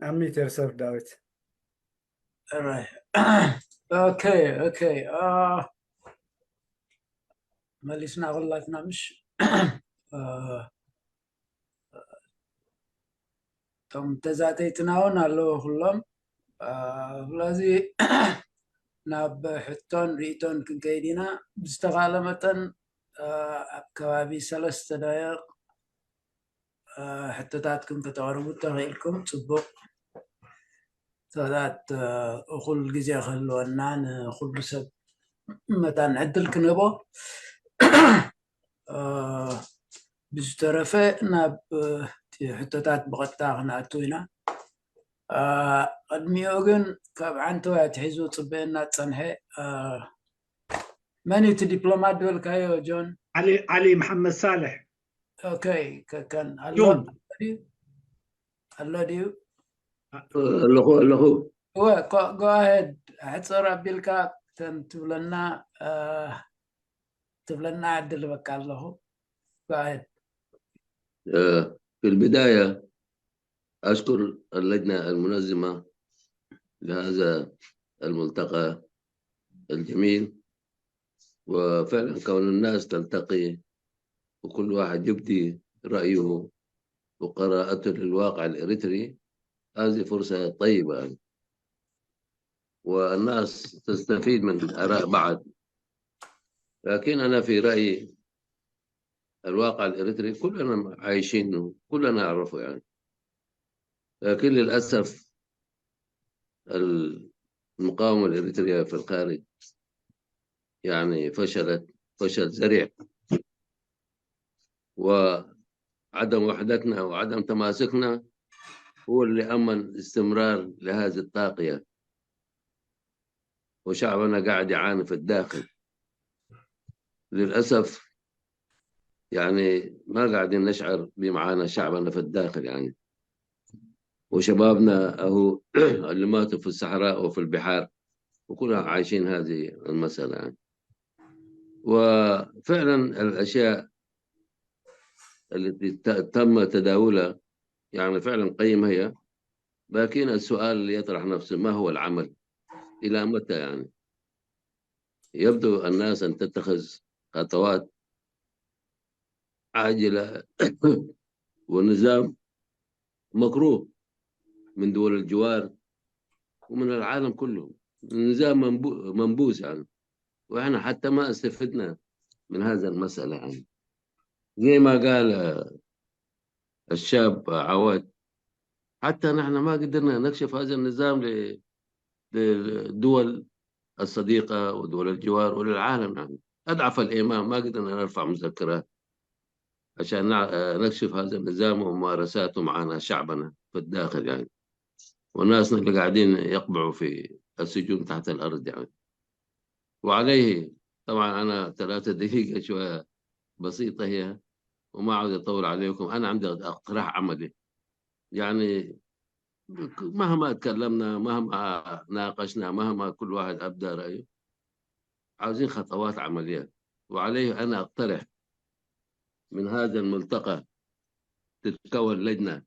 Unmute yourself, David. Alright. Okay, okay. Uh, መሊስና ኩላትና ምሽ እቶም ተዛተይትና እውን ኣለዉ ኩሎም። ስለዚ ናብ ሕቶን ርእቶን ክንከይድ ኢና። ብዝተኻእለ መጠን ኣብ ከባቢ ሰለስተ ደቂቕ ሕቶታትኩም ከተቕርቡ ተኽኢልኩም ጽቡቕ። ሰታት እኹል ግዜ ክህልወና ንኩሉ ሰብ መታን ዕድል ክንህቦ። ብዝተረፈ ናብ ሕቶታት ብቐጥታ ክንኣቱ ኢና። ቅድሚኡ ግን ካብ ዓንተወይ ኣትሒዙ ጽበየና ዝጸንሐ መን እዩ እቲ ዲፕሎማት ዝበልካዮ ጆን? ዓሊ መሓመድ ሳልሕ። ኦኬ፣ ከከን ኣሎ ድዩ? ኣለኹ ኣለኹ። Go ahead፣ ሕፅር ኣቢልካ ተን ትብለና ትብለና ዕድል በቃ ኣለኹ። Go ahead። في البداية أشكر اللجنة المنظمة لهذا الملتقى الجميل، وفعلا كون الناس تلتقي وكل واحد يبدي رأيه وقراءته للواقع الإريتري، هذه فرصة طيبة، والناس تستفيد من آراء بعض. لكن أنا في رأيي الواقع الإريتري كلنا عايشينه، كلنا نعرفه يعني. لكن للأسف المقاومة الإريترية في الخارج يعني فشلت فشل ذريع، وعدم وحدتنا وعدم تماسكنا هو اللي أمن استمرار لهذه الطاقية، وشعبنا قاعد يعاني في الداخل للأسف. يعني ما قاعدين نشعر بمعاناة شعبنا في الداخل يعني، وشبابنا أهو اللي ماتوا في الصحراء وفي البحار، وكلنا عايشين هذه المسألة يعني. وفعلا الأشياء التي تم تداولها يعني فعلا قيمة هي، لكن السؤال اللي يطرح نفسه: ما هو العمل؟ إلى متى يعني؟ يبدو الناس أن تتخذ خطوات عاجلة، والنظام مكروه من دول الجوار ومن العالم كله. النظام منبوذ يعني، وإحنا حتى ما استفدنا من هذا المسألة يعني. زي ما قال الشاب عواد، حتى نحن ما قدرنا نكشف هذا النظام للدول الصديقة ودول الجوار وللعالم يعني. أضعف الإيمان ما قدرنا نرفع مذكرات عشان نكشف هذا النظام وممارساته معنا شعبنا في الداخل يعني، وناسنا اللي قاعدين يقبعوا في السجون تحت الأرض يعني. وعليه طبعا أنا ثلاثة دقيقة شوية بسيطة هي، وما عاوز أطول عليكم. أنا عندي اقتراح عملي يعني، مهما تكلمنا، مهما ناقشنا، مهما كل واحد أبدى رأيه، عاوزين خطوات عملية. وعليه أنا أقترح من هذا الملتقى تتكون لجنة،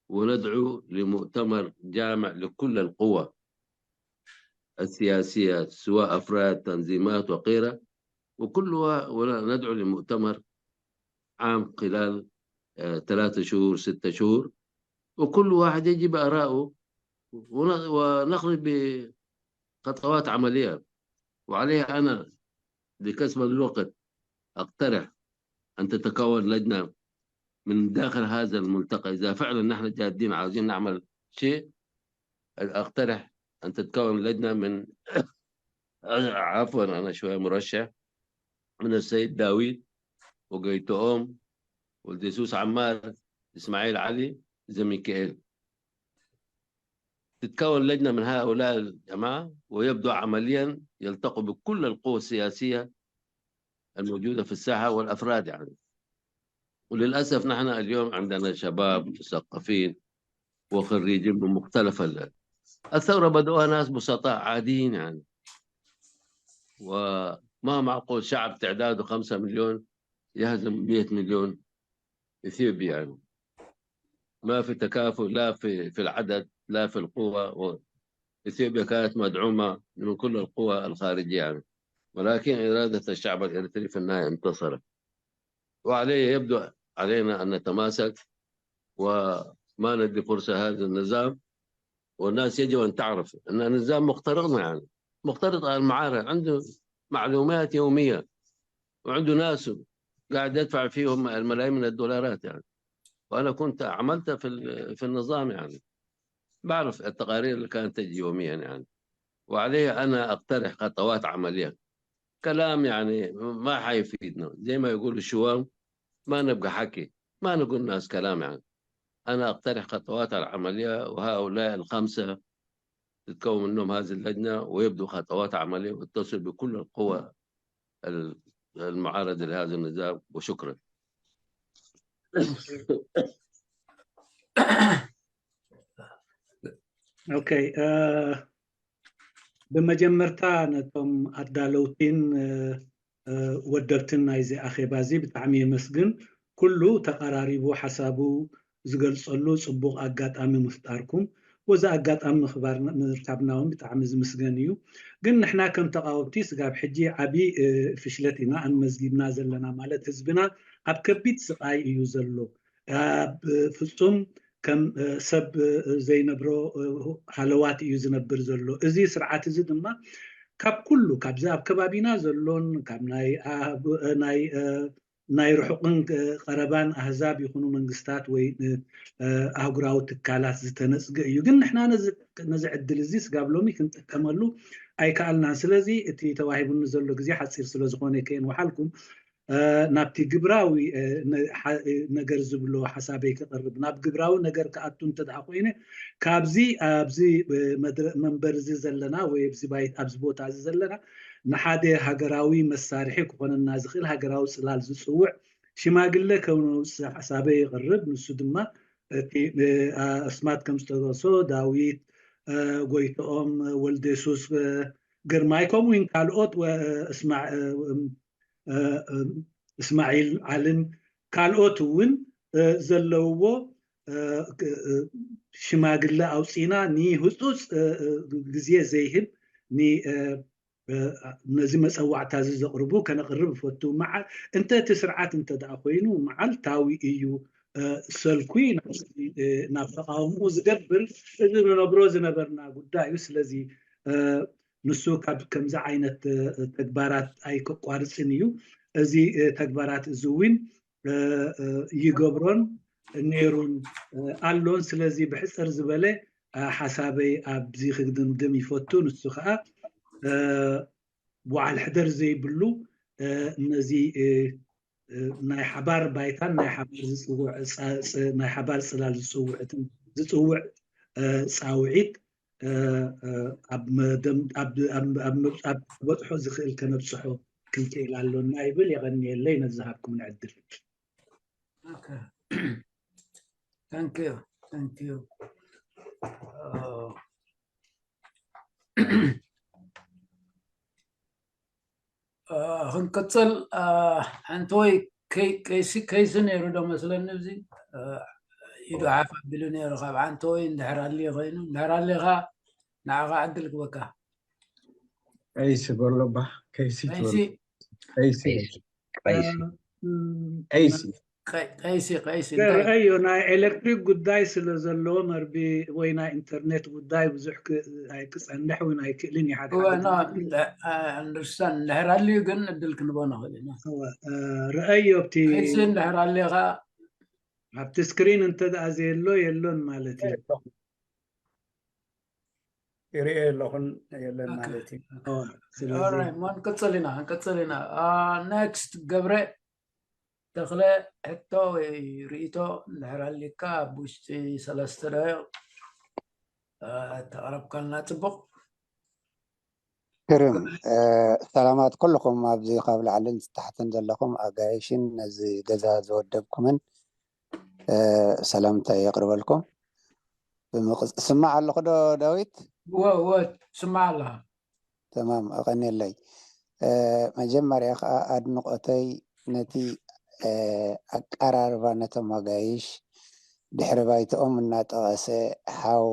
وندعو لمؤتمر جامع لكل القوى السياسية، سواء أفراد، تنظيمات وغيرها، وكل وندعو لمؤتمر عام خلال ثلاثة شهور، ستة شهور، وكل واحد يجي بآرائه ونخرج بخطوات عملية. وعليها أنا لكسب الوقت أقترح أن تتكون لجنة من داخل هذا الملتقى، إذا فعلا نحن جادين عاوزين نعمل شيء، أقترح أن تتكون لجنة من عفوا، أنا شوية مرشح، من السيد داوود وقيتوم والديسوس عمار، إسماعيل علي، زميكائيل. تتكون لجنة من هؤلاء الجماعة ويبدوا عمليا يلتقوا بكل القوى السياسية الموجودة في الساحة والأفراد يعني. وللأسف نحن اليوم عندنا شباب مثقفين وخريجين من مختلف الثورة بدأوها ناس بسطاء عاديين يعني، وما معقول شعب تعداده خمسة مليون يهزم مية مليون إثيوبي يعني. ما في تكافؤ لا في في العدد لا في القوة. إثيوبيا كانت مدعومة من كل القوى الخارجية يعني، ولكن إرادة الشعب الإريتري في النهاية انتصرت. وعليه يبدو علينا أن نتماسك وما ندي فرصة هذا النظام. والناس يجب أن تعرف أن النظام مخترقنا يعني، مخترق المعارك، عنده معلومات يومية وعنده ناس قاعد يدفع فيهم الملايين من الدولارات يعني. وأنا كنت عملت في في النظام يعني، بعرف التقارير اللي كانت تجي يوميا يعني. وعليه أنا أقترح خطوات عملية. كلام يعني ما حيفيدنا، زي ما يقول الشوام، ما نبقى حكي، ما نقول ناس كلام يعني. أنا أقترح خطوات العملية، وهؤلاء الخمسة تتكون منهم هذه اللجنة ويبدوا خطوات عملية ويتصل بكل القوى المعارضة لهذا النظام. وشكرا. Okay. ብመጀመርታ ነቶም ኣዳለውቲን ወደብትን ናይዚ ኣኼባ እዚ ብጣዕሚ የመስግን። ኩሉ ተቐራሪቡ ሓሳቡ ዝገልጸሉ ጽቡቕ ኣጋጣሚ ምፍጣርኩም፣ ወዚ ኣጋጣሚ ምኽባር ምርካብና እውን ብጣዕሚ ዝምስገን እዩ። ግን ንሕና ከም ተቓወምቲ ስጋብ ሕጂ ዓቢ ፍሽለት ኢና ኣመዝጊብና ዘለና፣ ማለት ህዝብና ኣብ ከቢድ ስቓይ እዩ ዘሎ። ኣብ ፍጹም ከም ሰብ ዘይነብሮ ሃለዋት እዩ ዝነብር ዘሎ። እዚ ስርዓት እዚ ድማ ካብ ኩሉ ካብዚ ኣብ ከባቢና ዘሎን ካብ ናይ ናይ ናይ ርሑቕን ቀረባን ኣህዛብ ይኹኑ መንግስታት ወይ ኣህጉራዊ ትካላት ዝተነጽገ እዩ። ግን ንሕና ነዚ ዕድል እዚ ስጋብ ሎሚ ክንጥቀመሉ ኣይከኣልናን። ስለዚ እቲ ተዋሂቡኒ ዘሎ ግዜ ሓጺር ስለ ዝኾነ ከየንውሓልኩም ናብቲ ግብራዊ ነገር ዝብሎ ሓሳበይ ክቐርብ። ናብ ግብራዊ ነገር ክኣቱ እንተ ደኣ ኮይነ ካብዚ ኣብዚ መንበር እዚ ዘለና ወይ ኣብዚ ቦታ እዚ ዘለና ንሓደ ሃገራዊ መሳርሒ ክኾነና ዝኽእል ሃገራዊ ጽላል ዝጽውዕ ሽማግለ ከም ነውፅእ ሓሳበይ ይቕርብ። ንሱ ድማ እቲ ኣስማት ከም ዝጠቀሶ ዳዊት ጎይትኦም፣ ወልደሱስ ግርማይ ከምኡ እውን ካልኦት እስማዒል ዓልን ካልኦት እውን ዘለውዎ ሽማግለ ኣውፂና ንህፁፅ ግዜ ዘይህብ ነዚ መፀዋዕታ እዚ ዘቕርቡ ከነቕርብ እፈቱ። እንተ እቲ ስርዓት እንተ ደኣ ኮይኑ መዓልታዊ እዩ ሰልኩ ናብ ተቃውምኡ ዝገብር እዚ ንነብሮ ዝነበርና ጉዳይ እዩ። ስለዚ ንሱ ካብ ከምዚ ዓይነት ተግባራት ኣይከቋርፅን እዩ። እዚ ተግባራት እዚ እውን ይገብሮን ነይሩን ኣሎን። ስለዚ ብሕፅር ዝበለ ሓሳበይ ኣብዚ ክድምድም ይፈቱ። ንሱ ከዓ በዓል ሕደር ዘይብሉ ነዚ ናይ ሓባር ባይታን ናይ ሓባር ዝፅውዕ ናይ ሓባር ፅላል ዝፅውዕትን ዝፅውዕ ፃውዒት ኣብ መደም ኣብ ኣብ ኣብ ኣብ ክበፅሖ ዝኽእል ከነብፅሖ ክንክእል ኣሎና ይብል። የቐንየለይ ነዚ ዝሃብኩምኒ ዕድል። Thank you. Thank you. ክንቅፅል ሓንቲ ወይ ቀይሲ ነይሩ ዶ መስለኒ። እዚ ኢዱ ሓፍ ኣቢሉ ነይሩ። ካብ ሓንቲ ወይ እንድሕር ኣልዩ ኮይኑ እንድሕር ኣልኻ ንዓኻ ዕድል ክበካ። ቀይሲ በሎ ባ ቀይሲ ቀይሲ ቀይሲ ቀይሲ ቀይሲ ቀይሲ እንታይ ረአዮ ናይ ኤሌክትሪክ ጉዳይ ስለ ዘለዎ መርቢ ወይ ናይ ኢንተርኔት ጉዳይ ብዙሕ ክ- ኣይ- ክጸንሕ እውን ኣይክእልን እዩ ሓደ እወ፣ ሓደ ኖ፣ ግዜ። እ፣ እ፣ ኣንደርስታንድ እንድሕር ኣልዩ ግን እድል ክንቦ ንኽእል ኢና። እወ፣ እ፣ ረአዮ ኣብቲ ቀይሲ እንድሕር ኣልኻ ኣብቲ ስክሪን እንተ ደኣ ዘየሎ የሎን ማለት እዩ። ይርእዮ የለኹን የለን ኦኬ፣ ማለት እዩ። ኦኬ። እወ፣ ስለዚ ኦራይት፣ ሞን ቅጽል ኢና ክንቅጽል ኢና። ኔክስት ገብረ ተኽለ፣ ሕቶ ወይ ርእይቶ እንድሕር ኣሊካ ኣብ ውሽጢ ሰለስተ ደቂቕ እ፣ ተቕረብካልና ጽቡቕ። ግርም። እ፣ ሰላማት ኩልኹም ኣብዚ ካብ ላዕልን ታሕትን ዘለኹም ኣጋይሽን ነዚ ገዛ ዝወደብኩምን እ፣ ሰላምታ የቕርበልኩም። ብምቕጽ- ስማዕ ኣለኹ ዶ ዳዊት? እወ እወ፣ ትስማዕ ኣለኻ። ተማም፣ ኣቐንየለይ። እ፣ መጀመርያ ከዓ ኣድንቖተይ ነቲ እ፣ ኣቀራርባ ነቶም ኣጋይሽ ድሕሪ ባይትኦም እናጠቐሰ ሓው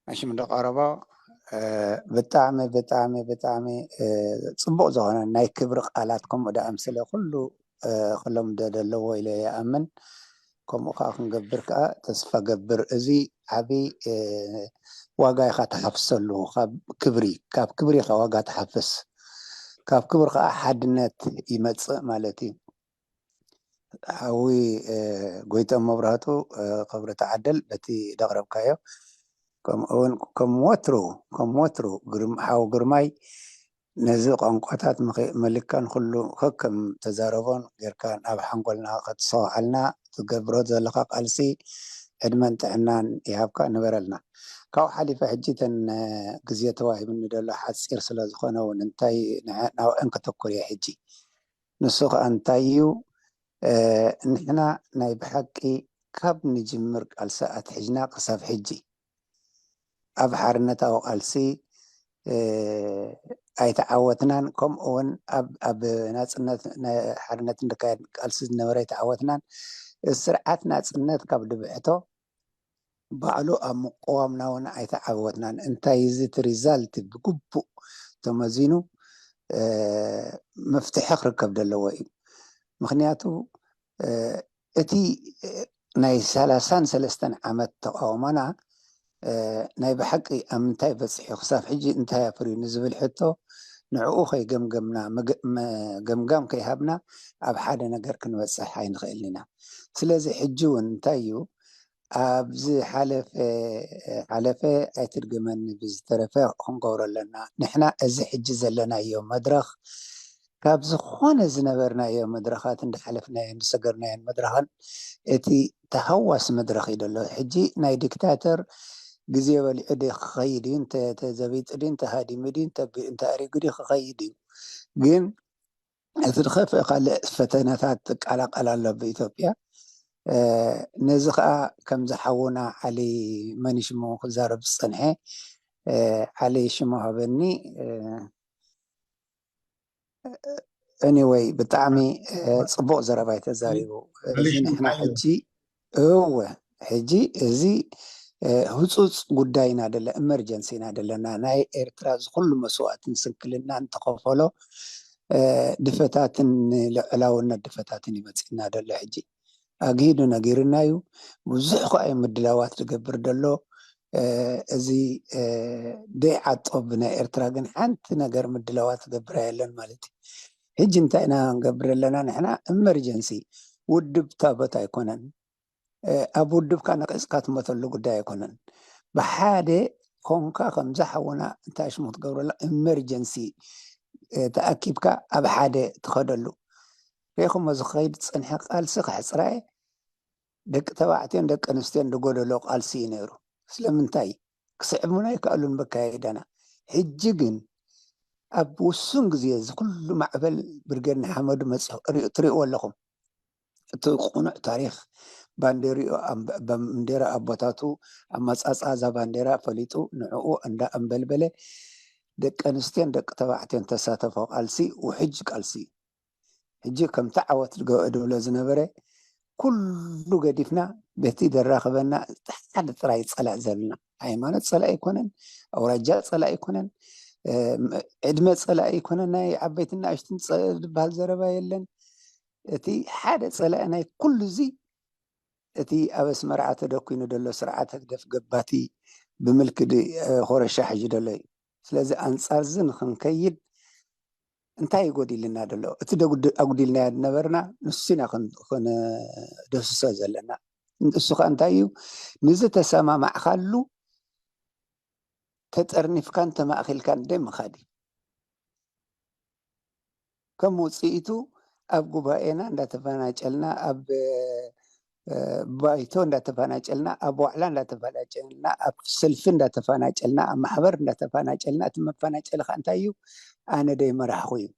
ኣሽም ደቀረቦ ብጣዕሚ ብጣዕሚ ብጣዕሚ ፅቡቕ ዝኾነ ናይ ክብሪ ቃላት ከምኡ ደኣምስለ ኩሉ ክለምዶ ዘለዎ ኢለ ይኣምን። ከምኡ ከዓ ክንገብር ከዓ ተስፋ ገብር። እዚ ዓብይ ዋጋ ኢኻ ትሓፍሰሉ። ካብ ክብሪ ካብ ክብሪ ኢኻ ዋጋ ትሓፍስ። ካብ ክብሪ ከዓ ሓድነት ይመፅእ ማለት እዩ። ሓዊ ጎይቶም መብራህቱ ክብሪ ተዓደል በቲ ደቕረብካዮ። ከምኡውን ከም ወትሩ ከም ወትሩ ሓው ግርማይ ነዚ ቋንቋታት ምልካን ኩሉ ከከም ተዛረቦን ጌርካ ኣብ ሓንጎልና ከትሰውዓልና ትገብሮ ዘለካ ቃልሲ ዕድመን ጥዕናን ይሃብካ፣ ንበረልና። ካብኡ ሓሊፈ ሕጂ እተን ግዜ ተዋሂብኒ ዘሎ ሓፂር ስለ ዝኾነ እውን እንታይ ናብአን ከተኩር እየ ሕጂ። ንሱ ከዓ እንታይ እዩ? ንሕና ናይ ብሓቂ ካብ ንጅምር ቃልሲ ኣትሒዝና ክሳብ ሕጂ ኣብ ሓርነታዊ ቃልሲ ኣይተዓወትናን። ከምኡ እውን ኣብ ናፅነት ሓርነት ንካየድ ቃልሲ ዝነበረ ኣይተዓወትናን። ስርዓት ናፅነት ካብ ድብሕቶ ባዕሉ ኣብ ምቅዋምና እውን ኣይተዓወትናን። እንታይ እዚ እቲ ሪዛልት ብግቡእ ተመዚኑ መፍትሒ ክርከብ ዘለዎ እዩ። ምክንያቱ እቲ ናይ ሰላሳን ሰለስተን ዓመት ተቃውሞና ናይ ብሓቂ ኣብ ምንታይ በፂሑ ክሳብ ሕጂ እንታይ ኣፍርዩ ንዝብል ሕቶ ንዕኡ ከይገምገምና ገምጋም ከይሃብና ኣብ ሓደ ነገር ክንበፅሕ ኣይንኽእልን ኢና። ስለዚ ሕጂ እውን እንታይ እዩ ኣብዚ ሓለፈ ሓለፈ ኣይትድገመኒ ብዝተረፈ ክንገብሮ ኣለና። ንሕና እዚ ሕጂ ዘለናዮ መድረኽ ካብ ዝኾነ ዝነበርናዮ መድረኻት እንዳሓለፍናዮን ዝሰገርናዮን መድረኽን እቲ ተሃዋሲ መድረኽ እዩ ዘሎ። ሕጂ ናይ ዲክታተር ግዜ በሊዑ ድዩ ክኸይድ እዩ፣ እንተዘቢጡ ድዩ፣ እንተሃዲሙ ድዩ፣ እንተኣሪጉ ድዩ ክኸይድ እዩ። ግን እቲ ዝኸፍአ ካልእ ፈተነታት ትቀላቀል ኣሎ ብኢትዮጵያ። ነዚ ከዓ ከምዚ ሓውና ዓሊ መን ሽሙ ክዛረብ ዝፀንሐ ዓሊ ሽሙ ሃበኒ። Anyway ብጣዕሚ ፅቡቅ ዘረባ እዩ ተዛሪቡ። እዚ ንሕና ሕጂ እወ ሕጂ እዚ ህፁፅ ጉዳይ ኢና ደለ emergency ኢና ደለና ናይ ኤርትራ ዝኩሉ መስዋእትን ስንክልና እንተኸፈሎ ድፈታትን ንልዕላውነት ድፈታትን ይመፅና ደሎ ሕጂ ኣግሂዱ ነጊርና እዩ። ብዙሕ ከኣ እዩ ምድላዋት ዝገብር ደሎ። እዚ ደይዓጦ ብናይ ኤርትራ ግን ሓንቲ ነገር ምድላዋት ዝገብር ኣየለን ማለት እዩ። ሕጂ እንታይ ኢና ንገብር ኣለና ንሕና emergency ውድብ ታቦት ኣይኮነን። ኣብ ውድብካ ነቂፅካ ትመተሉ ጉዳይ ኣይኮነን። ብሓደ ኮንካ ከምዚ ሓውና እንታይ ሽሙ ክትገብረላ emergency ተኣኪብካ ኣብ ሓደ ትኸደሉ ሪኢኹሞ ዝኸይድ ዝፀንሐ ቃልሲ ክሕፅራየ ደቂ ተባዕትዮን ደቂ ኣንስትዮን ዝጎደሎ ቃልሲ እዩ ነይሩ። ስለምንታይ ክስዕቡና ኣይከኣሉን መካየዳና። ሕጂ ግን ኣብ ውሱን ግዜ እዚ ኩሉ ማዕበል ብርጌድ ንሓመዱ መፂኹ ትሪእዎ ኣለኹም። እቲ ቁኑዕ ታሪኽ ባንዴሪኡ ባንዴራ ኣቦታቱ ኣመፃፅኣ እዛ ባንዴራ ፈሊጡ ንዕኡ እንዳ ኣንበልበለ ደቂ ኣንስትዮን ደቂ ተባዕትዮን ተሳተፎ ቃልሲ ውሕጅ ቃልሲ እዩ። ሕጂ ከምቲ ዓወት ዝገበ ድብሎ ዝነበረ ኩሉ ገዲፍና በቲ ደራኸበና ሓደ ጥራይ ፀላእ ዘለና ሃይማኖት ፀላእ ኣይኮነን፣ ኣውራጃ ፀላእ ኣይኮነን፣ ዕድመ ፀላእ ኣይኮነን። ናይ ዓበይትን ንኣሽትን ዝበሃል ዘረባ የለን። እቲ ሓደ ፀላኢ ናይ ኩሉ እዚ እቲ ኣብ ኣስመራ ተደኩኑ ዘሎ ስርዓት ህግደፍ ገባቲ ብምልክዲ ኮረሻ ሕጂ ደሎ እዩ። ስለዚ ኣንጻር እዚ ንክንከይድ እንታይ እዩ ጎዲልና ደሎ? እቲ ኣጉዲልናዮ ዝነበርና ንሱ ኢና ክንደስሶ ዘለና። እሱ ከ እንታይ እዩ? ንዝተሰማማዕካሉ ተጠርኒፍካን ተማእኺልካን ደይ ምኻድ እዩ። ከም ውፅኢቱ ኣብ ጉባኤና እንዳተፈናጨልና ኣብ ባይቶ እንዳተፈናጨልና ኣብ ዋዕላ እንዳተፈናጨልና ኣብ ሰልፊ እንዳተፈናጨልና ኣብ ማሕበር እንዳተፈናጨልና እቲ መፈናጨሊ ከዓ እንታይ እዩ? ኣነ ደይ መራሕኹ እዩ።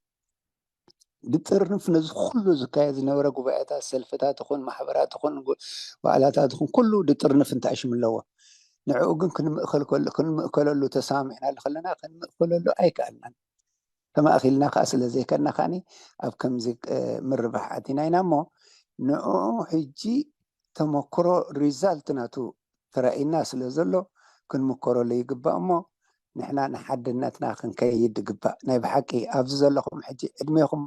ድጥርንፍ ነዚ ኩሉ ዝካየድ ዝነበረ ጉባኤታት ሰልፍታት ይኹን ማሕበራት ይኹን ዋዕላታት ይኹን ኩሉ ድጥርንፍ እንታይ ሽም ኣለዎ? ንዕኡ ግን ክንምእከለሉ ተሰማሚዕናሉ ከለና ክንምእከለሉ ኣይከኣልናን። ተማእኪልና ከዓ ስለ ዘይከልና ከዓኒ ኣብ ከምዚ ምርባሕ ኣቲና ኢና እሞ ንኡ ሕጂ ተመክሮ ሪዛልት ናቱ ተራእይና ስለ ዘሎ ክንምከረሉ ይግባእ እሞ ንሕና ንሓድነትና ክንከይድ ይግባእ። ናይ ብሓቂ ኣብዚ ዘለኹም ሕጂ ዕድሜኹም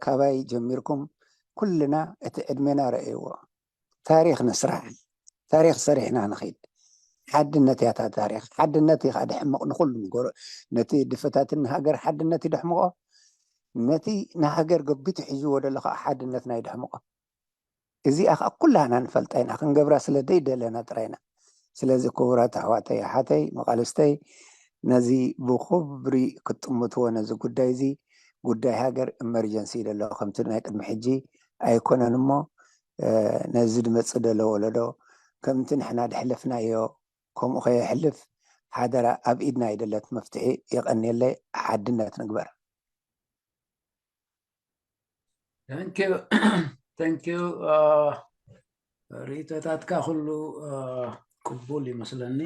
ካባይ ጀሚርኩም ኩልና እቲ ዕድሜና ረእይዎ። ታሪኽ ንስራሕ፣ ታሪኽ ሰሪሕና ንኺድ። ሓድነት ያታ ታሪኽ ሓድነት ይኻ ድሕምቕ ንኹሉ ንጎሮ ነቲ ድፈታትን ሃገር ሓድነት ይድሕምቖ። ነቲ ንሃገር ገቢቱ ሒዝዎ ደሎ ከዓ ሓድነትና ይድሕምቖ። እዚኣ ከዓ ኩላና ንፈልጣ ኢና ክንገብራ ስለ ደይደለና ጥራይና። ስለዚ ክቡራት ኣሕዋተይ ኣሓተይ መቓልስተይ ነዚ ብኩብሪ ክትጥምትዎ ነዚ ጉዳይ እዚ ጉዳይ ሃገር ኢመርጀንሲ ደሎ ከምቲ ናይ ቅድሚ ሕጂ ኣይኮነን እሞ ነዚ ድመፅእ ደሎ ወለዶ ከምቲ ንሕና ድሕለፍናዮ ከምኡ ከየሕልፍ ሓደራ ኣብ ኢድና ይደለት መፍትሒ። የቐንየለይ። ሓድነት ንግበር። Thank you. Thank you. ርእቶታትካ ኩሉ ቅቡል ይመስለኒ።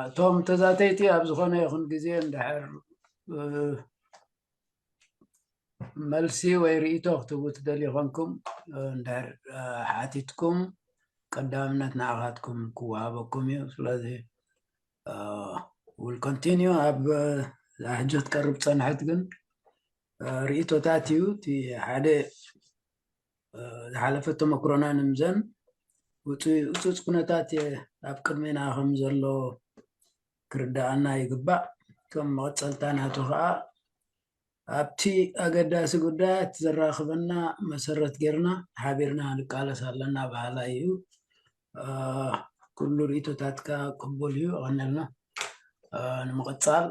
እቶም ተዛተይቲ ኣብ ዝኾነ ይኹን ግዜ እንድሕር መልሲ ወይ ርእቶ ክትህቡ ትደልዩ ኮንኩም እንድሕር ሓቲትኩም ቀዳምነት ንዓኻትኩም ክወሃበኩም እዩ። ስለዚ will continue ኣብ ሕጂ ክትቀርብ ጸንሐት ግን ርእቶታት እዩ። እቲ ሓደ ዝሓለፈ ተመክሮና ንምዘን ውፁ- ውፁፅ ኩነታት ኣብ ቅድሜና ከም ዘሎ ክርዳኣና ይግባእ። ከም መቐፀልታ ናቱ ከዓ ኣብቲ ኣገዳሲ ጉዳያት ዘራኽበና መሰረት ጌርና ሓቢርና ንቃለስ ኣለና በሃላይ እዩ። ኩሉ ርእቶታትካ ቅቡል እዩ። ቀነልና ንምቕፃል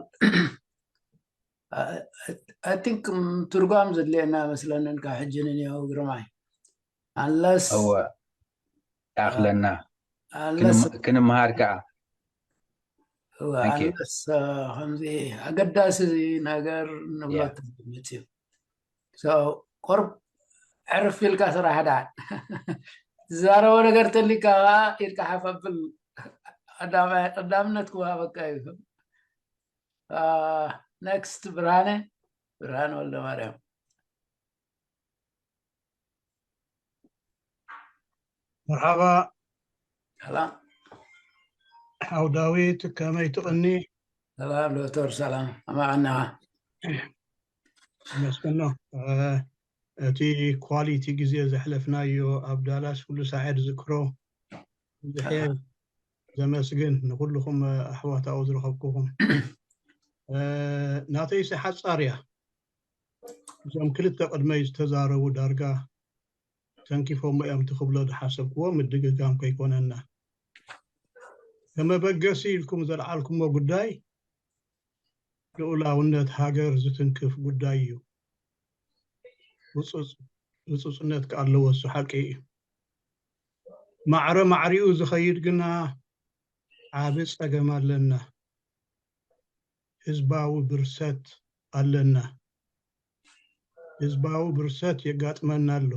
I think ትርጓም ዘድልየና መስለንን ካብ ሕጂ ንንየው ግርማይ unless እወ ይኣኽለና። ክንመሃር ከዓ unless ከምዚ ኣገዳሲ ነገር ንብሎ መፅዩ ቁርብ ዕርፍ ኢልካ ስራሕ ዳን ትዛረቦ ነገር ተሊካ ከዓ ኢድካ ሓፍ ኣብል። ቀዳምነት ክወሃበካ እዩ። Next ብርሃነ ብርሃነ ወልደ ማርያም። መርሓባ ሰላም ሓው ዳዊት፣ ከመይ ትቕኒ? ሰላም ዶክተር፣ ሰላም ኣማቐናኻ። መስገኖ እቲ ኳሊቲ ግዜ ዘሕለፍናዮ ኣብ ዳላስ ኩሉ ሳዕድ ዝክሮ ብዙሕ ዘመስግን ንኩልኹም ኣሕዋት ኣብኡ ዝረኸብኩኹም። ናተይሲ ሓጻር እያ። እዞም ክልተ ቅድመይ ዝተዛረቡ ዳርጋ ተንኪፎሞ እዮም ትኽብሎ ዝሓሰብክዎ ምድግጋም ከይኮነና። ከመበገሲ ኢልኩም ዘልዓልኩሞ ጉዳይ ልኡላውነት ሃገር ዝትንክፍ ጉዳይ እዩ። ህፁፅነት ክኣለዎ እሱ ሓቂ እዩ። ማዕረ ማዕሪኡ ዝኸይድ ግና ዓቢ ጸገም ኣለና። ህዝባዊ ብርሰት ኣለና። ህዝባዊ ብርሰት የጋጥመና ኣሎ።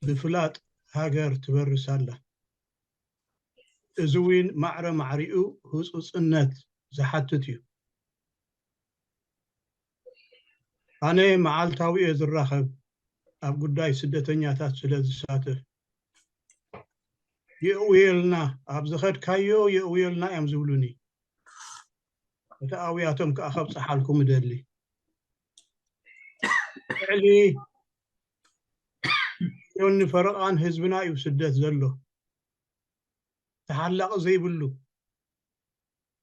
ብፍላጥ ሃገር ትበርስ ኣላ። እዚ እውን ማዕረ ማዕሪኡ ህፁፅነት ዝሓትት እዩ። ኣነ መዓልታዊ እየ ዝራኸብ ኣብ ጉዳይ ስደተኛታት ስለ ዝሳተፍ። የእውየልና፣ ኣብ ዝኸድካዮ የእውየልና እዮም ዝብሉኒ። እቲ ኣውያቶም ከዓ ከብፅሓልኩም እደሊ። ልዕሊ ሚልዮን ፈረቓን ህዝብና እዩ ስደት ዘሎ። ተሓላቒ ዘይብሉ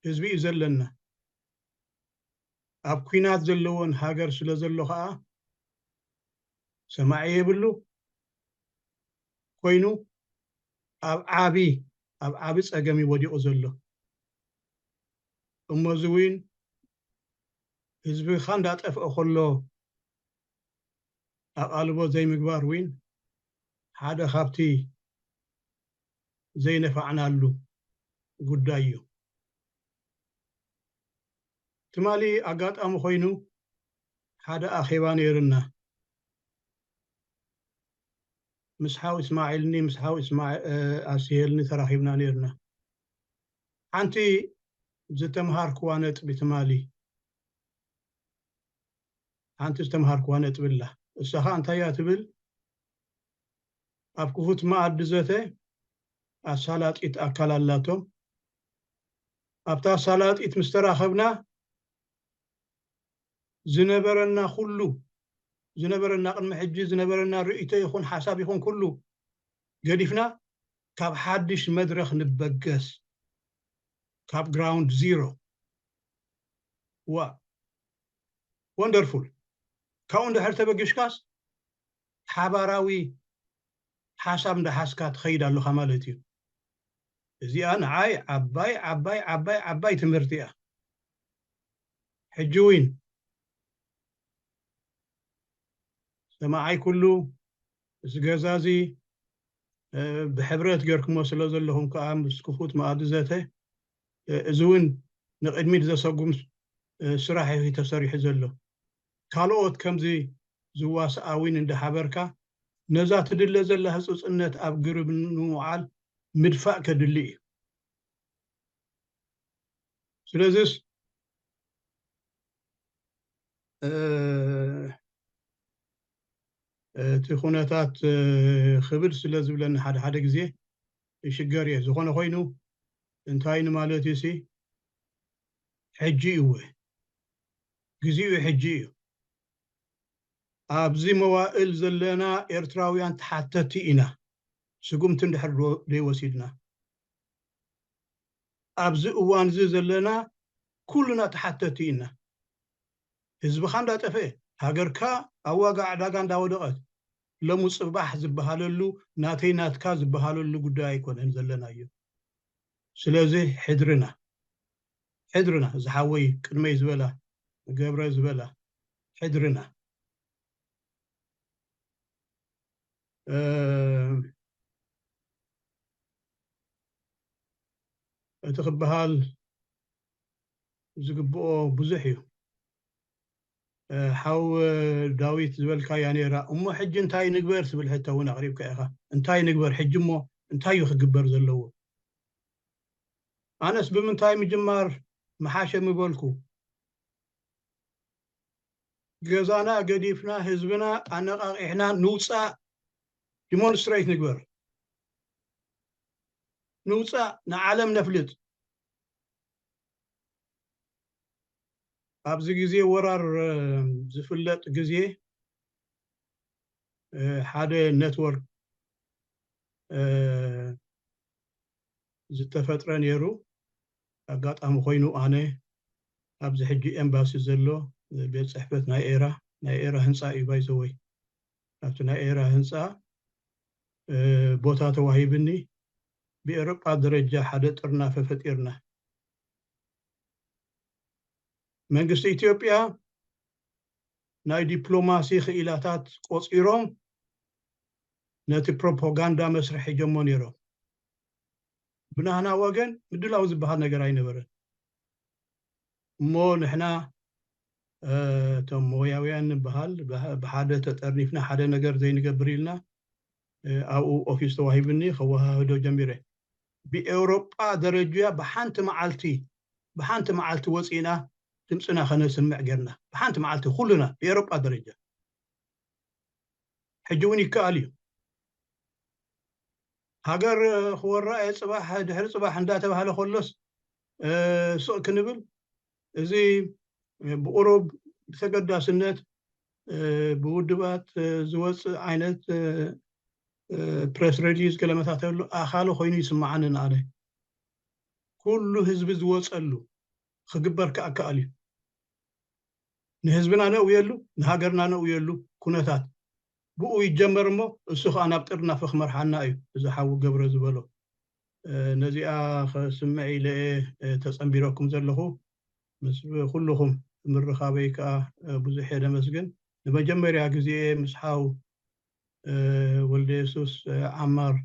ህዝቢ እዩ ዘለና። ኣብ ኲናት ዘለዎን ሃገር ስለ ዘሎ ከዓ ሰማዒ የብሉ ኮይኑ ኣብ ዓቢ ኣብ ዓቢ ጸገም እዩ ወዲቑ ዘሎ። እሞ እዚ እውን ህዝብኻ እንዳጠፍአ ከሎ ኣቓልቦ ዘይምግባር እውን ሓደ ካብቲ ዘይነፋዕናሉ ጉዳይ እዩ። ትማሊ ኣጋጣሚ ኮይኑ ሓደ ኣኼባ ነይርና። ምስ ሓው እስማዒልኒ ምስ ሓው ኣስሄልኒ ተራኺብና ነይርና። ሓንቲ ዝተምሃርክዋ ነጥቢ ትማሊ ሓንቲ ዝተምሃርክዋ ነጥቢ ኣላ። እሳ ኸዓ እንታይ እያ ትብል? ኣብ ክፉት መኣዲ ዘተ ኣሳላጢት ኣካል ኣላቶም። ኣብታ ኣሳላጢት ምስ ተራኸብና ዝነበረና ኩሉ ዝነበረና ቅድሚ ሕጂ ዝነበረና ርእይቶ ይኹን ሓሳብ ይኹን ኩሉ ገዲፍና ካብ ሓድሽ መድረኽ ንበገስ፣ ካብ ግራውንድ ዚሮ። ዋ ወንደርፉል። ካብኡ እንድሕር ተበጊሽካስ ሓባራዊ ሓሳብ እንዳሓዝካ ትኸይድ ኣለኻ ማለት እዩ። እዚኣ ንዓይ ዓባይ ዓባይ ዓባይ ዓባይ ትምህርቲ እያ። ሕጂ እውን ሰማዓይ ኩሉ፣ እዚ ገዛ እዚ ብሕብረት ገርክሞ ስለ ዘለኹም ከዓ ምስ ክፉት መኣዲ ዘተ እዚ እውን ንቕድሚት ዘሰጉም ስራሕ እዩ ተሰሪሑ ዘሎ። ካልኦት ከምዚ ዝዋስኣዊን እንዳሓበርካ ነዛ ትድለ ዘላ ህፁፅነት ኣብ ግርብ ንምውዓል ምድፋእ ከድሊ እዩ። ስለዚስ እቲ ኩነታት ክብድ ስለ ዝብለኒ ሓደ ሓደ ግዜ ይሽገር እየ። ዝኾነ ኮይኑ እንታይ ንማለት እዩ ሲ ሕጂ እዩ፣ ግዜኡ ሕጂ እዩ። ኣብዚ መዋእል ዘለና ኤርትራውያን ተሓተቲ ኢና። ስጉምቲ እንድሕር ዘይወሲድና ኣብዚ እዋን እዚ ዘለና ኩልና ተሓተቲ ኢና። ህዝብኻ እንዳጠፈ፣ ሃገርካ ኣብ ዋጋ ዕዳጋ እንዳወደቐት፣ ሎሚ ጽባሕ ዝበሃለሉ ናተይ ናትካ ዝበሃለሉ ጉዳይ ኣይኮነን ዘለናዮ። ስለዚ ሕድርና ሕድርና ዝሓወይ ቅድመይ ዝበላ ገብረ ዝበላ ሕድርና እቲ ክበሃል ዝግብኦ ብዙሕ እዩ። ሓው ዳዊት ዝበልካያ ነይራ። እሞ ሕጂ እንታይ ንግበር ትብል ሕቶ እውን ኣቕሪብካ ኢኻ። እንታይ ንግበር ሕጂ? እሞ እንታይ እዩ ክግበር ዘለዎ? ኣነስ ብምንታይ ምጅማር ምሓሸ ምበልኩ። ገዛና ገዲፍና ህዝብና ኣነቓቒሕና ንውፃእ። ዲሞንስትሬት ንግበር፣ ንውፃእ፣ ንዓለም ነፍልጥ። ኣብዚ ግዜ ወራር ዝፍለጥ ግዜ ሓደ ኔትወርክ ዝተፈጥረ ነይሩ። ኣጋጣሚ ኮይኑ ኣነ ኣብዚ ሕጂ ኤምባሲ ዘሎ ቤት ፅሕፈት ናይ ኤራ ናይ ኤራ ህንፃ እዩ ባይዘወይ ኣብቲ ናይ ኤራ ህንፃ ቦታ ተዋሂብኒ ብኤሮጳ ደረጃ ሓደ ጥርናፈ ፈጢርና። መንግስቲ ኢትዮጵያ ናይ ዲፕሎማሲ ክኢላታት ቆፂሮም ነቲ ፕሮፓጋንዳ መስርሕ ሒጀሞ ነይሮም። ብናህና ወገን ምድላው ዝበሃል ነገር ኣይነበረን። እሞ ንሕና እቶም ሞያውያን ንበሃል ብሓደ ተጠርኒፍና ሓደ ነገር ዘይንገብር ኢልና ኣብኡ ኦፊስ ተዋሂብኒ ከወሃህዶ ጀሚረ። ብኤውሮጳ ደረጃ ብሓንቲ መዓልቲ ብሓንቲ መዓልቲ ወፂእና ድምፅና ከነስምዕ ጌርና። ብሓንቲ መዓልቲ ኩሉና ብኤውሮጳ ደረጃ። ሕጂ እውን ይከኣል እዩ። ሃገር ክወራ እየ ፅባሕ ድሕሪ ፅባሕ እንዳተባህለ ከሎስ ስቕ ክንብል እዚ ብቁሩብ ብተገዳስነት ብውድባት ዝወፅእ ዓይነት ፕሬስ ሪሊዝ ገለመታተሉ ኣኻሊ ኮይኑ ይስምዓኒ ንኣነ። ኩሉ ህዝቢ ዝወፀሉ ክግበር ከኣ ከኣል እዩ። ንህዝብና ነእውየሉ፣ ንሃገርና ነእውየሉ ኩነታት ብኡ ይጀመር እሞ እሱ ከዓ ናብ ጥርናፈ ክመርሓና እዩ። እዚ ሓዊ ገብረ ዝበሎ ነዚኣ ከስምዕ ኢለ ተፀንቢረኩም ዘለኹ ምስ ኩልኹም ምርኻበይ ከዓ ብዙሕ የደመስግን። ንመጀመርያ ግዜ ምስ ሓው ወልደ የሱስ ዓማር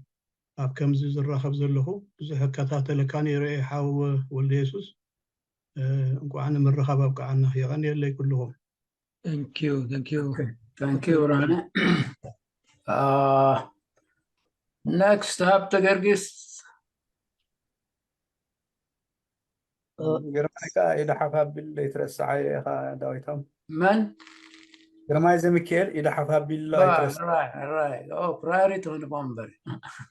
ኣብ ከምዚ ዝራኸብ ዘለኹ ብዙሕ እከታተለካ ነይረ እየ ሓው ወልደ የሱስ። እንቋዕ ንምርኻብ ኣብቅዓና። የቐንየለይ ኩልኹም። Thank you, thank you, thank you ብርሃነ። Next ሃብተ ገርጊስ። ግርማይ ከዓ ኢደ ሓፍ ኣቢል ዘይትረስዓዮ ኢኻ ዳዊቶም። መን? ግርማይ ዘሚካኤል ኢደ ሓፍ ኣቢሉ ኣይትረስዕ። ራይ ራይ ኦ ፕራዮሪቲ ክንቦ እምበር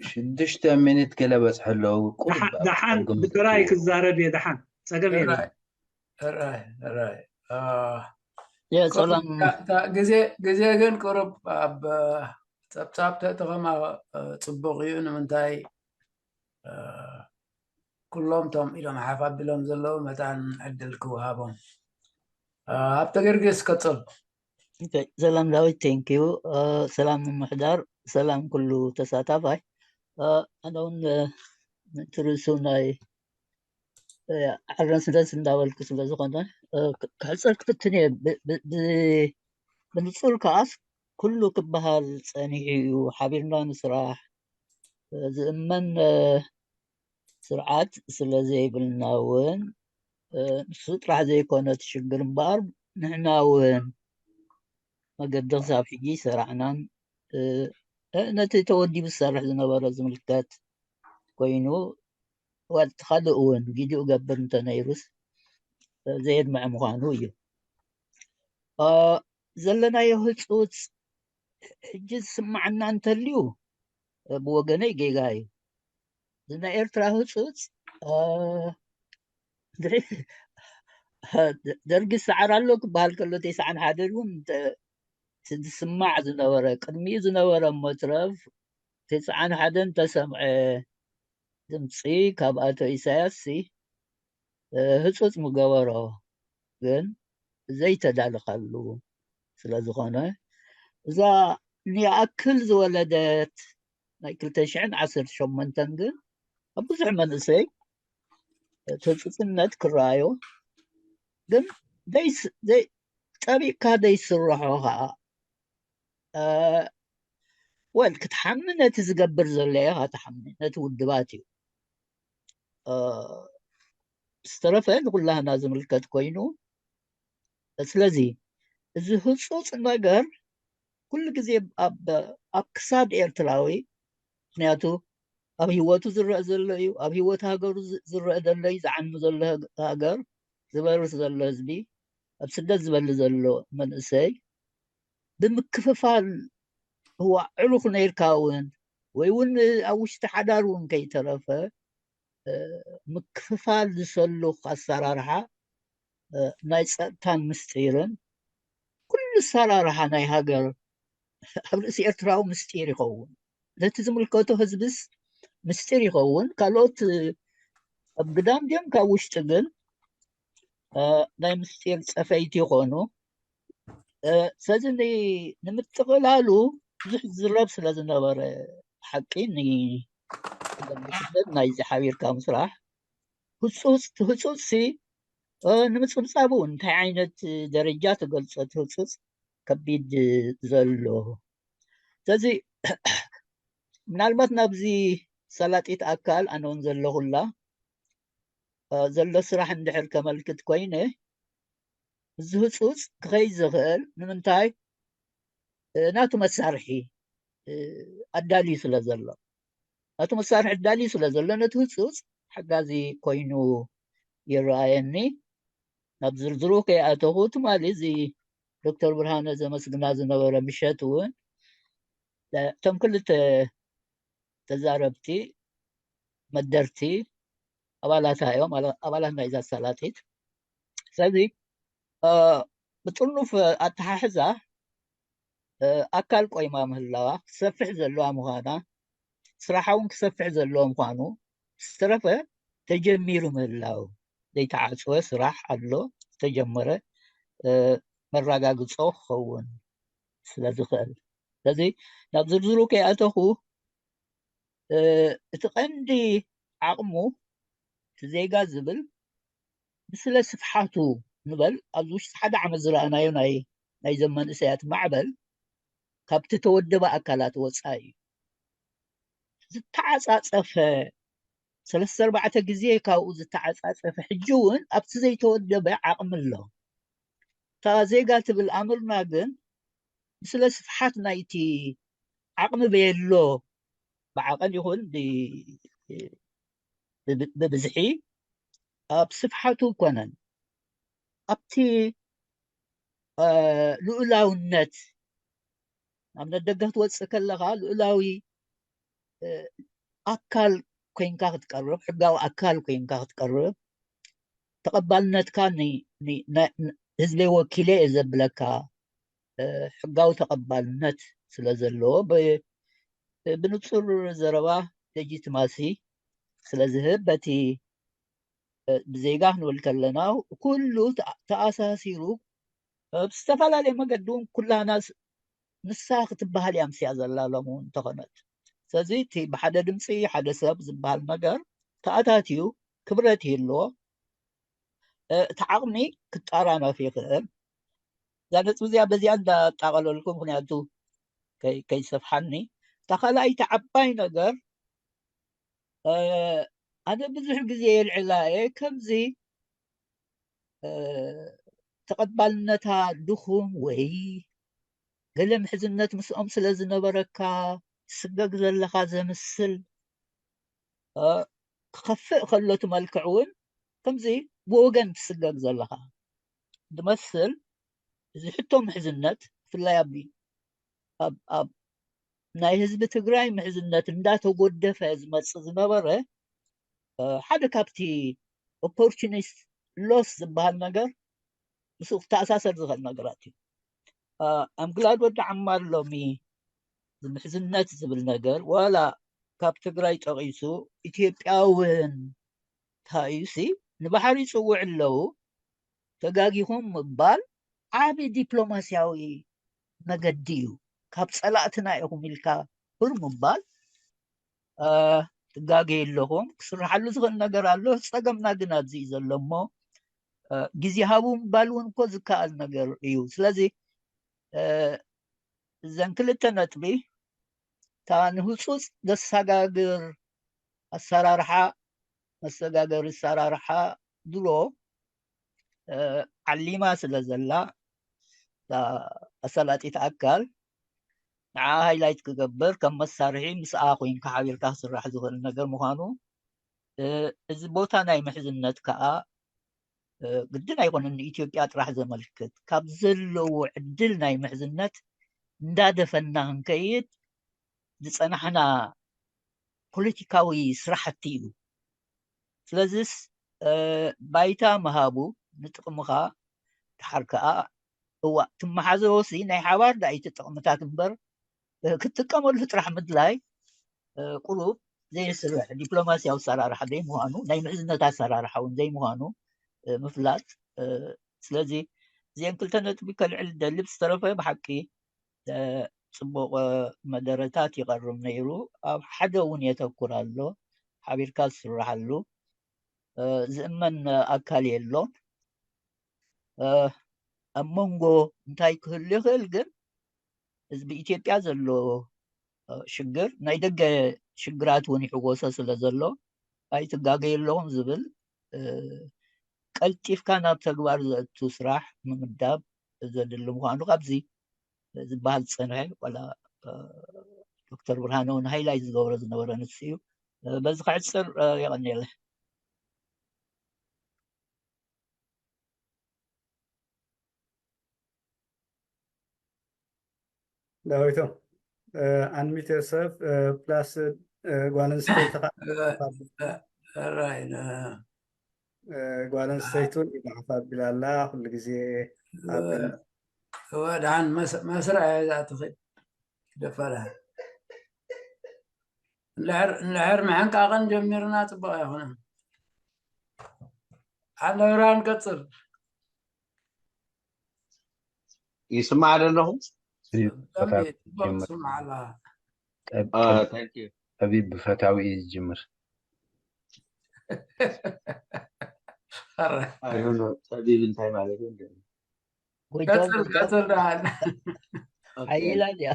ሽዱሽተ ሚኒት ገለ በፅሐ ኣለዉ። ቁሩብ ደሓን ደሓን ኣጉምቱ። ብተራይ ክዛረብ እየ። ደሓን ጸገም የለን። ራይ ራይ ራይ አ፣ የ ሰላም እታ ግዜ ግዜ ግን ቁሩብ ኣብ ጸብጻብ ተእትኸማ ጽቡቕ እዩ። ንምንታይ አ፣ ኩሎም ቶም ኢሎም ሓፍ ኣቢሎም ዘለዉ መታን ዕድል ክወሃቦም። አ፣ ሃብተ ጊዮርጊስ ቀጽል። ኦኬ፣ ሰላም ዳዊት፣ ቴንክ ዩ። ሰላም ንምሕዳር፣ ሰላም ኩሉ ተሳታፋይ። ኣነ እውን እቲ ርእሱ ናይ ዓረንስደስ እንዳበልኩ ስለ ዝኾነ ክሕፀር ክፍትን እየ። ብንፁር ከዓስ ኩሉ ክበሃል ፀኒሑ እዩ። ሓቢርና ንስራሕ ዝእመን ስርዓት ስለ ዘይብልና እውን ንሱ ጥራሕ ዘይኮነ እቲ ሽግር እምበኣር ንሕና እውን መገዲ ክሳብ ሕጂ ይሰራዕናን ነቲ ተወዲቡ ዝሰርሕ ዝነበረ ዝምልከት ኮይኑ እቲ ካልእ እውን ጊዲኡ ገብር እንተነይሩስ ዘየድምዐ ምዃኑ እዩ። ዘለናዮ ህፁፅ ሕጂ ዝስማዓና እንተልዩ ብወገነይ ጌጋ እዩ። እዚ ናይ ኤርትራ ህፁፅ ደርጊ ሰዓር ኣሎ ክበሃል ከሎ ተስዓን ሓደን እውን ዝስማዕ ዝነበረ ቅድሚኡ ዝነበረ መትረፍ ተስዓን ሓደን ተሰምዐ ድምፂ ካብ ኣቶ ኢሳያስ ህፁፅ ምገበሮ ግን ዘይተዳለኻሉ ስለ ዝኾነ እዛ ንይኣክል ዝወለደት ናይ ክልተ ሽሕን ዓሰርተ ሸሞንተን ግን ኣብ ብዙሕ መንእሰይ ህፁፅነት ክረኣዮ ግን ጠቢቕካ ዘይስርሖ ከዓ ወል ክትሓሚ ነቲ ዝገብር ዘሎ ኢኻ ትሓሚ ነቲ ውድባት እዩ። ዝተረፈ ንኩላህና ዝምልከት ኮይኑ ስለዚ እዚ ህፁፅ ነገር ኩሉ ግዜ ኣብ ክሳድ ኤርትራዊ ምክንያቱ ኣብ ህይወቱ ዝረአ ዘሎ እዩ። ኣብ ህይወት ሃገሩ ዝረአ ዘሎ እዩ። ዝዓኑ ዘሎ ሃገር ዝበርስ ዘሎ ህዝቢ ኣብ ስደት ዝበሊ ዘሎ መንእሰይ ብምክፍፋል እዋ ዕሩኽ ነይርካ እውን ወይ እውን ኣብ ውሽጢ ሓዳር እውን ከይተረፈ ምክፍፋል ዝሰሉኽ ኣሰራርሓ ናይ ፀጥታን ምስጢርን ኩሉ ኣሰራርሓ ናይ ሃገር ኣብ ርእሲ ኤርትራዊ ምስጢር ይኸውን። ነቲ ዝምልከቶ ህዝብስ ምስጢር ይኸውን። ካልኦት ኣብ ግዳም ድዮም ካብ ውሽጢ ግን ናይ ምስጢር ፀፈይቲ ይኾኑ። ስለዚ ንምጥቕላሉ ብዙሕ ዝረብ ስለ ዝነበረ ሓቂ ንስደት ናይዚ ሓቢርካ ምስራሕ ህፁፅ ህፁፅሲ ንምፅብፃቡ እንታይ ዓይነት ደረጃ ትገልፆ እቲ ህፁፅ ከቢድ ዘሎ ስለዚ ምናልባት ናብዚ ሰላጢት ኣካል ኣነ እውን ዘለኹላ ዘሎ ስራሕ እንድሕር ከመልክት ኮይነ እዚ ህፁፅ ክኸይድ ዝኽእል ንምንታይ ናቱ መሳርሒ ኣዳልዩ ስለ ዘሎ ናቱ መሳርሒ ኣዳልዩ ስለ ዘሎ ነቲ ህፁፅ ሓጋዚ ኮይኑ ይረኣየኒ። ናብ ዝርዝሩ ከይኣተኹ ትማሊ እዚ ዶክተር ብርሃነ ዘመስግና ዝነበረ ምሸት እውን እቶም ክልተ ተዛረብቲ መደርቲ ኣባላታ እዮም ኣባላት ናይዛ ሰላጢት ስለዚ ብጥርኑፍ ኣተሓሕዛ ኣካል ቆይማ ምህላዋ ክሰፍሕ ዘለዋ ምዃና ስራሓ እውን ክሰፍሕ ዘለዎ ምዃኑ ዝተረፈ ተጀሚሩ ምህላው ዘይተዓፅወ ስራሕ ኣሎ ዝተጀመረ መረጋግፆ ክኸውን ስለ ዝኽእል ስለዚ ናብ ዝርዝሩ ከይኣተኹ እቲ ቀንዲ ዓቕሙ እቲ ዜጋ ዝብል ንስለ ስፍሓቱ ንበል ኣብዚ ውሽጢ ሓደ ዓመት ዝረኣናዮ ናይ ናይዘም መንእሰያት ማዕበል ካብቲ ተወደበ ኣካላት ወፃኢ እዩ። ዝተዓፃፀፈ ሰለስተ ኣርባዕተ ግዜ ካብኡ ዝተዓፃፀፈ ሕጂ እውን ኣብቲ ዘይተወደበ ዓቕሚ ኣሎ። እታ ዜጋ ትብል ኣምርና ግን ንስለ ስፍሓት ናይቲ ዓቕሚ በየሎ ብዓቐን ይኹን ብብዝሒ ኣብ ስፍሓቱ ኣይኮነን ኣብቲ እ፣ ልኡላውነት፣ ናብ ነደገ ክትወፅእ ከለኻ ልኡላዊ፣ እ፣ ኣካል ኮይንካ ክትቀርብ፣ ሕጋዊ ኣካል ኮይንካ ክትቀርብ፣ ተቐባልነትካ ን-፣ ን-፣ ን-፣ ህዝበይ ወኪለ እየ ዘብለካ፣ እ፣ ሕጋዊ ተቐባልነት ስለ ዘለዎ፣ ብ-፣ ብንጹር ዘረባ ሌጂትማሲ ስለ ዝህብ፣ በቲ፣ እ፣ ብዜጋ ክንብል ከለና፣ ኩሉ ተኣ-፣ ተኣሳሲሩ፣ እ፣ ብዝተፈላለየ መገዲ እውን ኩላና ስ-፣ ንሳ ክትበሃል እያ ምስያ ዘላ ሎም እውን እንተኾነት። ስለዚ እቲ ብሓደ ድምፂ ሓደ ሰብ ዝበሃል ነገር ተኣታትዩ ክብረት ይህልዎ፣ እ፣ እቲ ዓቕሚ ክጣራነፍ ይኽእል። እዛ ነጥቢ እዚኣ በዚኣ እንዳጣቐለልኩ፣ ምኽንያቱ ከይ-፣ ከይሰፍሓኒ፣ እታ ካልኣይቲ ዓባይ ነገር፣ እ፣ ኣነ ብዙሕ ግዜ የልዕላ እየ፣ ከምዚ፣ እ፣ ተቐባልነታ ድኹም ወይ ገለ ምሕዝነት ምስኦም ስለ ዝነበረካ ትስገግ ዘለኻ ዘምስል፣ እ፣ ክኸፍእ ከሎ እቲ መልክዕ እውን ከምዚ ብወገን ትስገግ ዘለኻ ዝመስል፣ እዚ ሕቶ ምሕዝነት ብፍላይ ኣብ፣ ኣብ፣ ኣብ ናይ ህዝቢ ትግራይ ምሕዝነት እንዳተጎደፈ ዝመጽእ ዝነበረ፣ እ፣ ሓደ ካብቲ ኦፖርቹኒስት ሎስ ዝበሃል ነገር ምስኡ ክተኣሳሰር ዝኽእል ነገራት እዩ። እ፣ ኣምግላድ ወዲ ዓማር ሎሚ ምሕዝነት ዝብል ነገር ዋላ ካብ ትግራይ ጠቒሱ ኢትዮጵያውን እንታዩሲ ንባሕሪ ይጽውዕ ኣለዉ፣ ተጋጊኹም ምባል ዓቢ ዲፕሎማስያዊ መገዲ እዩ። ካብ ጸላእትና ኢኹም ኢልካ ሁር ምባል፣ እ፣ ትጋገዩ ኣለኹም። ክስርሓሉ ዝኽእል ነገር ኣሎ። ጸገምና ግን ኣብዚ እዩ ዘሎ እሞ፣ እ፣ ግዜ ሃቡ ምባል እውን እኮ ዝከኣል ነገር እዩ። ስለዚ፣ እ፣ እዘን ክልተ ነጥቢ፣ እታ ንህጹጽ ዘሰጋግር ኣሰራርሓ፣ መሰጋገሪ ኣሰራርሓ ድሮ፣ እ፣ ዓሊማ ስለ ዘላ፣ እታ ኣሳላጢት ኣካል ንዓ ሃይላይት ክገብር ከም መሳርሒ ምስኣ ኮይንካ ሓቢርካ ክስራሕ ዝኽእል ነገር ምዃኑ፣ እ፣ እዚ ቦታ ናይ ምሕዝነት ከኣ፣ እ፣ ግድን ኣይኮነን ንኢትዮጵያ ጥራሕ ዘመልክት፣ ካብ ዘለዎ ዕድል ናይ ምሕዝነት እንዳደፈና ክንከይድ ዝጸናሕና ፖለቲካዊ ስራሕቲ እዩ። ስለዚስ፣ እ፣ ባይታ ምሃቡ ንጥቕምኻ፣ ድሓር ከኣ፣ እዋ፣ ትመሓዘዎሲ ናይ ሓባር ዳኣ እቲ ጥቕምታት እምበር፣ እ፣ ክትጥቀመሉ ጥራሕ ምድላይ፣ እ፣ ቁሩብ ዘየስርሕ ዲፕሎማስያዊ ኣሰራርሓ ዘይምዃኑ፣ ናይ ምሕዝነት ኣሰራርሓ እውን ዘይምዃኑ፣ እ፣ ምፍላጥ፣ እ፣ ስለዚ እዚአን ክልተ ነጥቢ ከልዕል ደሊ፣ ብዝተረፈ ብሓቂ፣ እ፣ ጽቡቕ፣ እ፣ መደረታት ይቐርብ ነይሩ። ኣብ ሓደ እውን የተኩር ኣሎ፣ ሓቢርካ ዝስርሓሉ፣ እ፣ ዝእመን ኣካል የሎን። እ፣ ኣብ መንጎ እንታይ ክህሉ ይኽእል ግን፣ እዚ ብኢትዮጵያ ዘሎ፣ እ፣ ሽግር ናይ ደገ ሽግራት እውን ይሕወሶ ስለ ዘሎ፣ ኣይትጋገዩ ኣለኹም ዝብል፣ እ፣ ቀልጢፍካ ናብ ተግባር ዘእቱ ስራሕ ምምዳብ ዘድሊ ምዃኑ ካብዚ ዝበሃል ዝጸንሐ፣ ዋላ፣ እ፣ ዶክተር ብርሃነ እውን ሃይላይት ዝገብሮ ዝነበረ ንሱ እዩ። እ፣ በዚ ክዕጽር፣ እ፣ የቐንየለይ። ዳዊቶ፣ እ፣ unmute yourself፣ እ፣ ፕላስ፣ እ፣ ጓል ኣንስተይቲ ኸዓ እ፣ እ፣ ራይ፣ እ፣ እ፣ ጓል ኣንስተይቲ እውን ይጓሓፍ ኣቢላ ኣላ። ኩሉ ግዜ ኣብ እ፣ እወ፣ ደሓን መስ-፣ መስርዕ እያ እዛ ትኽድ። ደፋላ። እንድሕር፣ እንድሕር ምሕንቃቕን ጀሚርና ጽቡቕ ኣይኾነን። ሓለውራ ንቀጽል። ይስማዕ ዶ ኣለኹ? እዚ ብጣዕሚ ፈታዊ ጽቡቕ ይጀምር። ትስማዕ ኣለኻ። ጠብ-፣ አ፣ ጠብ-፣ thank you። ጠቢብ ብፈታዊ እዩ ዝጅምር። ኧረ፣ I don't know። ጠቢብ እንታይ ማለት እዩ? ጎይታ ቀጽል፣ ቀጽል ደሓን። ኦኬ። ሓይላ ድያ?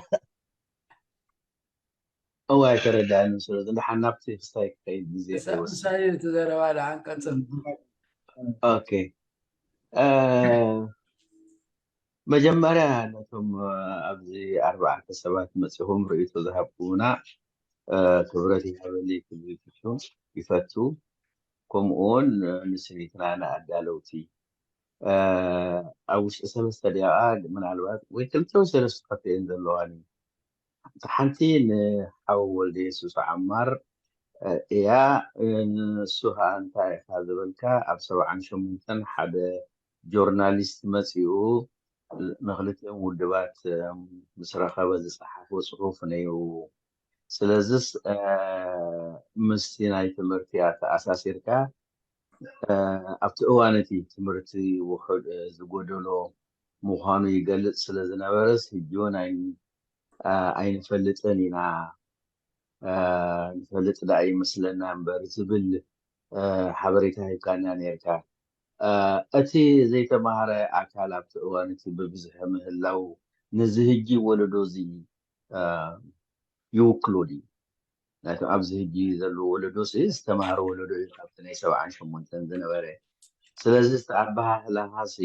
እዋ ኣይተረዳእን። ስለዚ ደሓን ናብቲ ክስታይ ክኸይድ ግዜ ምሳይ፣ ከይወስድ። ምሳይ እቲ ዘረባ ደሓን ቀጽል። ኦኬ። እ፣ መጀመርያ ነቶም፣ እ፣ ኣብዚ ኣርባዕተ ሰባት መጺኹም ርእይቶ ዝሃብኩምና፣ እ፣ ክብረት ይሃበኒ ክብል ይፈቱ፣ ይፈቱ። ከምኡ እውን፣ እ፣ ንስኒትና ንኣዳለውቲ፣ ኣብ ውሽጢ ሰለስተ ደቂቃ ምናልባት ወይ ክልተ ወይ ሰለስተ ጽሑፍ እየን ዘለዋኒ። እታ ሓንቲ ንሓው ወልደ የሱስ ዓማር እያ። ንሱ ከዓ እንታይ ኢኻ ዝበልካ፣ ኣብ ሰብዓን ሸሞንተን ሓደ ጆርናሊስት መፂኡ ንክልቲኦም ውድባት ምስ ረኸበ ዝፀሓፎ ፅሑፍ ነይሩ። ስለዚስ ምስቲ ናይ ትምህርቲ ኣተኣሳሲርካ ኣብቲ እዋን እቲ ትምህርቲ ውሑድ ዝጎደሎ ምዃኑ ይገልጽ ስለ ዝነበረስ ሕጂ እውን ኣይንፈልጥን ኢና፣ ንፈልጥ ደኣ ይመስለና እምበር ዝብል ሓበሬታ ሂብካና ነርካ። እቲ ዘይተማህረ ኣካል ኣብቲ እዋን እቲ ብብዝሒ ምህላው ነዚ ሕጂ ወለዶ እዚ ይውክሎ ድዩ? ናይቶም ኣብዚ ሕጂ ዘሎ ወለዶ ዝተማህረ ወለዶ እዩ ካብቲ ናይ ሰብዓን ሸሞንተን ዝነበረ። ስለዚ ኣበሃህላኻሲ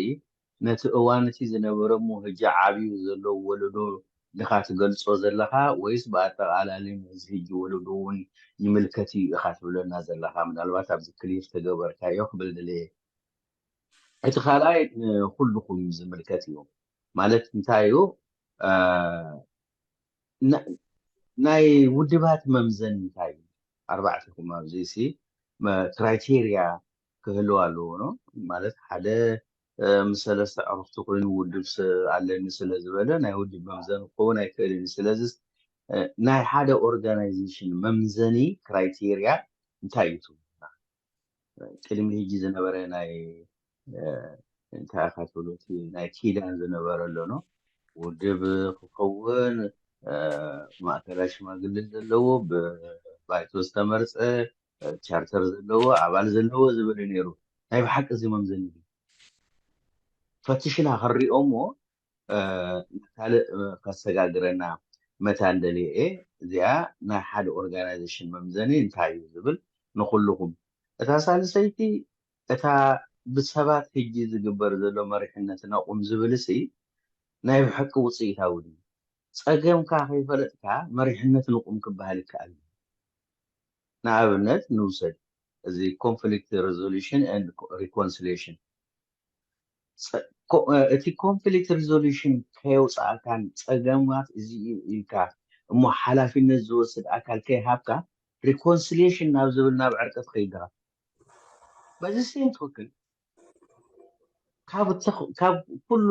ነቲ እዋን እቲ ዝነበረ እሞ ሕጂ ዓብዩ ዘሎ ወለዶ ድኻ ትገልጾ ዘለኻ ወይስ ብኣጠቓላሊ ነዚ ሕጂ ወለዶ እውን ይምልከት እዩ ኢኻ ትብለና ዘለኻ? ምናልባት ኣብዚ ክሊር ተገበርካዮ ክብል ድልየ። እቲ ካልኣይ ንኩልኩም ዝምልከት እዩ። ማለት እንታይ እዩ? ናይ ውድባት መምዘኒ እንታይ እዩ? ኣርባዕተኹም ኣብዚ ሲ ክራይቴርያ ክህልው ኣለዎ ነው ማለት ሓደ ምስ ሰለስተ ዕሩኽቲ ኮይኑ ውድብ ኣለኒ ስለ ዝበለ ናይ ውድብ መምዘኒ ክኸውን ኣይክእልን እዩ። ስለዚ ናይ ሓደ ኦርጋናይዜሽን መምዘኒ ክራይቴርያ እንታይ እዩ ትብሉና? ቅድሚ ሕጂ ዝነበረ ናይ እንታይ ኢኻ ትብሉ እቲ ናይ ኪዳን ዝነበረ ኣሎ ነው ውድብ ክኸውን ማእከላይ ሽማግሌ ዘለዎ ብባይቶ ዝተመርፀ ቻርተር ዘለዎ ኣባል ዘለዎ ዝብል ነይሩ። ናይ ብሓቂ እዚ መምዘኒ ፈትሽና ክንሪኦ እሞ ካልእ ከሰጋግረና መታን ደልየ እየ። እዚኣ ናይ ሓደ ኦርጋናይዜሽን መምዘኒ እንታይ እዩ ዝብል ንኩልኩም። እታ ሳልሰይቲ እታ ብሰባት ሕጂ ዝግበር ዘሎ መሪሕነት ነቑም ዝብል ሲ ናይ ብሓቂ ውፅኢታዊ ድዩ? ፀገምካ ከይፈለጥካ መሪሕነት ንቑም ክበሃል ይከኣል። ንኣብነት ንውሰድ እዚ conflict resolution and reconciliation እቲ conflict resolution ከየውፅኣካን ፀገማት እዚ እዩ ኢልካ እሞ ሓላፊነት ዝወስድ ኣካል ከይሃብካ reconciliation ናብ ዝብል ናብ ዕርቂ ትኸይድ ዲኻ? በዚ ሴም ትክክል ካብ ኩሉ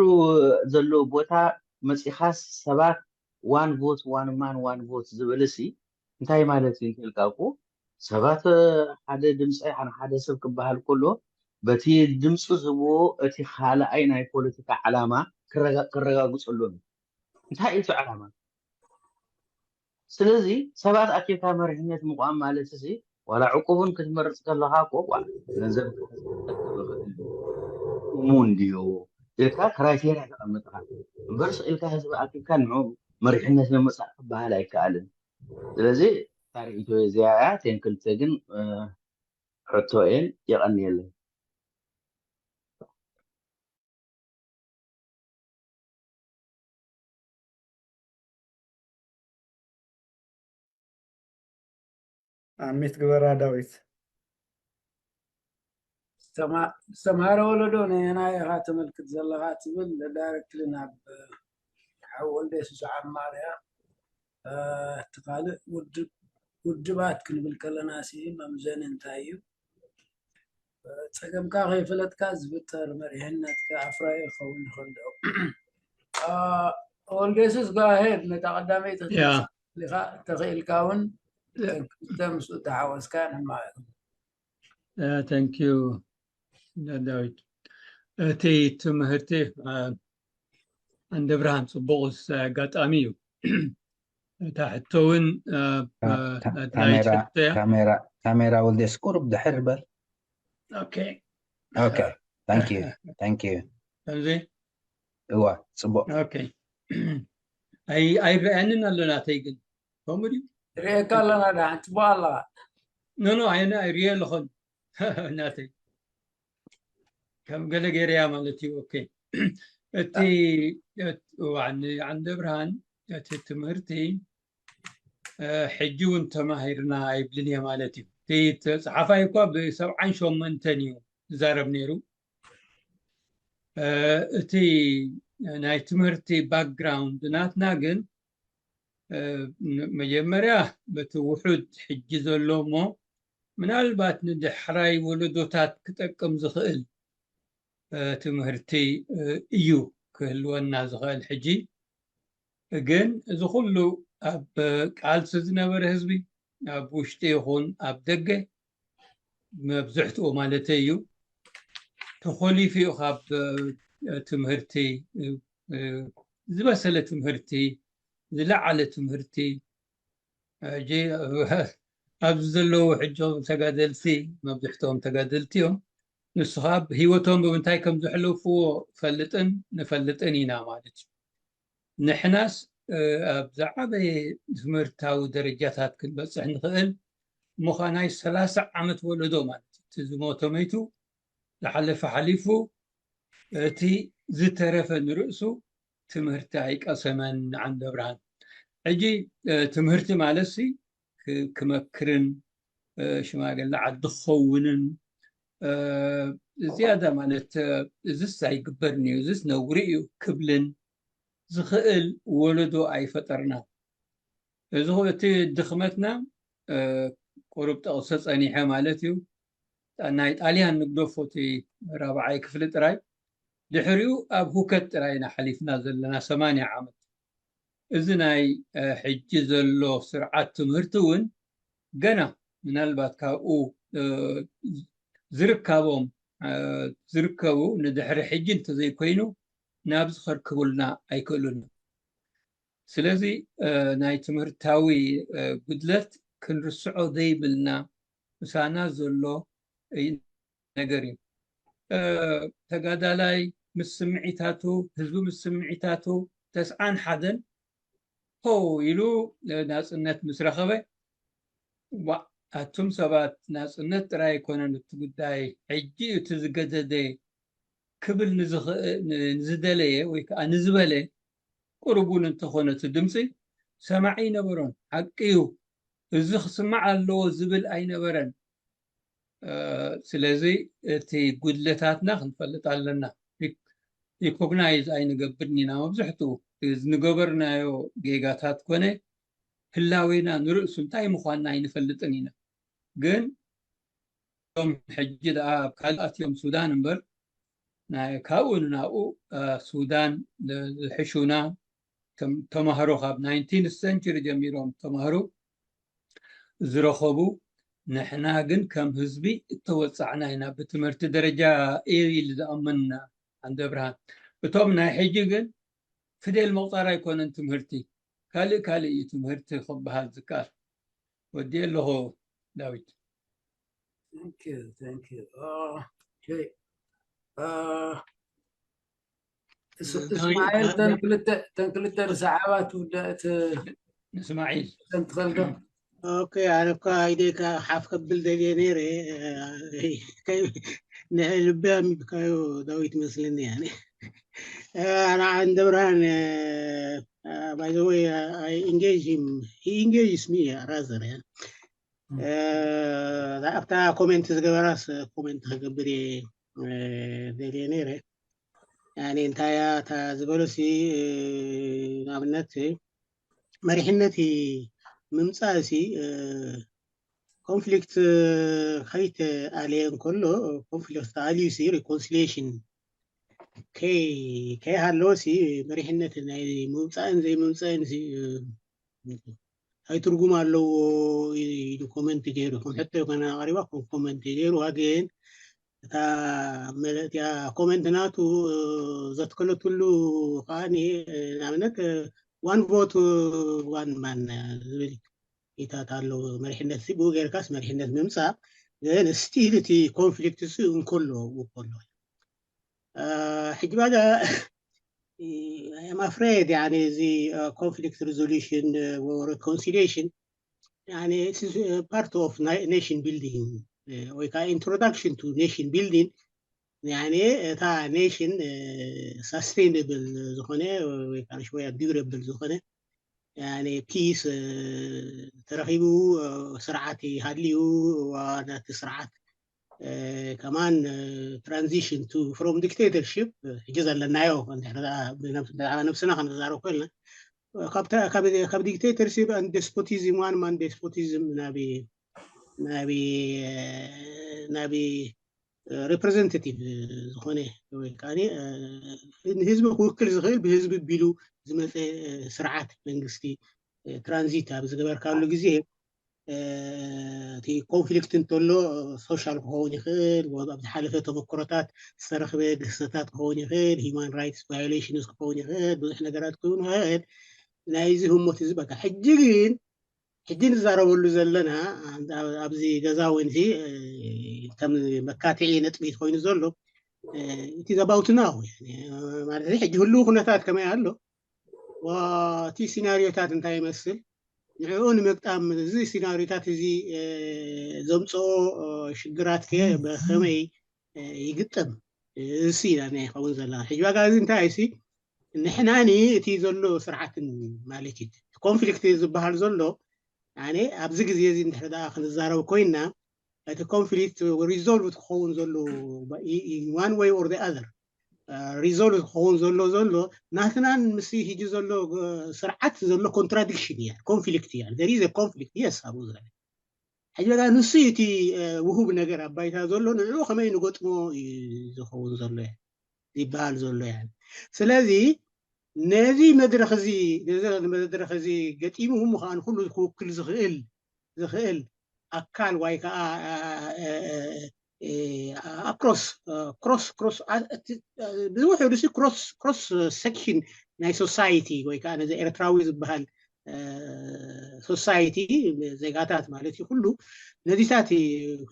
ዘሎ ቦታ መፂኻስ ሰባት one vote one man one vote ዝብል ሲ እንታይ ማለት እዩ እንተልካ እኮ ሰባት ሓደ ድምፂ ሓደ ሰብ ክበሃል ከሎ በቲ ድምፂ ዝብዎ እቲ ካልኣይ ናይ ፖለቲካ ዓላማ ክረጋግፀሎም እዩ። እንታይ እዩ እቲ ዓላማ? ስለዚ ሰባት ኣኪብካ መሪሕነት ምቋም ማለት እዚ ዋላ ዕቁቡን ክትመርፅ ከለካ እኮ ገንዘብ እሙን ድዩ ኢልካ ክራይቴርያ ተቐምጥካ እምበር ስቕ ኢልካ ህዝቢ ኣኪብካ ንዑ መሪሕነት ንምፃእ ክበሃል ኣይከኣልን። ስለዚ ታሪኢቶ እዚኣ እያ። ቴንክልተ ግን ሕቶ እየን። የቐንየለይ። ኣሚት ግበራ ዳዊት። ዝተምሃረ ወለዶ ነየናይ ኢኻ ተመልክት ዘለኻ ትብል ዳይረክትሊ ናብ ሓው ወልደ የሱስ ዓማር እያ። እቲ ካልእ ውድብ ውድባት ክንብል ከለና ሲ መምዘኒ እንታይ እዩ? ፀገምካ ከይፈለጥካ ዝፍጠር መሪሕነትካ ኣፍራዩ ክኸውን ይኽእል ዶ? ወልደ የሱስ go ahead ነታ ቀዳመይቲ ክትመልሳ ተኽኢልካ እውን ክልተ ምስኡ ተሓወስካ ንሕማቕ እዩ። Thank you ዳዊት። እቲ ትምህርቲ ዓንደ ብርሃን ፅቡቕ ኣጋጣሚ እዩ። እታ ሕቶ እውን ካሜራ ወልደስ ቁሩብ ድሕር በል። Okay. Thank you. Thank you. ከምዚ እዋ ፅቡቕ። Okay. ኣይረኣየንን ኣሎ ናተይ ግን ከምኡ ድዩ? ርእየካ ኣለና ደሓን ፅቡቕ ኣለኻ። No no ኣይነ ኣይርእየ ኣለኹን ናተይ ከም ገለ ገይረያ ማለት እዩ። Okay. እቲ ዓንደ ብርሃን እቲ ትምህርቲ ሕጂ እውን ተማሂርና ኣይብልን እየ ማለት እዩ። እቲ ተፅሓፋይ እኳ ብሰብዓን ሸሞንተን እዩ ዝዛረብ ነይሩ። እቲ ናይ ትምህርቲ ባክግራውንድ ናትና ግን መጀመርያ በቲ ውሑድ ሕጂ ዘሎ እሞ ምናልባት ንድሕራይ ወለዶታት ክጠቅም ዝኽእል ትምህርቲ እዩ ክህልወና ዝኽእል። ሕጂ ግን እዚ ኩሉ ኣብ ቃልሲ ዝነበረ ህዝቢ ኣብ ውሽጢ ይኹን ኣብ ደገ መብዝሕትኡ ማለት እዩ ተኾሊፉ እዩ ካብ ትምህርቲ ዝበሰለ ትምህርቲ ዝለዓለ ትምህርቲ ሕጂ ኣብዚ ዘለዉ ሕጂ ተጋደልቲ መብዝሕትኦም ተጋደልቲ እዮም። ንሱ ከዓ ህይወቶም ብምንታይ ከም ዘሕለፍዎ ፈልጥን ንፈልጥን ኢና ማለት እዩ። ንሕናስ ኣብ ዝዓበየ ትምህርታዊ ደረጃታት ክንበፅሕ ንኽእል ምዃናይ ሰላሳ ዓመት ወለዶ ማለት እዩ። እቲ ዝሞተ መይቱ ዝሓለፈ ሓሊፉ እቲ ዝተረፈ ንርእሱ ትምህርቲ ኣይቀሰመን። ንዓንደ ብርሃን ሕጂ ትምህርቲ ማለት ሲ ክመክርን ሽማግለ ዓዲ ክኸውንን ዝያዳ ማለት እዝስ ኣይግበርን እዩ እዝስ ነውሪ እዩ ክብልን ዝኽእል ወለዶ ኣይፈጠርና። እዚ እቲ ድኽመትና ቁሩብ ጠቕሰ ጸኒሐ ማለት እዩ። ናይ ጣልያን ንግደፎ እቲ ራብዓይ ክፍሊ ጥራይ ድሕሪኡ ኣብ ሁከት ጥራይ ኢና ሓሊፍና ዘለና ሰማንያ ዓመት። እዚ ናይ ሕጂ ዘሎ ስርዓት ትምህርቲ እውን ገና ምናልባት ካብኡ ዝርካቦም ዝርከቡ ንድሕሪ ሕጂ እንተዘይኮይኑ ናብ ዝኸርክቡልና ኣይክእሉን። ስለዚ ናይ ትምህርታዊ ጉድለት ክንርስዖ ዘይብልና ምሳና ዘሎ ነገር እዩ። ተጋዳላይ ምስ ስምዒታቱ ህዝቢ ምስ ስምዒታቱ ተስዓን ሓደን ሆ ኢሉ ናፅነት ምስ ረኸበ ዋ ኣቱም ሰባት ናፅነት ጥራይ ኣይኮነን እቲ ጉዳይ ሕጂ እዩ እቲ ዝገደደ ክብል ንዝደለየ ወይ ከዓ ንዝበለ ቁሩብ እውን እንተኾነ እቲ ድምፂ ሰማዒ ኣይነበሮን። ሓቂ እዩ እዚ ክስማዕ ኣለዎ ዝብል ኣይነበረን። ስለዚ እቲ ጉድለታትና ክንፈልጥ ኣለና። ሪኮግናይዝ ኣይንገብርን ኢና። መብዝሕትኡ ዝንገበርናዮ ጌጋታት ኮነ ህላዌና ንርእሱ እንታይ ምዃንና ኣይንፈልጥን ኢና። ግን እቶም ሕጂ ደኣ ኣብ ካልእ ኣትዮም ሱዳን እምበር ካብኡ ንናብኡ ሱዳን ዝሕሹና ተማሃሮ ካብ ናይንቲን ሰንቸሪ ጀሚሮም ተማሃሮ ዝረኸቡ ንሕና ግን ከም ህዝቢ እተወፃዕና ኢና ብትምህርቲ ደረጃ ኢል ዝኣመንና ዓንደ ብርሃን እቶም ናይ ሕጂ ግን ፊደል ምቑፃር ኣይኮነን ትምህርቲ ካልእ ካልእ እዩ ትምህርቲ ክበሃል ዝከኣል ወዲ ኣለኹ ዳዊት እስማኤል ተን ክልተ ርእሲ ዓባ ትውዳእ እስማዒል ተንትኸልዶ ኦኬ ኣነ እኳ ኢደይ ሓፍ ከብል ደልየ ነይረ ልቢ ኣሚብካዮ ዳዊት መስለኒ ያኔ ኣነ ዓንደ ብርሃን by the way I engage him he engages me rather ኣብታ ኮሜንት ዝገበራስ ኮሜንት ክገብር እየ ደልየ ነይረ ያኔ እንታይ እያ እታ ዝበሎሲ ንኣብነት መሪሕነት ምምፃእ ሲ ኮንፍሊክት ከይተኣልየ እንከሎ ኮንፍሊክት ተኣልዩ ሲ ሪኮንሲሊሽን ከይሃለወ ሲ መሪሕነት ናይ ምውፃእን ዘይምውፃእን ሲ እንታይ ትርጉም ኣለዎ ኢሉ ኮመንት ገይሩ ከም ሕቶ ይኮነ ኣቅሪባ ከም ኮመንት ገይሩ ግን እታ እቲያ ኮመንት ናቱ ዘትከለትሉ ከዓ ንኣብነት one vote one man ዝብል ኢታት ኣሎ መሪሕነት ብኡ ገይርካስ መሪሕነት ምምፃእ ግን ስቲል እቲ ኮንፍሊክት ስ እንከሎ እንከሎ ሕጂ ባዳ I'm afraid يعني እዚ conflict resolution or reconciliation يعني it's part of nation building ወይ ከዓ introduction to nation building يعني እታ nation sustainable ዝኾነ ወይ ከዓ ሽወያ durable ዝኾነ يعني peace ተረኺቡ ስርዓት ይሃልዩ ናቲ ስርዓት ከማን transition to from dictatorship ሕጂ ዘለናዮ ነብስና ክንዛረብ ኮይልና ካብ dictatorship and despotism one man despotism ናብ ናብ ናብ representative ዝኾነ ወይ ከዓ ንህዝቢ ክውክል ዝኽእል ብህዝቢ ቢሉ ዝመፀ ስርዓት መንግስቲ transit ኣብ ዝገበርካሉ ግዜ እቲ conflict እንተሎ social ክኸውን ይኽእል፣ ኣብ ዝሓለፈ ተመክሮታት ዝተረኽበ ግህሰታት ክኸውን ይኽእል፣ human rights violations ክኸውን ይኽእል፣ ብዙሕ ነገራት ክኸውን ይኽእል። ናይዚ ህሞት እዚ በቃ ሕጂ ግን ሕጂ ንዛረበሉ ዘለና ኣብዚ ገዛ ወይንሲ ከም መካትዒ ነጥቢ ኮይኑ ዘሎ እቲ ዘባውትና ማለት ሕጂ ህልው ኩነታት ከመይ ኣሎ፣ እቲ ሲናሪዮታት እንታይ ይመስል፣ ንዕኡ ንምግጣም እዚ ሲናሪዮታት እዚ ዘምፅኦ ሽግራት ከ ብከመይ ይግጠም እሱ ኢና ይኸውን ዘለና ሕጂ ዋጋ እዚ እንታይ ሲ ንሕናኒ እቲ ዘሎ ስርዓትን ማለት እዩ conflict ዝበሃል ዘሎ ኣብዚ ግዜ እዚ እንድሕር ክንዛረብ ኮይና እቲ conflict resolve ክኸውን ዘሎ one way or the other resolve ክኸውን ዘሎ ዘሎ ናትናን ምስ ሕጂ ዘሎ ስርዓት ዘሎ contradiction እያ conflict እያ there is conflict yes ኣብኡ ዘሎ ሕጂ በቃ ንሱ እቲ ውሁብ ነገር ኣብ ባይታ ዘሎ ንዕኡ ከመይ ንገጥሞ እዩ ዝኸውን ዘሎ ዝበሃል ዘሎ ያ ስለዚ ነዚ መድረክ እዚ ነዚ መድረክ እዚ ገጢሙ ምዃን ኩሉ ክውክል ዝኽእል ዝኽእል ኣካል ወይ ከዓ across cross cross ብዝውሕዱ cross cross section ናይ society ወይ ከዓ ነዚ ኤርትራዊ ዝበሃል society ዜጋታት ማለት እዩ ኩሉ ነዚታት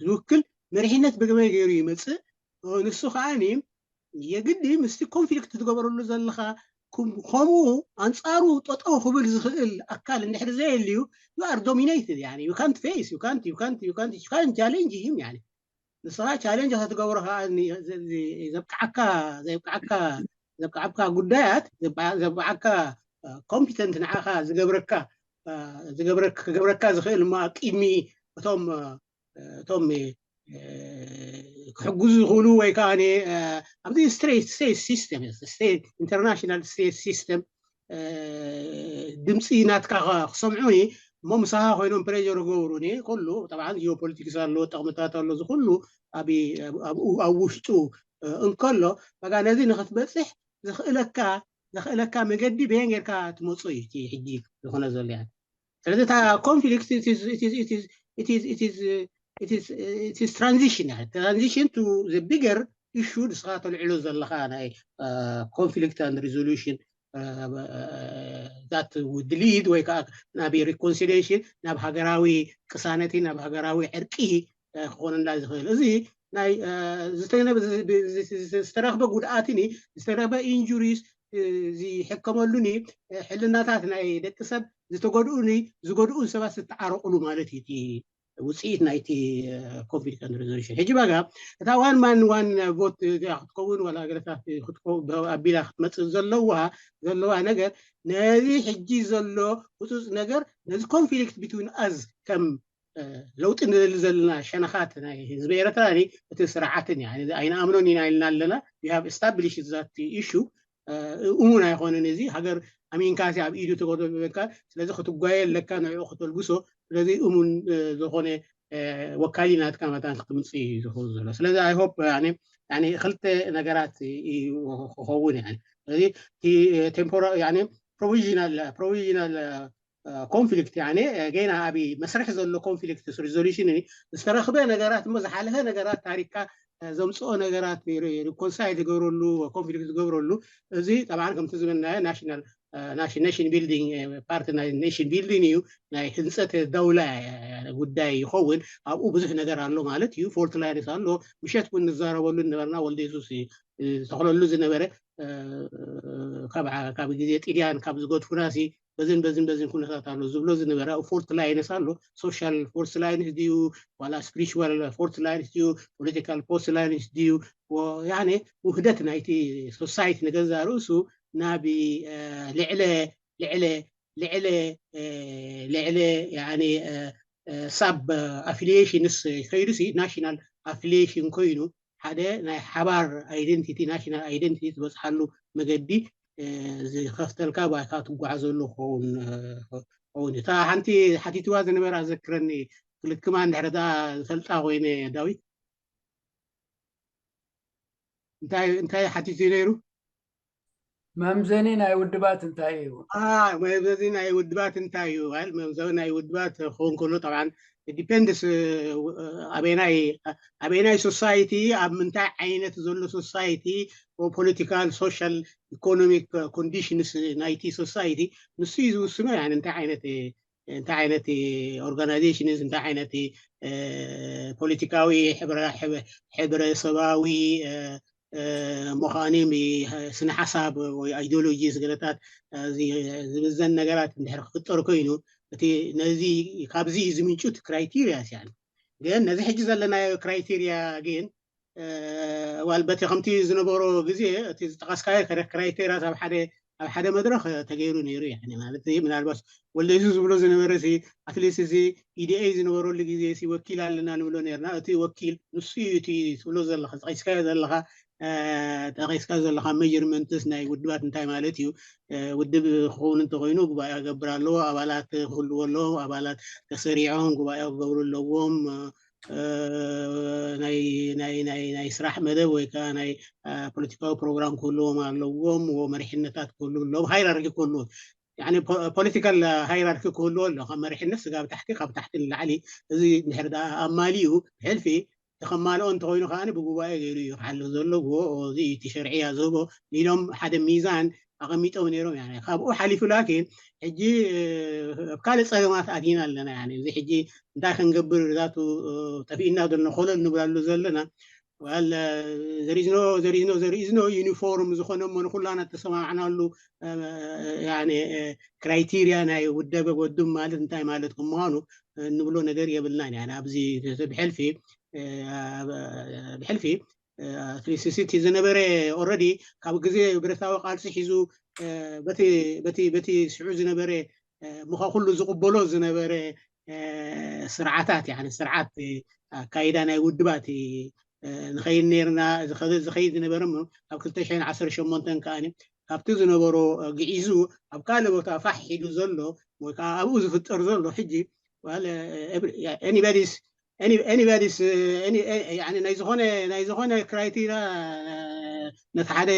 ዝውክል መሪሕነት ብገበይ ገይሩ ይመፅእ ንሱ ከዓ የግዲ ምስቲ conflict ትገበረሉ ዘለካ ከምኡ ኣንፃሩ ጠጠው ክብል ዝኽእል ኣካል እንድሕር ዘየልዩ you are dominated يعني you can't face you can't you can't you can't you can't challenge him يعني ንስኻ challenge ክትገብሮ ከዓ ዘብቅዓካ ዘብቅዓካ ዘብቅዓካ ጉዳያት ዘብቅዓካ competent ንዓኻ ዝገብረካ ዝገብረካ ክገብረካ ዝኽእል እሞ ኣብ ቅድሚ እቶም እቶም ክሕግዙ ዝኽእሉ ወይ ከዓ ኣብዚ straight state system international state system ድምፂ ናትካ ክሰምዑ እሞ ምሳኻ ኮይኖም pressure ይገብሩ ኩሉ طبعا geopolitics ኣሎ ጠቕምታት ኣሎ ዝኩሉ ኣብኡ ኣብ ውሽጡ እንከሎ በቃ ነዚ ንክትበፅሕ ዘኽእለካ ዘኽእለካ መገዲ በየን ጌርካ ትመፁ እዩ እቲ ሕጂ ዝኾነ ዘሎ ስለዚ እታ conflict it is transition transition to the bigger issue ንስኻ ተልዕሎ ዘለኻ ናይ conflict and resolution that would lead ወይ ከዓ ናብ reconciliation ናብ ሃገራዊ ቅሳነቲ ናብ ሃገራዊ ዕርቂ ክኾነና ዝኽእል እዚ ናይ ዝተረኽበ ጉድኣትኒ ዝተረኽበ injuries ዝሕከመሉኒ ሕልናታት ናይ ደቂ ሰብ ዝተጎድኡኒ ዝጎድኡን ሰባት ዝተዓረቑሉ ማለት እዩ ውፅኢት ናይቲ conflict and resolution ሕጂ ባጋ እታ one man one vote ክትከውን ዋላ ገለታት ኣቢላ ክትመፅእ ዘለዋ ዘለዋ ነገር ነዚ ሕጂ ዘሎ ህፁፅ ነገር ነዚ conflict between us ከም ለውጢ ንደሊ ዘለና ሸነኻት ናይ ህዝቢ ኤርትራ እቲ ስርዓትን ኣይንኣምኖን ኢና ኢልና ኣለና you have established that issue እሙን ኣይኮነን እዚ ሃገር ኣሚንካሲ ኣብ ኢዱ ተጎደበካ ስለዚ ክትጓየ ኣለካ ንዕኡ ከተልግሶ ስለዚ እሙን ዝኾነ ወካሊ ናትካ መታን ክትምፅእ እዩ ዝኸውን ዘሎ ስለዚ I hope ክልተ ነገራት ክኸውን ስለዚ ቴምፖራ provisional provisional conflict ገና ኣብ መስርሕ ዘሎ conflict resolution ዝተረኽበ ነገራት እሞ ዝሓለፈ ነገራት ታሪክካ ዘምፅኦ ነገራት reconcile ዝገብረሉ conflict ዝገብረሉ እዚ طبعا ከምቲ ዝበልናዮ national nation building part ናይ nation building እዩ ናይ ህንፀት ደውላ ጉዳይ ይኸውን ኣብኡ ብዙሕ ነገር ኣሎ ማለት እዩ fault lines ኣሎ ምሸት እውን ንዛረበሉ ነበርና ወልደ የሱስ ዝተኽለሉ ዝነበረ ካብ ግዜ ጥልያን ካብ ዝገድፉና በዝን በዝን በዝን ኩነታት ኣሎ ዝብሎ ዝነበረ fault lines ኣሎ social fault lines ድዩ ዋላ spiritual fault lines ድዩ political fault lines ድዩ ያኔ ውህደት ናይቲ society ንገዛ ርእሱ ናብ ልዕለ ልዕለ ልዕለ ልዕለ sub affiliations ከይዱ national ኣፍሊሽን ኮይኑ ሓደ ናይ ሓባር ኣይደንቲቲ ናሽናል ኣይደንቲቲ ዝበፅሓሉ መገዲ ዝኸፍተልካ ባይካ ትጓዓዘሉ ክኸውን ክኸውን እዩ። እታ ሓንቲ ሓቲትዋ ዝነበረ ኣዘክረኒ ክልክማ እንድሕር እታ ዝፈልጣ ኮይነ ዳዊት እንታይ እንታይ ሓቲቱ ነይሩ? መምዘኒ ናይ ውድባት እንታይ እዩ? መምዘኒ ናይ ውድባት እንታይ እዩ? መምዘኒ ናይ ውድባት ክኸውን ከሎ ጠብዓን ዲፔንድስ ኣበናይ ኣበናይ ሶሳይቲ ኣብ ምንታይ ዓይነት ዘሎ ሶሳይቲ ፖለቲካል ሶሻል ኢኮኖሚክ ኮንዲሽንስ ናይቲ ሶሳይቲ ንሱ እዩ ዝውስኖ። እንታይ ዓይነት እንታይ ዓይነት ኦርጋናይዜሽንስ እንታይ ዓይነት ፖለቲካዊ ሕብረሰባዊ ምዃኑ ስነ ሓሳብ ወይ ኣይዲዮሎጂ ስገለታት ዝምዘን ነገራት እንድሕር ክፍጠር ኮይኑ እቲ ነዚ ካብዚ ዝምንጩት ክራይቴሪያ ያ ግን ነዚ ሕጂ ዘለናዮ ክራይቴሪያ ግን ዋል በቲ ከምቲ ዝነበሮ ግዜ እቲ ዝጠቀስካዮ ክራይቴሪያ ኣብ ሓደ ኣብ ሓደ መድረክ ተገይሩ ነይሩ። ማለት ምናልባት ወልደይሱ ዝብሎ ዝነበረ ኣትሊስት እዚ ኢዲኤ ዝነበረሉ ግዜ ወኪል ኣለና ንብሎ ነርና። እቲ ወኪል ንሱ እዩ እቲ ትብሎ ዘለካ ጠቂስካዮ ዘለካ ጠቂስካ ዘለካ ሜርመንትስ ናይ ውድባት እንታይ ማለት እዩ? ውድብ ክኸውን እንተኮይኑ ጉባኤ ክገብር ኣለዎ። ኣባላት ክህልዎ ኣለዎም። ኣባላት ተሰሪዖም ጉባኤ ክገብሩ ኣለዎም። ናይ ስራሕ መደብ ወይ ከዓ ናይ ፖለቲካዊ ፕሮግራም ክህልዎም ኣለዎም። መሪሕነታት ክህሉ ኣለዎም። ሃይራርኪ ክህልዎም ፖለቲካል ሃይራርኪ ክህልዎ ኣሎ። ካብ መሪሕነት ስጋብ ታሕቲ ካብ ታሕቲ ንላዕሊ እዚ ድሕር ኣማሊኡ ብሕልፊ ተኸማልኦ እንተኮይኑ ከዓ ብጉባኤ ገይሩ እዩ ክሓልፍ ዘለዎ። እዚ እቲ ሸርዕያ ዝህቦ ኢሎም ሓደ ሚዛን ኣቐሚጦም ነይሮም። ካብኡ ሓሊፉ ላኪን ሕጂ ኣብ ካልእ ፀገማት ኣቲና ኣለና። እዚ ሕጂ እንታይ ክንገብር ዛቱ ጠፊእና ዘሎ ኮለል ንብላሉ ዘለና ዘሪዝኖ ዘሪዝኖ ዘሪዝኖ ዩኒፎርም ዝኾነ እሞ ንኩላና ተሰማማዕናሉ ክራይቴሪያ ናይ ውደበ ወድብ ማለት እንታይ ማለት ምዃኑ እንብሎ ነገር የብልናን። ኣብዚ ብሕልፊ ብሕልፊ ኣትሊስት እቲ ዝነበረ ኦረዲ ካብ ግዜ ብረታዊ ቃልሲ ሒዙ በቲ ሽዑ ዝነበረ ምዃ ኩሉ ዝቕበሎ ዝነበረ ስርዓታት ስርዓት ኣካይዳ ናይ ውድባት ንኸይድ ነርና ዝኸይድ ዝነበረ ካብ ክልተ ሽሕን ዓሰርተ ሸሞንተን ከዓ ካብቲ ዝነበሮ ግዒዙ ኣብ ካልእ ቦታ ፋሕ ኢሉ ዘሎ ወይ ከዓ ኣብኡ ዝፍጠር ዘሎ ሕጂ anybody's anybody's ናይ ዝኾነ ናይ ዝኾነ ክራይቴሪያ ነቲ ሓደ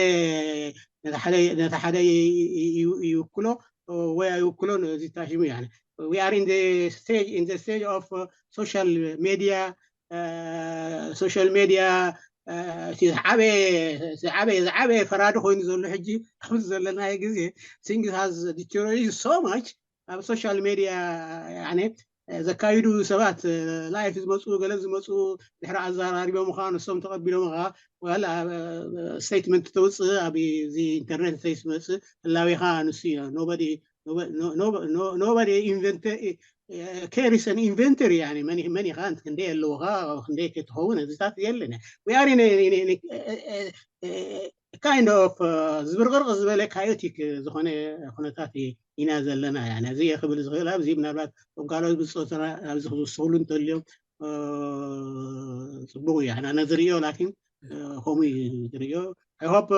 ነቲ ሓደ ይውክሎ ወይ ኣይውክሎን እዚ ታሽሙ። We are in the stage in the stage of social media social media ዝዓበየ ዝዓበየ ዝዓበየ ፈራዲ ኮይኑ ዘሎ ሕጂ ኣብዚ ዘለናዮ ግዜ things has deteriorated so much ኣብ social media ዘካይዱ ሰባት ላይፍ ዝመፁ ገለ ዝመፁ ድሕሪ ኣዘራሪቦም ኻ ንሶም ተቐቢሎም ኻ ዋላ ስቴትመንት ተውፅእ ኣብ እዚ ኢንተርኔት ዘይትመፅእ ህላዌኻ ንሱ እዩ። Nobody nobody invent carries an inventory መን ኢኻ ክንደይ ኣለውኻ ክንደይ ከትኸውን እዚታት የለን። We are in kind of ዝብርቕርቕ ዝበለ ካዮቲክ ዝኾነ ኩነታት ኢና ዘለና። እዚ ክብል ዝኽእል ኣብዚ ምናልባት እቶም ካልኦት ብፆትና ኣብዚ ክውስኽሉ እንተልዮም ፅቡቅ እዩ። ኣነ ዝርእዮ ላኪን ከምኡ እዩ ዝርእዮ። I hope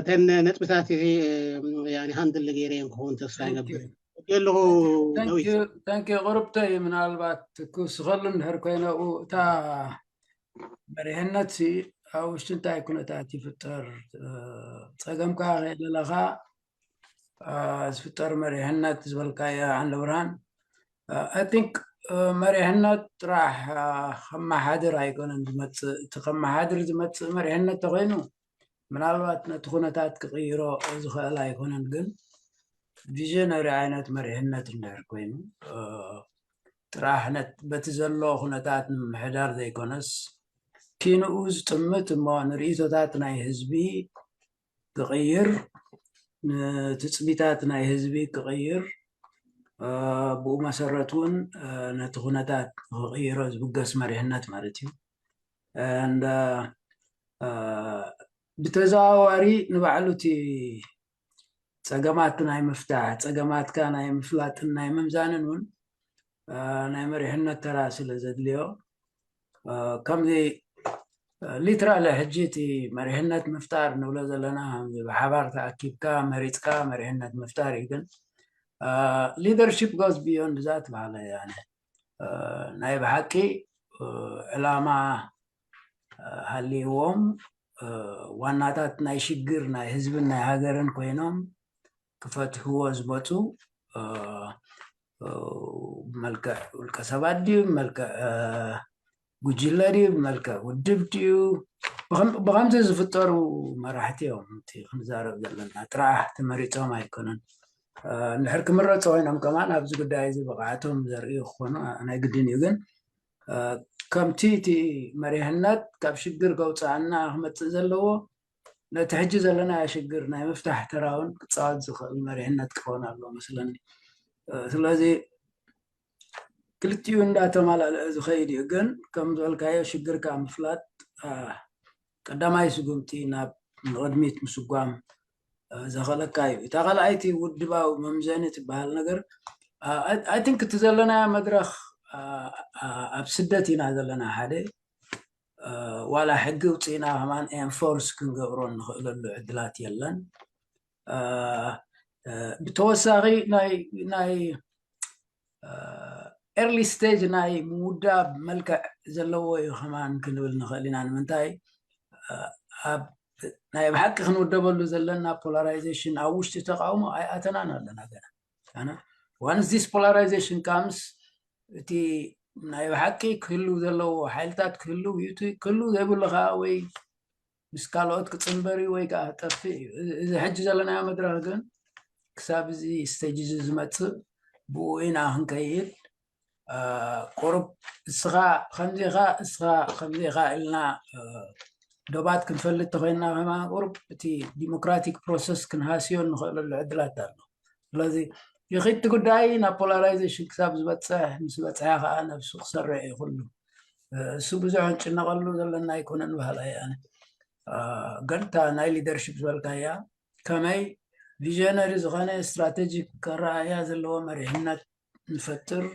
ተን ነጥብታት እዚ ሃንድል ገይረ እዮም ክኸውን ተስፋ ይገብር ኣለኹ። ተንኪ ቅርብቶ እዩ። ምናልባት ክውስኸሉ እንድሕር ኮይነ እታ መሪሕነት ኣብ ውሽጢ እንታይ ኩነታት ይፍጠር ፀገምካ ከየለለኻ ዝፍጠር መሪሕነት ዝበልካዮ ዓንደ ብርሃን I think መሪሕነት ጥራሕ ከመሓድር ኣይኮነን ዝመፅእ። እቲ ከመሓድር ዝመፅእ መሪሕነት ተኮይኑ ምናልባት ነቲ ኩነታት ክቕይሮ ዝኽእል ኣይኮነን፣ ግን ቪዥነሪ ዓይነት መሪሕነት እንድሕር ኮይኑ ጥራሕ በቲ ዘሎ ኩነታት ንምምሕዳር ዘይኮነስ ኪንኡ ዝጥምት እሞ ንርእይቶታት ናይ ህዝቢ ክቕይር ንትፅቢታት ናይ ህዝቢ ክቕይር ብኡ መሰረት እውን ነቲ ኩነታት ክቕይሮ ዝብገስ መሪሕነት ማለት እዩ። እንደ ብተዘዋዋሪ ንባዕሉ እቲ ፀገማት ናይ ምፍታሕ ፀገማትካ ናይ ምፍላጥን ናይ ምምዛንን እውን ናይ መሪሕነት ተራ ስለ ዘድልዮ፣ ከምዚ ሊትራሊ ሕጂ እቲ መሪሕነት ምፍጣር ንብሎ ዘለና፣ ከምዚ ብሓባር ተኣኪብካ መሪፅካ መሪሕነት ምፍጣር እዩ። ግን leadership goes beyond that በሃለ። ናይ ብሓቂ ዕላማ ሃልይዎም፣ ዋናታት ናይ ሽግር ናይ ህዝብን ናይ ሃገርን ኮይኖም ክፈትሕዎ ዝመፁ፣ ብመልክዕ ውልቀ ሰባት ድዩ፣ ብመልክዕ ጉጅለ ድዩ፣ ብመልክዕ ውድብ ድዩ፣ ብኸምዚ ዝፍጠሩ መራሕቲ እዮም እቲ ክንዛረብ ዘለና። ጥራሕ ተመሪፆም ኣይኮነን። እንድሕር ክምረፁ ኮይኖም ከማን ኣብዚ ጉዳይ እዚ ብቕዓቶም ዘርእዩ ክኾኑ ናይ ግድን እዩ። ግን ከምቲ እቲ መሪሕነት ካብ ሽግር ከውፅኣና ክመፅእ ዘለዎ፣ ነቲ ሕጂ ዘለናዮ ሽግር ናይ ምፍታሕ ተራ እውን ክፃወት ዝኽእል መሪሕነት ክኸውን ኣሎ መስለኒ። ስለዚ ክልቲኡ እንዳተማላልአ ዝኸይድ እዩ። ግን ከም ዝበልካዮ ሽግርካ ምፍላጥ ቀዳማይ ስጉምቲ ናብ ንቕድሚት ምስጓም ዘኸለካ እዩ። እታ ካልኣይቲ ውድባዊ መምዘኒ ትበሃል ነገር፣ I think እቲ ዘለናዮ መድረኽ ኣብ ስደት ኢና ዘለና። ሓደ ዋላ ሕጊ ውፅኢና ከማን ኤንፎርስ ክንገብሮ እንኽእለሉ ዕድላት የለን። ብተወሳኺ ናይ ኤርሊ ስቴጅ ናይ ምውዳብ መልክዕ ዘለዎ እዩ ከማን ክንብል ንኽእል ኢና። ንምንታይ? ኣብ ናይ ብሓቂ ክንውደበሉ ዘለና ፖላራይዜሽን ኣብ ውሽጢ ተቃውሞ ኣይኣተናን ኣለና ገና። ዋንስ ዚስ ፖላራይዜሽን ካምስ፣ እቲ ናይ ብሓቂ ክህልው ዘለዎ ሓይልታት ክህልው እዩ፣ ክህልው ዘይብሉ ከዓ ወይ ምስ ካልኦት ክፅንበር እዩ ወይ ከዓ ክጠፍእ እዩ። እዚ ሕጂ ዘለናዮ መድረኽ ግን ክሳብ እዚ ስቴጅ እዚ ዝመፅእ ብኡ ኢና ክንከይድ። ቁሩብ እስኻ ከምዚኻ እስኻ ከምዚኻ ኢልና ዶባት ክንፈልጥ ተኮይንና ከማ ቁሩብ እቲ ዲሞክራቲክ ፕሮሰስ ክንሃስዮ እንኽእለሉ ዕድላት ኣሎ። ስለዚ ይኽድ ጉዳይ ናብ ፖላራይዜሽን ክሳብ ዝበፅሕ፣ ምስ በፅሐ ከዓ ነብሱ ክሰርዕ እዩ ኩሉ። እሱ ብዙሕ እንጭነቐሉ ዘለና ኣይኮነን በሃላይ ኣነ። ገንታ ናይ ሊደርሽፕ ዝበልካያ ከመይ ቪዥነሪ ዝኾነ ስትራቴጂክ ከረኣያ ዘለዎ መሪሕነት ንፈጥር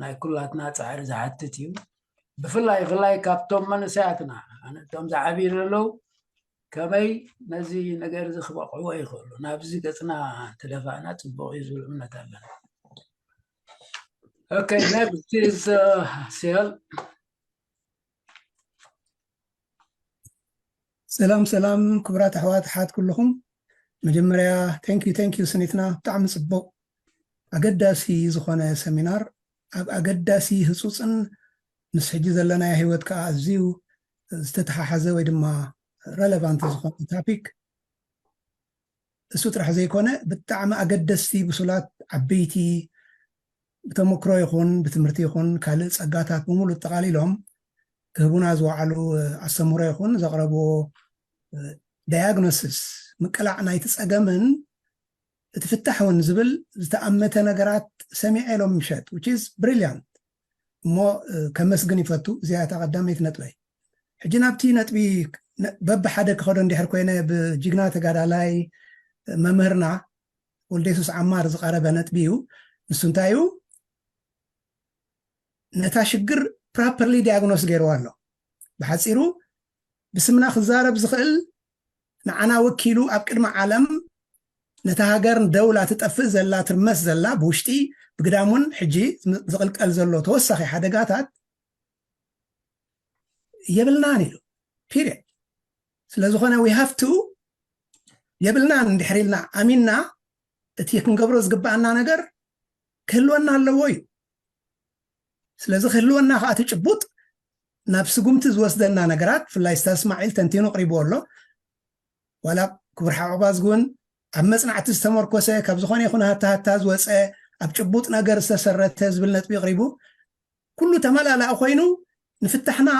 ናይ ኩላትና ፃዕሪ ዝሓትት እዩ። ብፍላይ ፍላይ ካብቶም መንእሰያትና እቶም ዝዓብዩ ዘለዉ ከመይ ነዚ ነገር እዚ ክበቕዕዎ ይኽእሉ፣ ናብዚ ገፅና ተደፋእና ፅቡቕ እዩ ዝብል እምነት ኣለና። Okay, next is ሲያል። ሰላም ሰላም ክቡራት ኣሕዋት ኣሓት ኩልኹም። መጀመርያ thank you thank you ስኒትና፣ ብጣዕሚ ፅቡቕ ኣገዳሲ ዝኾነ ሰሚናር ኣብ ኣገዳሲ ህፁፅን ምስ ሕጂ ዘለናዮ ህይወት ከዓ ኣዝዩ ዝተተሓሓዘ ወይ ድማ ረለቫንት ዝኾነ ታፒክ። እሱ ጥራሕ ዘይኮነ ብጣዕሚ ኣገደስቲ ብሱላት ዓበይቲ ብተመክሮ ይኹን ብትምህርቲ ይኹን ካልእ ፀጋታት ብምሉእ ጠቓሊሎም ክህቡና ዝወዓሉ ኣስተምህሮ ይኹን ዘቕረብዎ ዳያግኖሲስ ምቅላዕ ናይቲ ፀገምን እቲ ፍታሕ እውን ዝብል ዝተኣመተ ነገራት ሰሚዐ ኢሎም ምሸት which is brilliant እሞ ከመስግን ይፈቱ። እዚኣ እታ ቀዳመይቲ ነጥበይ። ሕጂ ናብቲ ነጥቢ በብሓደ ክኸዶ እንድሕር ኮይነ ብጅግና ተጋዳላይ መምህርና ወልደየሱስ ዓማር ዝቐረበ ነጥቢ እዩ። ንሱ እንታይ እዩ? ነታ ሽግር ፕሮፐርሊ ዲያግኖስ ገይርዋ ኣሎ። ብሓፂሩ ብስምና ክዛረብ ዝኽእል ንዓና ወኪሉ ኣብ ቅድሚ ዓለም ነታ ሃገር ደውላ ትጠፍእ ዘላ ትርመስ ዘላ ብውሽጢ ብግዳሙን ሕጂ ዝቕልቀል ዘሎ ተወሳኺ ሓደጋታት የብልናን ኢሉ። ፒሪየድ። ስለ ዝኾነ we have to የብልናን እንድሕር ኢልና ኣሚንና እቲ ክንገብሮ ዝግብኣና ነገር ክህልወና ኣለዎ እዩ። ስለዚ ክህልወና ከዓ እቲ ጭቡጥ ናብ ስጉምቲ ዝወስደና ነገራት ብፍላይ ስታዝ እስማዒል ተንቲኑ ኣቕሪብዎ ኣሎ። ዋላ ክቡር ሓወ ባዝጉን ኣብ መፅናዕቲ ዝተመርኮሰ ካብ ዝኾነ ይኹን ሃታ ሃታ ዝወፀ ኣብ ጭቡጥ ነገር ዝተሰረተ ዝብል ነጥቢ ኣቕሪቡ ኩሉ ተመላላኢ ኮይኑ ንፍታሕና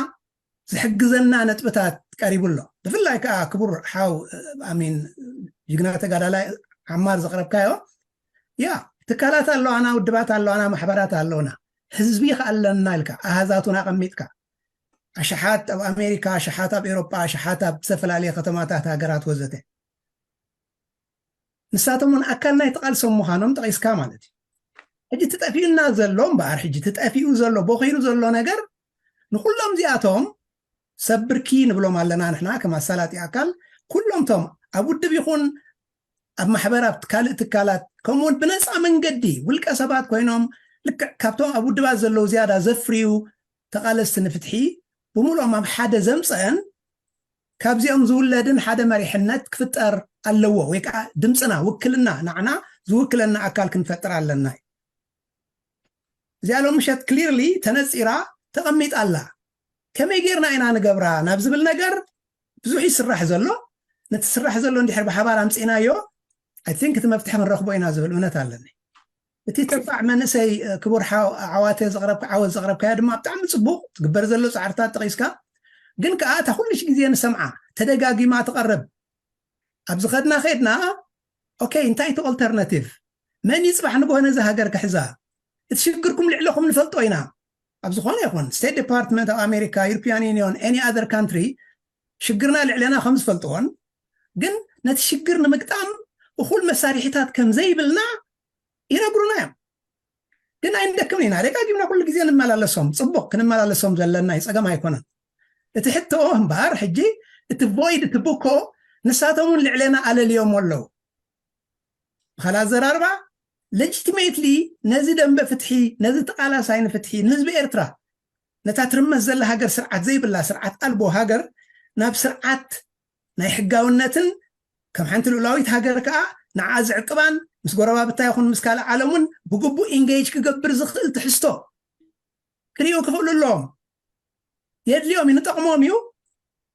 ዝሕግዘና ነጥብታት ቀሪቡ ኣሎ። ብፍላይ ከዓ ክቡር ሓው ኣሚን ጅግና ተጋዳላይ ዓማር ዘቕረብካዮ ያ ትካላት ኣለዋና፣ ውድባት ኣለዋና፣ ማሕበራት ኣለውና፣ ህዝቢ ከኣለና ኢልካ ኣሃዛቱን ኣቐሚጥካ ኣሽሓት ኣብ ኣሜሪካ፣ ኣሽሓት ኣብ ኤሮጳ፣ ኣሽሓት ኣብ ዝተፈላለየ ከተማታት ሃገራት ወዘተ ንሳቶም እውን ኣካል ናይ ተቓልሶም ምዃኖም ጠቒስካ ማለት እዩ። ሕጂ ተጠፊኡና ዘሎ እምበኣር፣ ሕጂ ተጠፊኡ ዘሎ፣ ቦኺሩ ዘሎ ነገር ንኹሎም እዚኣቶም ሰብ ብርኪ ንብሎም ኣለና ንሕና ከም ኣሳላጢ ኣካል። ኩሎም ቶም ኣብ ውድብ ይኹን ኣብ ማሕበራት፣ ካልእ ትካላት፣ ከምኡውን ብነፃ መንገዲ ውልቀ ሰባት ኮይኖም ልክዕ ካብቶም ኣብ ውድባት ዘለዉ ዝያዳ ዘፍርዩ ተቓለስቲ ንፍትሒ ብምሉኦም ኣብ ሓደ ዘምፀአን፣ ካብዚኦም ዝውለድን ሓደ መሪሕነት ክፍጠር ኣለዎ፣ ወይ ከዓ ድምፅና፣ ውክልና፣ ንዓና ዝውክለና ኣካል ክንፈጥር ኣለና እዩ። እዚኣ ሎም ምሸት ክሊርሊ ተነፂራ ተቐሚጣ ኣላ። ከመይ ጌርና ኢና ንገብራ ናብ ዝብል ነገር ብዙሕ ይስራሕ ዘሎ። ነቲ ስራሕ ዘሎ እንድሕር ብሓባር ኣምፂእናዮ፣ I think እቲ መፍትሒ ክንረኽቦ ኢና ዝብል እምነት ኣለኒ። እቲ ተባዕ መንእሰይ ክቡር ዓዋተ ዘቕረብካ ዓወት ዘቕረብካዮ ድማ ብጣዕሚ ፅቡቕ። ትግበር ዘሎ ፃዕርታት ጠቒስካ፣ ግን ከዓ እታ ኩሉሽ ግዜ ንሰምዓ ተደጋጊማ ትቐርብ። ኣብ ዝኸድና ኸድና፣ ኦኬ፣ እንታይ እቲ ኦልተርናቲቭ? መን እዩ ፅባሕ ንጎሆ ነዚ ሃገር ክሕዛ? እቲ ሽግርኩም ልዕለኹም ንፈልጦ ኢና። ኣብ ዝኾነ ይኹን ስቴት ዲፓርትመንት ኣብ ኣሜሪካ፣ ዩሮፒያን ዩኒዮን፣ any other country፣ ሽግርና ልዕለና ከም ዝፈልጥዎን ግን ነቲ ሽግር ንምግጣም እኹል መሳርሒታት ከም ዘይብልና ይነግሩና እዮም። ግን ኣይንደክምን ኢና፣ ደጋጊምና ኩሉ ግዜ ንመላለሶም። ፅቡቕ፣ ክንመላለሶም ዘለና እዩ፣ ፀገም ኣይኮነን። እቲ ሕቶ እምበኣር ሕጂ እቲ ቮይድ፣ እቲ ቡኮ፣ ንሳቶም እውን ልዕሌና ኣለልዮሞ ኣለዉ። ብኻልእ ኣዘራርባ፣ ሌጂቲሜትሊ ነዚ ደንበ ፍትሒ፣ ነዚ ተቓላሳይ ንፍትሒ ንህዝቢ ኤርትራ፣ ነታ ትርመስ ዘላ ሃገር፣ ስርዓት ዘይብላ፣ ስርዓት ኣልቦ ሃገር፣ ናብ ስርዓት ናይ ሕጋውነትን ከም ሓንቲ ልኡላዊት ሃገር ከኣ ንዓ ዝዕቅባን ምስ ጎረባብታ ይኹን ምስ ካልእ ዓለም እውን ብግቡእ ኢንጌጅ ክገብር ዝኽእል ትሕዝቶ ክርእዩ ክኽእሉ ኣለዎም። የድልዮም እዩ፣ ንጠቕሞም እዩ።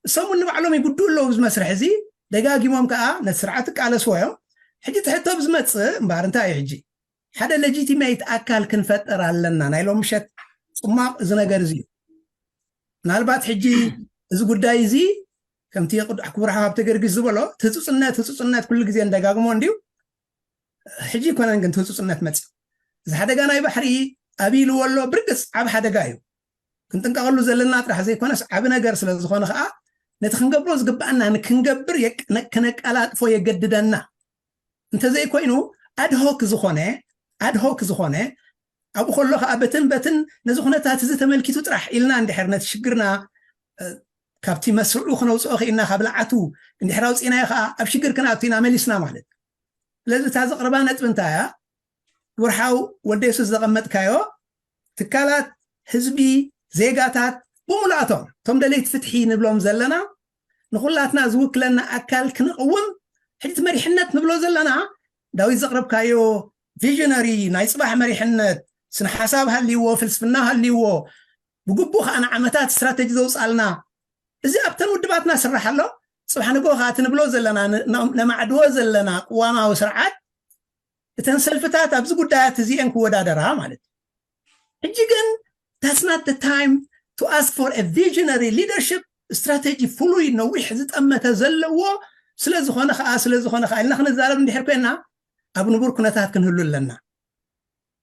እሶም እውን ንባዕሎም ይጉድኡ ኣለዉ ኣብዚ መስርሕ እዚ። ደጋጊሞም ከኣ ነቲ ስርዓት ይቃለስዎ እዮም። ሕጂ እቲ ሕቶ ብዝመጽእ እምበኣር እንታይ እዩ ሕጂ? ሓደ ሌጂቲሜት ኣካል ክንፈጥር ኣለና። ናይ ሎም ምሸት ጽማቕ እዚ ነገር እዚ እዩ። ምናልባት ሕጂ እዚ ጉዳይ እዚ ከምቲ ቅዱሕ ክቡር ሓው ሃብተ ገርጊስ ዝበሎ፣ እቲ ህጹጽነት፣ ህጹጽነት ኩሉ ግዜ ንደጋግሞ እንድዩ። ሕጂ ይኮነን ግን እቲ ህጹጽነት መጽዩ። እዚ ሓደጋ ናይ ባሕሪ ኣብይ ኢልዎ ኣሎ፣ ብርግጽ ዓቢ ሓደጋ እዩ። ክንጥንቀቐሉ ዘለና ጥራሕ ዘይኮነስ ዓቢ ነገር ስለ ዝኾነ ከኣ ነቲ ክንገብሮ ዝግብኣና ንክንገብር የቅ-፣ ነ-፣ ክነቀላጥፎ የገድደና። እንተዘይኮይኑ ኣድሆክ ዝኾነ፣ ኣድሆክ ዝኾነ ኣብኡ ከሎ ከኣ በትን በትን ነዚ ኩነታት እዚ ተመልኪቱ ጥራሕ ኢልና እንድሕር ነቲ ሽግርና፣ እ፣ ካብቲ መስርዑ ክነውፅኦ ክኢልና ካብ ለዓቱ እንድሕር ኣውፂእናዮ ከኣ ኣብ ሽግር ክንኣቱ ኢና መሊስና ማለት እዩ። ስለዚ እታ ዘቕርባ ነጥቢ እንታይ እያ? ክቡር ሓው ወዲ የሱስ ዘቐመጥካዮ ትካላት ህዝቢ፣ ዜጋታት ብምሉኣቶም፣ እቶም ደለይቲ ፍትሒ ንብሎም ዘለና፣ ንኹላትና ዝውክለና ኣካል ክንቕውም፣ ሕጂ እቲ መሪሕነት ንብሎ ዘለና፣ ዳዊት ዘቕረብካዮ ቪዥነሪ፣ ናይ ጽባሕ መሪሕነት፣ ስነ ሓሳብ ሃልይዎ፣ ፍልስፍና ሃልይዎ፣ ብግቡእ ከኣ ንዓመታት ስትራተጂ ዘውጻልና፣ እዚ ኣብተን ውድባትና ስራሕ ኣሎ። ጽባሕ ንግሆ ከኣ እቲ ንብሎ ዘለና፣ ን-፣ ን-፣ ነማዕድዎ ዘለና ቅዋማዊ ስርዓት፣ እተን ሰልፍታት ኣብዚ ጉዳያት እዚኤን ክወዳደራ ማለት እዩ። ሕጂ ግን that's not the time to ask for a visionary leadership strategy፣ ፍሉይ ነዊሕ ዝጠመተ ዘለዎ ስለ ዝኾነ ከኣ፣ ስለ ዝኾነ ከኣ ኢልና ክንዛረብ እንድሕር ኮይና፣ ኣብ ንቡር ኩነታት ክንህሉ ኣለና።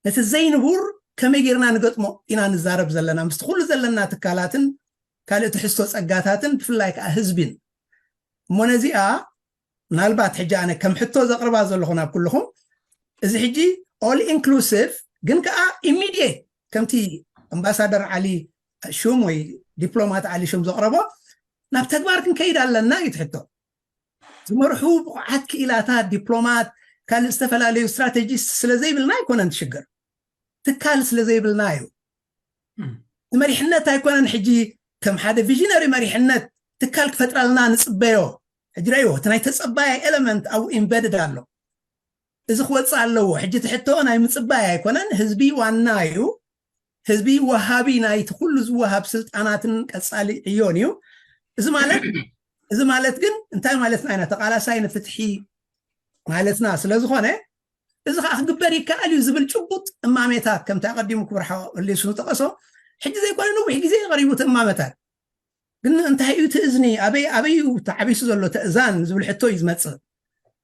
ነቲ ዘይንቡር ከመይ ጌርና ንገጥሞ ኢና ንዛረብ ዘለና፣ ምስቲ ኩሉ ዘለና ትካላትን ካልእ ትሕዝቶ ጸጋታትን ብፍላይ ከኣ ህዝቢን። እሞ ነዚኣ ምናልባት ሕጂ ኣነ ከም ሕቶ ዘቕርባ ዘለኹ ናብ ኩልኹም፣ እዚ ሕጂ ኦል ኢንክሉሲቭ ግን ከኣ ኢሚድየት ከምቲ ኣምባሳደር ዓሊ ሹም ወይ ዲፕሎማት ዓሊ ሹም ዘቕረቦ ናብ ተግባር ክንከይድ ኣለና እዩ እቲ ሕቶ። ዝመርሑ ብቑዓት ክኢላታት፣ ዲፕሎማት፣ ካልእ ዝተፈላለዩ ስትራቴጂስት ስለ ዘይብልና ኣይኮነን እቲ ሽግር። ትካል ስለ ዘይብልና እዩ። እም። እቲ መሪሕነት ኣይኮነን ሕጂ ከም ሓደ ቪዥነሪ መሪሕነት ትካል ክፈጥረልና ንጽበዮ። ሕጂ ረእይዎ፣ እቲ ናይ ተጸባያይ ኤለመንት ኣብኡ ኢምበድድ ኣሎ። እዚ ክወጽእ ኣለዎ። ሕጂ እቲ ሕቶ ናይ ምጽባይ ኣይኮነን፣ ህዝቢ ዋና እዩ። ህዝቢ ወሃቢ ናይቲ ኩሉ ዝወሃብ ስልጣናትን ቀጻሊ ዕዮን እዩ። እዚ ማለት፣ እዚ ማለት ግን እንታይ ማለትና ኢና? ተቓላሳይ ንፍትሒ ማለትና ስለ ዝኾነ፣ እዚ ከዓ ክግበር ይከኣል እዩ ዝብል ጭቡጥ እማሜታት፣ ከምቲ ኣቐዲሙ ክቡር ሓው እሌሱ ዝጠቐሶ፣ ሕጂ ዘይኮነ ነዊሕ ግዜ እዩ ቀሪቡ እቲ እማመታት። ግን እንታይ እዩ እቲ እዝኒ? ኣበይ፣ ኣበይ እዩ ተዓቢሱ ዘሎ እቲ እዛን ዝብል ሕቶ እዩ ዝመጽእ።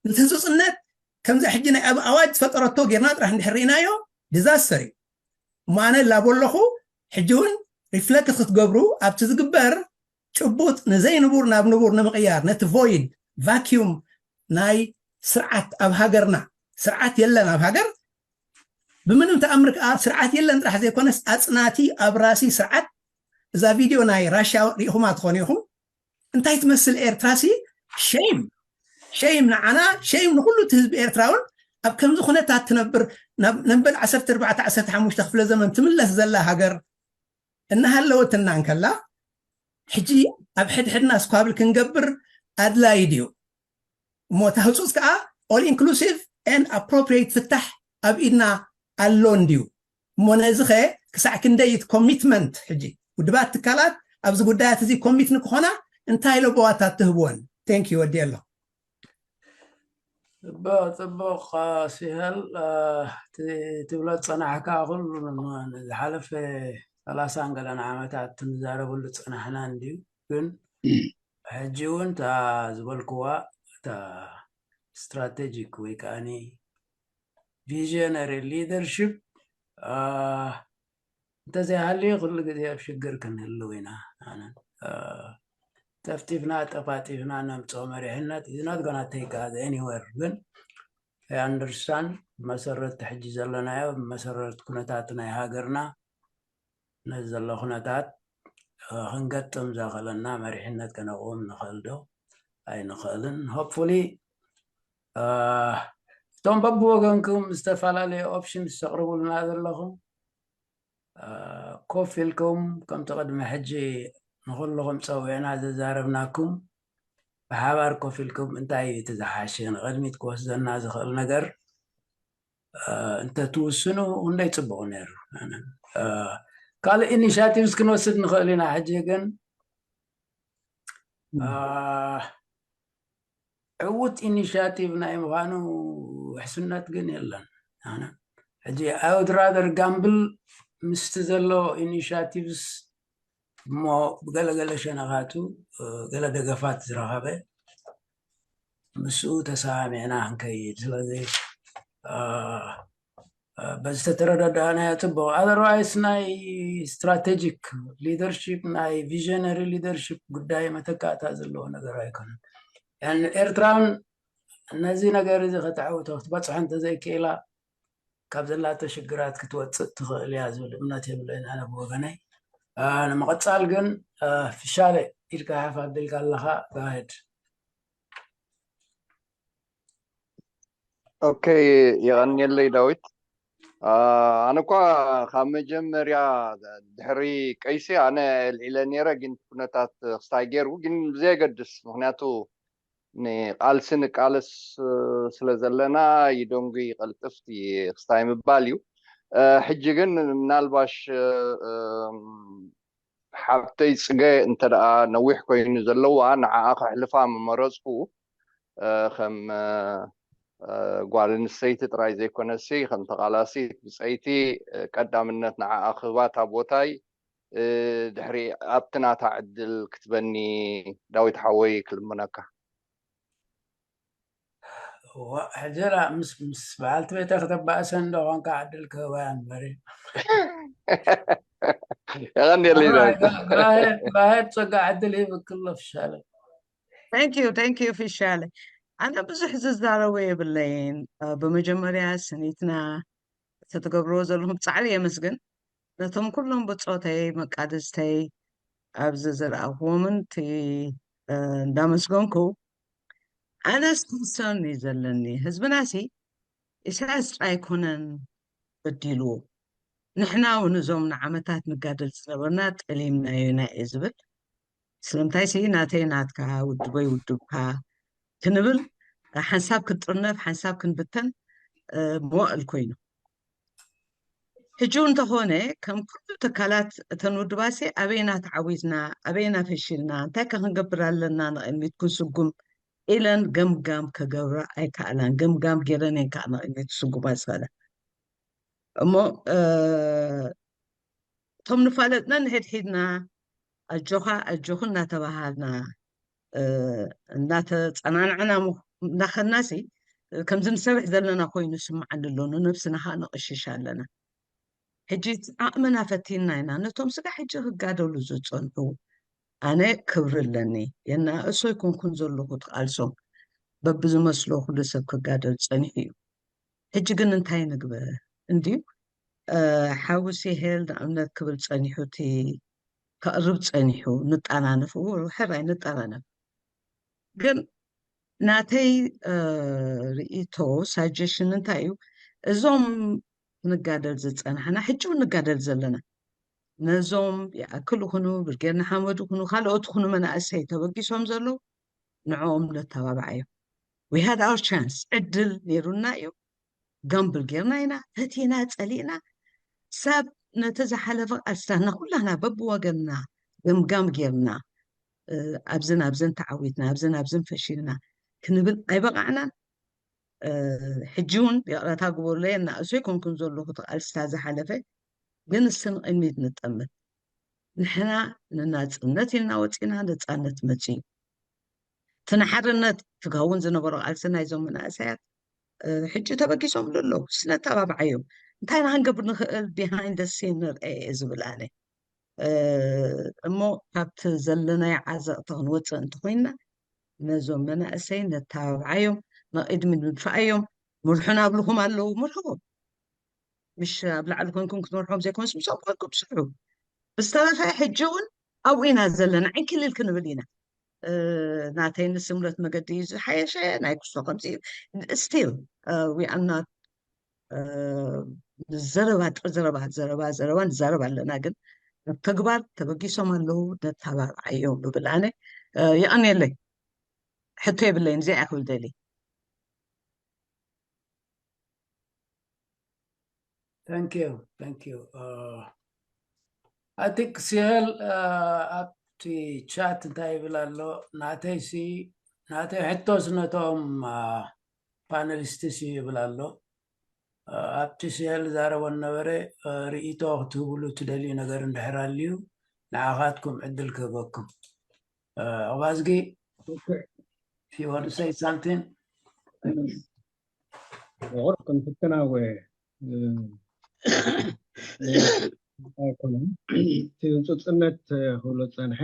ነቲ ህጹጽነት ከምዚ ሕጂ ናይ ኣብ ኣዋጅ ዝፈጠረቶ ጌርና ጥራሕ እንድሕር ርኢናዮ፣ ዲዛስተር እዩ። እሞ ኣነ ላቦ ኣለኹ፣ ሕጂ እውን ሪፍለክት ክትገብሩ ኣብቲ ዝግበር ጭቡጥ ንዘይንቡር ናብ ንቡር ንምቕያር፣ ነቲ ቮይድ፣ ቫኪዩም ናይ ስርዓት ኣብ ሃገርና፣ ስርዓት የለን ኣብ ሃገር፣ ብምንም ተኣምር ከዓ ስርዓት የለን ጥራሕ ዘይኮነስ ኣፅናቲ ኣብራሲ ስርዓት። እዛ ቪድዮ ናይ ራሽያ ሪኢኹማ ትኾኑ ኢኹም። እንታይ ትመስል ኤርትራ ሲ? ሸይም ሸይም ንዓና፣ ሸይም ንኩሉ እቲ ህዝቢ ኤርትራ እውን ኣብ ከምዚ ኩነታት ትነብር፣ ናብ ነንበል ዓሰርተ ኣርባዕተ ዓሰርተ ሓሙሽተ ክፍለ ዘመን ትምለስ ዘላ ሃገር እናሃለወትና እንከላ፣ ሕጂ ኣብ ሕድሕድና ስኳብል ክንገብር ኣድላይ ድዩ? እሞ እቲ ህፁፅ ከዓ all inclusive and appropriate ፍታሕ ኣብ ኢድና ኣሎ እንድዩ። እሞ ነዚ ኸ ክሳዕ ክንደይ እቲ ኮሚትመንት፣ ሕጂ ውድባት ትካላት ኣብዚ ጉዳያት እዚ ኮሚት ንክኾና እንታይ ለበዋታት ትህብወን? Thank you፣ ወዲ ኣሎ። ጽቡቕ፣ ጽቡቕ። ሲሀል፣ እቲ ትብሎ ዝጸናሕካ ኩሉ ዝሓለፈ ሰላሳን ገለን ዓመታት ንዛረበሉ ዝጸናሕና እንድዩ። ግን ሕጂ እውን እታ ዝበልክዋ እታ ስትራቴጂክ ወይ ከዓኒ ቪዥነሪ ሊደርሽፕ እንተዘይሃልዩ ኩሉ ግዜ ኣብ ሽግር ክንህልው ኢና። ጠፍጢፍና ጠፋጢፍና ነምፅኦ መሪሕነት is not gonna take us anywhere። ግን ኣንደርስታን ብመሰረት ሕጂ ዘለናዮ ብመሰረት ኩነታት ናይ ሃገርና ነዚ ዘሎ ኩነታት ክንገጥም ዘኽእለና መሪሕነት ከነቕውም ንኽእል ዶ ኣይንኽእልን? ሆፕፉሊ እቶም በብወገንኩም ዝተፈላለዩ ኦፕሽንስ ተቕርቡልና ዘለኹም ኮፍ ኢልኩም ከምቲ ቅድሚ ሕጂ ንኹልኹም ፀዊዕና ዘዛረብናኩም ብሓባር ኮፍ ኢልኩም እንታይ እዩ እቲ ዝሓሸ ንቕድሚት ክወስደና ዝኽእል ነገር እንተትውስኑ ክንደይ ፅቡቕ ነይሩ። ካልእ ኢኒሽቲቭስ ክንወስድ ንኽእል ኢና። ሕጂ ግን ዕዉት ኢኒሽቲቭ ናይ ምዃኑ ውሕስነት ግን የለን። ሕጂ I would rather gamble ምስቲ ዘሎ ኢኒሽቲቭስ እሞ ብገለገለ ሸነኻቱ ገለ ደገፋት ዝረኸበ ምስኡ ተሰማሚዕና ክንከይድ። ስለዚ በዚ ተተረዳዳእናዮ ፅቡቕ። ኣዘርዋይስ ናይ ስትራቴጂክ ሊደርሺፕ ናይ ቪዥነሪ ሊደርሺፕ ጉዳይ መተካእታ ዘለዎ ነገር ኣይኮነን። ኤርትራን ነዚ ነገር እዚ ከተዕውቶ ክትበፅሖ እንተዘይክእላ ካብ ዘላቶ ሽግራት ክትወፅእ ትኽእል እያ ዝብል እምነት የብለይን ኣነ ብወገነይ። ንምቕፃል ግን ፍሻለ ኢልካ ሓፍ ኣቢልካ ኣለኻ። ጋሄድ ኦኬ፣ የቐንየለይ ዳዊት። ኣነ እኳ ካብ መጀመርያ ድሕሪ ቀይሲ ኣነ ልዒለ ነይረ፣ ግን ኩነታት ክስታይ ገይሩ ግን ብዘየገድስ፣ ምክንያቱ ንቃልሲ ንቃለስ ስለ ዘለና ይደንጉ ይቀልጥፍ ክስታይ ምባል እዩ። ሕጂ ግን ምናልባሽ ሓብተይ ፅገ እንተ ደኣ ነዊሕ ኮይኑ ዘለዋ ንዓኣ ከሕልፋ ምመረፅኩ። ከም ጓል ኣንስተይቲ ጥራይ ዘይኮነሲ ከም ተቓላሲት ብፀይቲ ቀዳምነት ንዓኣ ክህባ እታ ቦታይ ድሕሪ ኣብቲ ናታ ዕድል ክትበኒ ዳዊት ሓወይ ክልምነካ። ሕጀላ ምስ ምስ በዓልቲ ቤተ ከተባእሰ እንዶ ኾንካ ዕድል ክህባ እምበሪ የቐንየለይ ጓሄድ ጸጋ ዕድል ሂብ ክሎ ፍሻለ Thank you, thank you ፍሻለ። ኣነ ብዙሕ ዝዛረቦ የብለይን። ብመጀመርያ ስኒትና እተትገብርዎ ዘለኹም ጻዕሪ የመስግን። ነቶም ኩሎም ብጾተይ መቃደስተይ ኣብዚ ዝረኣኹዎምን እቲ እንዳመስገንኩ ኣነስ ኮንሰርን እዩ ዘለኒ። ህዝብናሲ ኢሳያስ ጥራይ ኣይኮነን በዲልዎ፣ ንሕና እውን እዞም ንዓመታት ንጋደል ዝነበርና ጠሊምናዮ ኢና እየ ዝብል። ስለምንታይሲ ናተይ ናትካ ውድበይ ውድብካ ክንብል ሓንሳብ ክንጥርነፍ ሓንሳብ ክንብተን መዋእል ኮይኑ ሕጂ እውን እንተኾነ ከም ኩሉ ትካላት እተን ውድባሲ ኣበይና ተዓዊትና ኣበይና ፈሺልና እንታይ ከ ክንገብር ኣለና ንቕድሚት ክንስጉም ኢለን ገምጋም ከገብራ ኣይከኣላን። ገምጋም ገይረን እየን ከዓ ንቕድሚት ክስጉማ ዝኽእላ። እሞ እቶም ንፋለጥና ንሕድሒድና ኣጆኻ ኣጆኹ እናተባሃልና እናተፀናናዕና እናኸድናሲ ከምዚ ንሰርሕ ዘለና ኮይኑ ይስምዓኒ ኣሎ። ንነብስና ከዓ ነቕሽሽ ኣለና። ሕጂ ዓቕምና ፈቲንና ኢና ነቶም ስጋ ሕጂ ክጋደሉ ዝፀንሑ። ኣነ ክብሪ ኣለኒ የናእሶ ኣይኮንኩን ዘለኹ ትቃልሶም በብዝመስሎ ኩሉ ሰብ ክጋደል ፀኒሑ እዩ። ሕጂ ግን እንታይ ንግበር እንድዩ ሓውሲ ሄል ንኣብነት ክብል ጸኒሑ፣ እቲ ከቕርብ ጸኒሑ፣ ንጠናነፍ፣ እዎ፣ ሕራይ ንጠናነፍ። ግን ናተይ ርእይቶ፣ ሳጀሽን እንታይ እዩ? እዞም ክንጋደል ዝጸናሕና፣ ሕጂ እውን ንጋደል ዘለና፣ ነዞም ይኣክል ይኹኑ፣ ብርጌድ ንሓመዱ ይኹኑ፣ ካልኦት ይኹኑ መናእሰይ ተበጊሶም ዘለዉ፣ ንዕኦም ነተባብዓዮም። We had our chance፣ ዕድል ነይሩና እዩ። ጋምብል ጌርና ኢና፣ ፈቲና፣ ጸሊእና። ሰብ ነቲ ዝሓለፈ ቃልስታትና ኩላና በብወገንና ገምጋም ጌርና፣ ኣብዝን ኣብዝን ተዓዊትና፣ ኣብዝን ኣብዝን ፈሺልና ክንብል ኣይበቃዕናን። ሕጂ እውን ይቕረታ ግበሩለይ፣ እናእሱ ኣይኮንኩን ዘለኹ፣ እቲ ቃልስታ ዝሓለፈ ግን እስቲ ንቕድሚት ንጠምት። ንሕና ንናጽነት ኢልና ወጺና፣ ነጻነት መጺኡ። እቲ ንሓርነት ክኸውን ዝነበሮ ቃልሲ ናይዞም መናእሰያት ሕጂ ተበጊሶም ኣለዉ። ስነተባብዓዮም። እንታይ ኢና ክንገብር ንኽእል? ቢሃይንድ ሲን ንርአ እየ ዝብል ኣነ። እሞ ካብቲ ዘለናዮ ዓዘቕቲ ክንወፅእ እንተኮይንና፣ ነዞም መናእሰይ ነተባብዓዮም፣ ንቕድሚ ንድፍኣዮም። ምርሑና ኣብልኹም ኣለዉ፣ ምርሕዎም። ምሽ ኣብ ላዕሊ ኮንኩም ክትመርሖም ዘይኮነስ፣ ምስኦም ኮንኩም ስርሑ። ብዝተረፈ ሕጂ እውን ኣብኡ ኢና ዘለና፣ ዕንክሊል ክንብል ኢና። ናተይ ንስምረት መገዲ እዩ ዝሓየሸ፣ ናይ ክሶ ከምዚ እዩ። ስቲል ዊ ኣር ናት ዘረባ ጥር ዘረባ ዘረባ ዘረባ ንዛረብ ኣለና፣ ግን ኣብ ተግባር ተበጊሶም ኣለዉ። ነተባብዓዮም ብብል ኣነ። የቐንየለይ። ሕቶ የብለይን፣ እዚኣ እያ ክብል ደሊ። Thank you, thank you. I think ሲሄል ኣብቲ ቻት እንታይ ይብል ኣሎ? ናተይሲ ናተይ ሕቶስ ነቶም ፓነሊስትስ እዩ ይብል ኣሎ። ኣብቲ ሲሄል ዛረቦ ነበረ። ርእይቶ ክትህብሉ ትደልዩ ነገር እንድሕር ኣልዩ ንዓኻትኩም ዕድል ክህበኩም። ኣባዝጊ፣ if you want to say something. ቁሩብ ክንፍትና ወ ኣይኮነን። እቲ ህፁፅነት ክብሎ ዝፀንሐ፣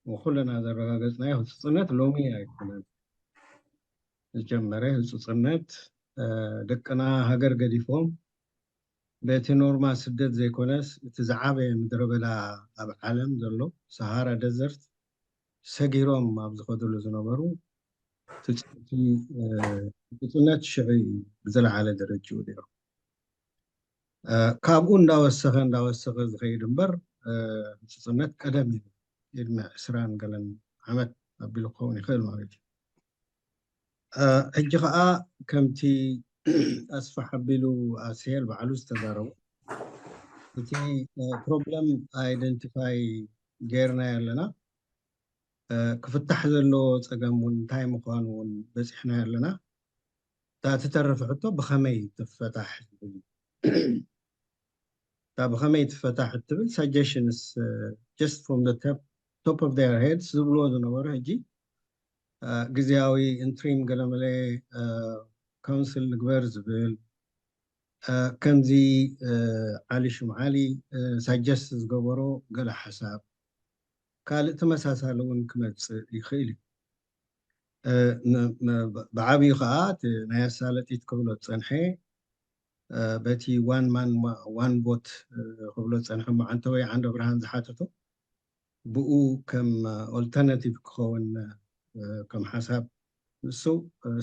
ኩልና ዘረጋገፅናዮ ህፁፅነት ሎሚ ኣይኮነን ዝጀመረ። ህፁፅነት ደቅና ሃገር ገዲፎም በቲ ኖርማ ስደት ዘይኮነስ፣ እቲ ዝዓበየ ምድረ በዳ ኣብ ዓለም ዘሎ ሰሃራ ደዘርት ሰጊሮም ኣብ ዝኸድሉ ዝነበሩ፣ እቲ ህፁፅነት ሽዑ እዩ ብዝለዓለ ደረጅኡ ነይሩ። ካብኡ እንዳወሰኸ እንዳወሰኸ ዝኸይድ እምበር፣ ህፁፅነት ቀደም እዩ፣ ቅድሚ ዕስራን ገለን ዓመት ኣቢሉ ክኸውን ይኽእል ማለት እዩ። ሕጂ ከዓ ከምቲ ኣስፋሕ ኣቢሉ፣ ኣስሄል ባዕሉ ዝተዛረቦ፣ እቲ ፕሮብለም ኣይደንቲፋይ ጌርናዮ ኣለና። ክፍታሕ ዘለዎ ፀገም እውን እንታይ ምዃኑ እውን በፂሕናዮ ኣለና። እታ ትተርፍ ሕቶ ብኸመይ ትፈታሕ ዝብል እዩ። እታ ብኸመይ ትፈታሕ እትብል suggestions just from the top of their heads ዝብልዎ ዝነበሩ፣ ሕጂ ግዜያዊ ኢንትሪም ገለመለ ካውንስል ንግበር ዝብል፣ ከምዚ ዓሊ ሽምዓሊ ሳጀስት ዝገበሮ ገለ ሓሳብ፣ ካልእ ተመሳሳሊ እውን ክመፅእ ይኽእል እዩ። ብዓብዩ ከዓ እቲ ናይ ኣሳለጢት ክብሎ ዝፀንሐ፣ በቲ ዋን ማን ዋን ቮት ክብሎ ዝፀንሐ፣ መዓንተወይ ዓንደ ብርሃን ዝሓተቶ፣ ብኡ ከም ኦልተርናቲቭ ክኸውን ከም ሓሳብ ንሱ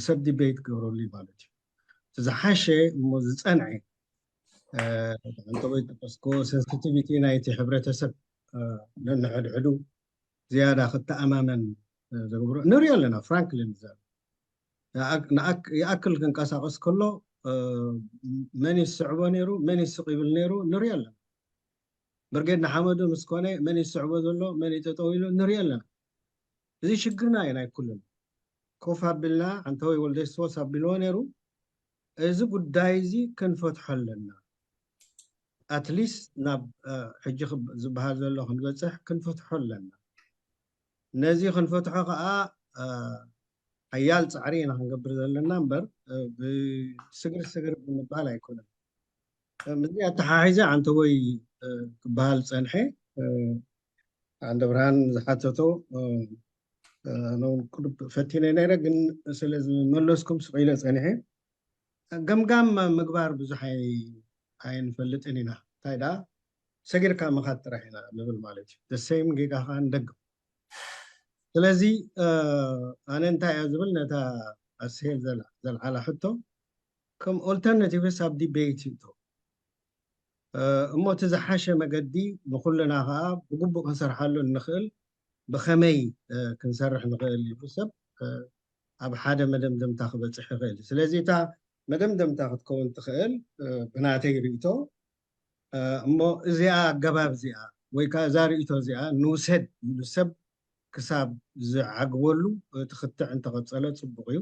ሰብ ዲቤት ክገብረሉ እዩ ማለት እዩ። እቲ ዝሓሸ እሞ ዝፀንዐ፣ ዓንተወይ ጠቀስኮ፣ ሴንሲቲቪቲ ናይቲ ሕብረተሰብ ነንሕድሕዱ ዝያዳ ክተኣማመን ዘገብሮ ንሪኦ ኣለና። ፍራንክሊን ይዛረብ፣ ይኣክል ክንቀሳቀስ ከሎ መን ይስዕቦ ነይሩ፣ መን ይስቅ ይብል ነይሩ ንሪኦ ኣለና። ብርጌድ ንሓመዱ ምስ ኮነ መን ይስዕቦ ዘሎ፣ መን ይጠጠው ኢሉ ንሪኦ ኣለና። እዚ ሽግርና እዩ ናይ ኩልና። ኮፍ ኣቢልና፣ ዓንተወይ ወልደየሱስ ኣቢልዎ ነይሩ፣ እዚ ጉዳይ እዚ ክንፈትሖ ኣለና። ኣትሊስት ናብ ሕጂ ዝበሃል ዘሎ ክንበፅሕ ክንፈትሖ ኣለና። ነዚ ክንፈትሖ ከዓ ሓያል ፃዕሪ ኢና ክንገብር ዘለና እምበር፣ ብስግር ስግር ብምባል ኣይኮነን። ምስዚ ኣተሓሒዘ ዓንተወይ ክበሃል ፀንሐ፣ ዓንደ ብርሃን ዝሓተቶ፣ ኣነ እውን ቁሩብ ፈቲነ ነይረ፣ ግን ስለ ዝመለስኩም ስቕ ኢለ ፀኒሐ። ገምጋም ምግባር ብዙሕ ኣይንፈልጥን ኢና። እንታይ ደኣ ሰጊርካ ምኻድ ጥራሕ ኢና ንብል ማለት እዩ። ሰይም ጌጋ ከዓ ንደግም። ስለዚ ኣነ እንታይ እያ ዝብል ነታ ኣስሄል ዘልዓላ ሕቶ ከም ኦልተርናቲቭስ ኣብ ዲቤት ይእቶ እሞ እቲ ዝሓሸ መገዲ ንኩልና ከዓ ብግቡእ ክንሰርሓሉ እንኽእል ብኸመይ ክንሰርሕ ንኽእል እዩ ሰብ ኣብ ሓደ መደምደምታ ክበፅሕ ይኽእል። ስለዚ እታ መደምደምታ ክትከውን ትኽእል ብናተይ ርእቶ እሞ እዚኣ ኣገባብ እዚኣ ወይ ከዓ እዛ ርእቶ እዚኣ ንውሰድ ኢሉ ሰብ ክሳብ ዝዓግበሉ እቲ ክትዕ እንተቐፀለ ፅቡቕ እዩ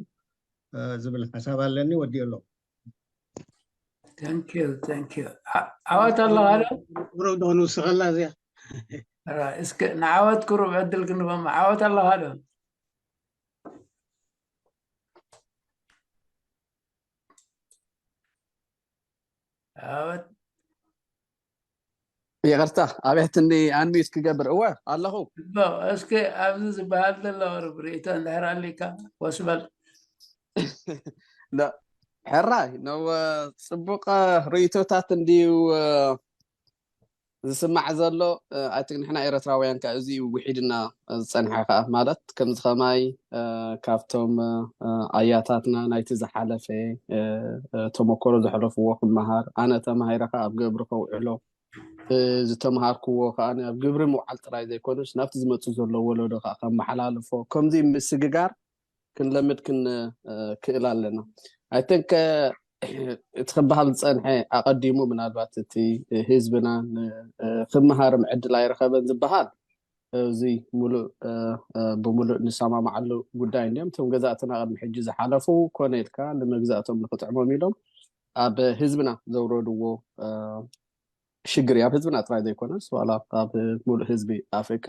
ዝብል ሓሳብ ኣለኒ። ወዲኦ ኣለኹ። ዓወት ኣለኻ ዶ? ቁሩብ ዶ ንውስኸላ እዚኣ? እስከ ንዓወት ቁሩብ ዕድል ክንቦም። ዓወት ኣለኻ ዶ? ዓወት ይቕርታ፣ ኣብያትኒ ኣንሚዩት ክገብር። እወ ኣለኹ። እስኪ ኣብዚ ዝበሃል ዘሎ ርኢቶ እንድሕር ኣሊካ ወስበል። ሕራይ ነው። ፅቡቅ ርእይቶታት እንድዩ ዝስማዕ ዘሎ። ኣይ ቲንክ ንሕና ኤረትራውያን ከ እዚ እዩ ውሒድና ዝፀንሐ ከኣ፣ ማለት ከምዚ ከማይ ካብቶም ኣያታትና ናይቲ ዝሓለፈ ተመኮሮ ዘሕለፍዎ ክመሃር፣ ኣነ ተማሂረ ከኣ ኣብ ግብሪ ከውዕሎ፣ ዝተምሃርክዎ ከኣ ኣብ ግብሪ ምውዓል ጥራይ ዘይኮነስ ናብቲ ዝመፅእ ዘሎ ወለዶ ከኣ ከመሓላልፎ፣ ከምዚ ምስግጋር ክንለምድ ክንክእል ኣለና። ኣይ ቲንክ እቲ ክበሃል ዝፀንሐ ኣቐዲሙ ምናልባት እቲ ህዝብና ክመሃርም ዕድል ኣይረኸበን ዝበሃል እዚ ሙሉእ ብሙሉእ ንሰማማዓሉ ጉዳይ እንዲዮም። እቶም ገዛእትና ቅድሚ ሕጂ ዝሓለፉ ኮነ ኢልካ ንመግዛእቶም ንክጥዕሞም ኢሎም ኣብ ህዝብና ዘውረድዎ ሽግር ኣብ ህዝብና ጥራይ ዘይኮነስ ዋላ ኣብ ሙሉእ ህዝቢ ኣፍሪቃ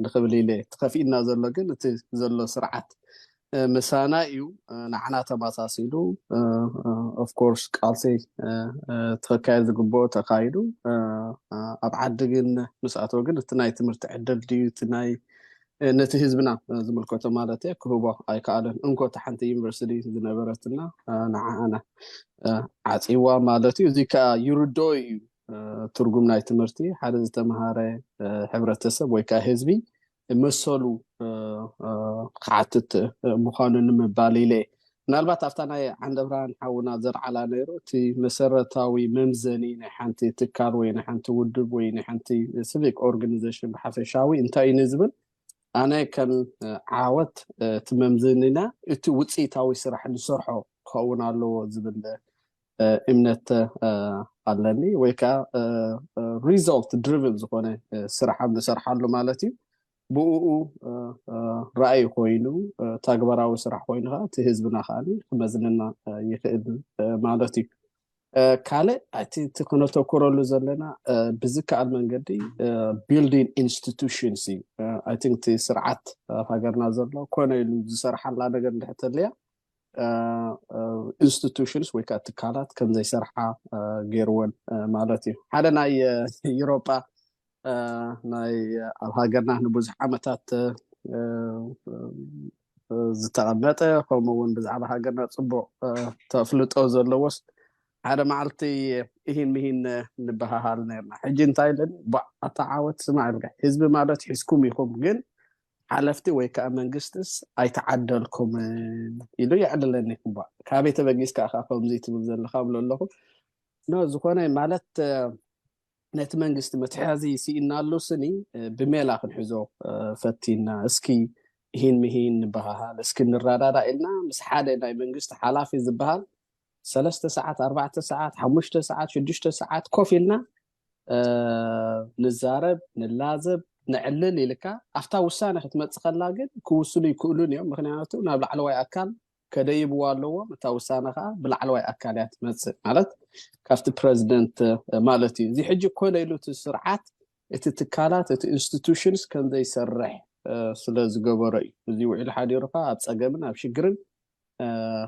ንክብል ኢለ። እቲ ከፊእና ዘሎ ግን እቲ ዘሎ ስርዓት ምሳና እዩ። ንዓና ተመሳሲሉ ኦፍኮርስ ቃልሲ ተካየድ ዝግብኦ ተካይዱ ኣብ ዓዲ ግን ምስ ኣተወ ግን እቲ ናይ ትምህርቲ ዕድል ድዩ እቲ ናይ ነቲ ህዝብና ዝምልከቶ ማለት እየ ክህቦ ኣይከኣለን። እንኮ እቲ ሓንቲ ዩኒቨርሲቲ ዝነበረትና ንዓና ዓፂዋ ማለት እዩ። እዚ ከዓ ይርድኦ እዩ ትርጉም ናይ ትምህርቲ ሓደ ዝተምሃረ ሕብረተሰብ ወይ ከዓ ህዝቢ መሰሉ ክሓትት ምዃኑ ንምባል ኢለ። ምናልባት ኣብታ ናይ ዓንደብርሃን ሓውና ዘልዓላ ነይሩ እቲ መሰረታዊ መምዘኒ ናይ ሓንቲ ትካል ወይ ናይ ሓንቲ ውድብ ወይ ናይ ሓንቲ ሲቪክ ኦርጋኒዜሽን ብሓፈሻዊ እንታይ እዩ ንዝብል ኣነ ከም ዓወት እቲ መምዘኒና እቲ ውፅኢታዊ ስራሕ ንሰርሖ ክኸውን ኣለዎ ዝብል እምነት ኣለኒ። ወይ ከዓ ሪዛልት ድሪቭን ዝኾነ ስራሕ ኣብ ንሰርሓሉ ማለት እዩ። ብኡ ራእይ ኮይኑ ተግባራዊ ስራሕ ኮይኑ ከዓ እቲ ህዝብና ከዓ ክመዝንና ይኽእል ማለት እዩ። ካልእ እቲ ክነተኩረሉ ዘለና ብዝከኣል መንገዲ ቢልዲንግ ኢንስቲቱሽንስ እዩ። ኣይ ቲንክ እቲ ስርዓት ኣብ ሃገርና ዘሎ ኮነ ኢሉ ዝሰርሓላ ነገር እንድሕተልያ ኢንስቲቱሽንስ ወይ ከዓ ትካላት ከምዘይሰርሓ ገይርወን ማለት እዩ። ሓደ ናይ ዩሮጳ ናይ ኣብ ሃገርና ንብዙሕ ዓመታት ዝተቐመጠ ከምኡ እውን ብዛዕባ ሃገርና ፅቡቕ ተፍልጦ ዘለዎስ ሓደ መዓልቲ እሂን ምሂን ንበሃሃል ነርና። ሕጂ እንታይ ኢለን ባዕ ኣታ ዓወት ስማዕ ኢልካ ህዝቢ ማለት ሒዝኩም ኢኹም ግን ሓለፍቲ ወይ ከዓ መንግስትስ ኣይተዓደልኩምን ኢሉ የዕልለኒ። እባ ካበይ ተበጊስካ ኢኻ ከምዚ ትብል ዘለኻ እብሎ ኣለኹ። ኖ ዝኾነ ማለት ነቲ መንግስቲ መትሓዚ ስኢናሉ ስኒ ብሜላ ክንሕዞ ፈቲና እስኪ ይሂን ምሂን ንበሃሃል እስኪ ንረዳዳ ኢልና ምስ ሓደ ናይ መንግስቲ ሓላፊ ዝበሃል ሰለስተ ሰዓት ኣርባዕተ ሰዓት ሓሙሽተ ሰዓት ሽዱሽተ ሰዓት ኮፍ ኢልና ንዛረብ ንላዘብ ንዕልል ኢልካ ኣብታ ውሳነ ክትመፅእ ከላ ግን ክውስኑ ይክእሉን እዮም። ምክንያቱ ናብ ላዕለዋይ ኣካል ከደይብዋ ኣለዎም። እታ ውሳነ ከዓ ብላዕለዋይ ኣካል እያ ትመፅእ ማለት ካብቲ ፕረዚደንት ማለት እዩ። እዚ ሕጂ ኮነ ኢሉ እቲ ስርዓት እቲ ትካላት እቲ ኢንስቲቱሽንስ ከምዘይሰርሕ ስለ ዝገበሮ እዩ። እዚ ውዒሉ ሓዲሩ ከዓ ኣብ ፀገምን ኣብ ሽግርን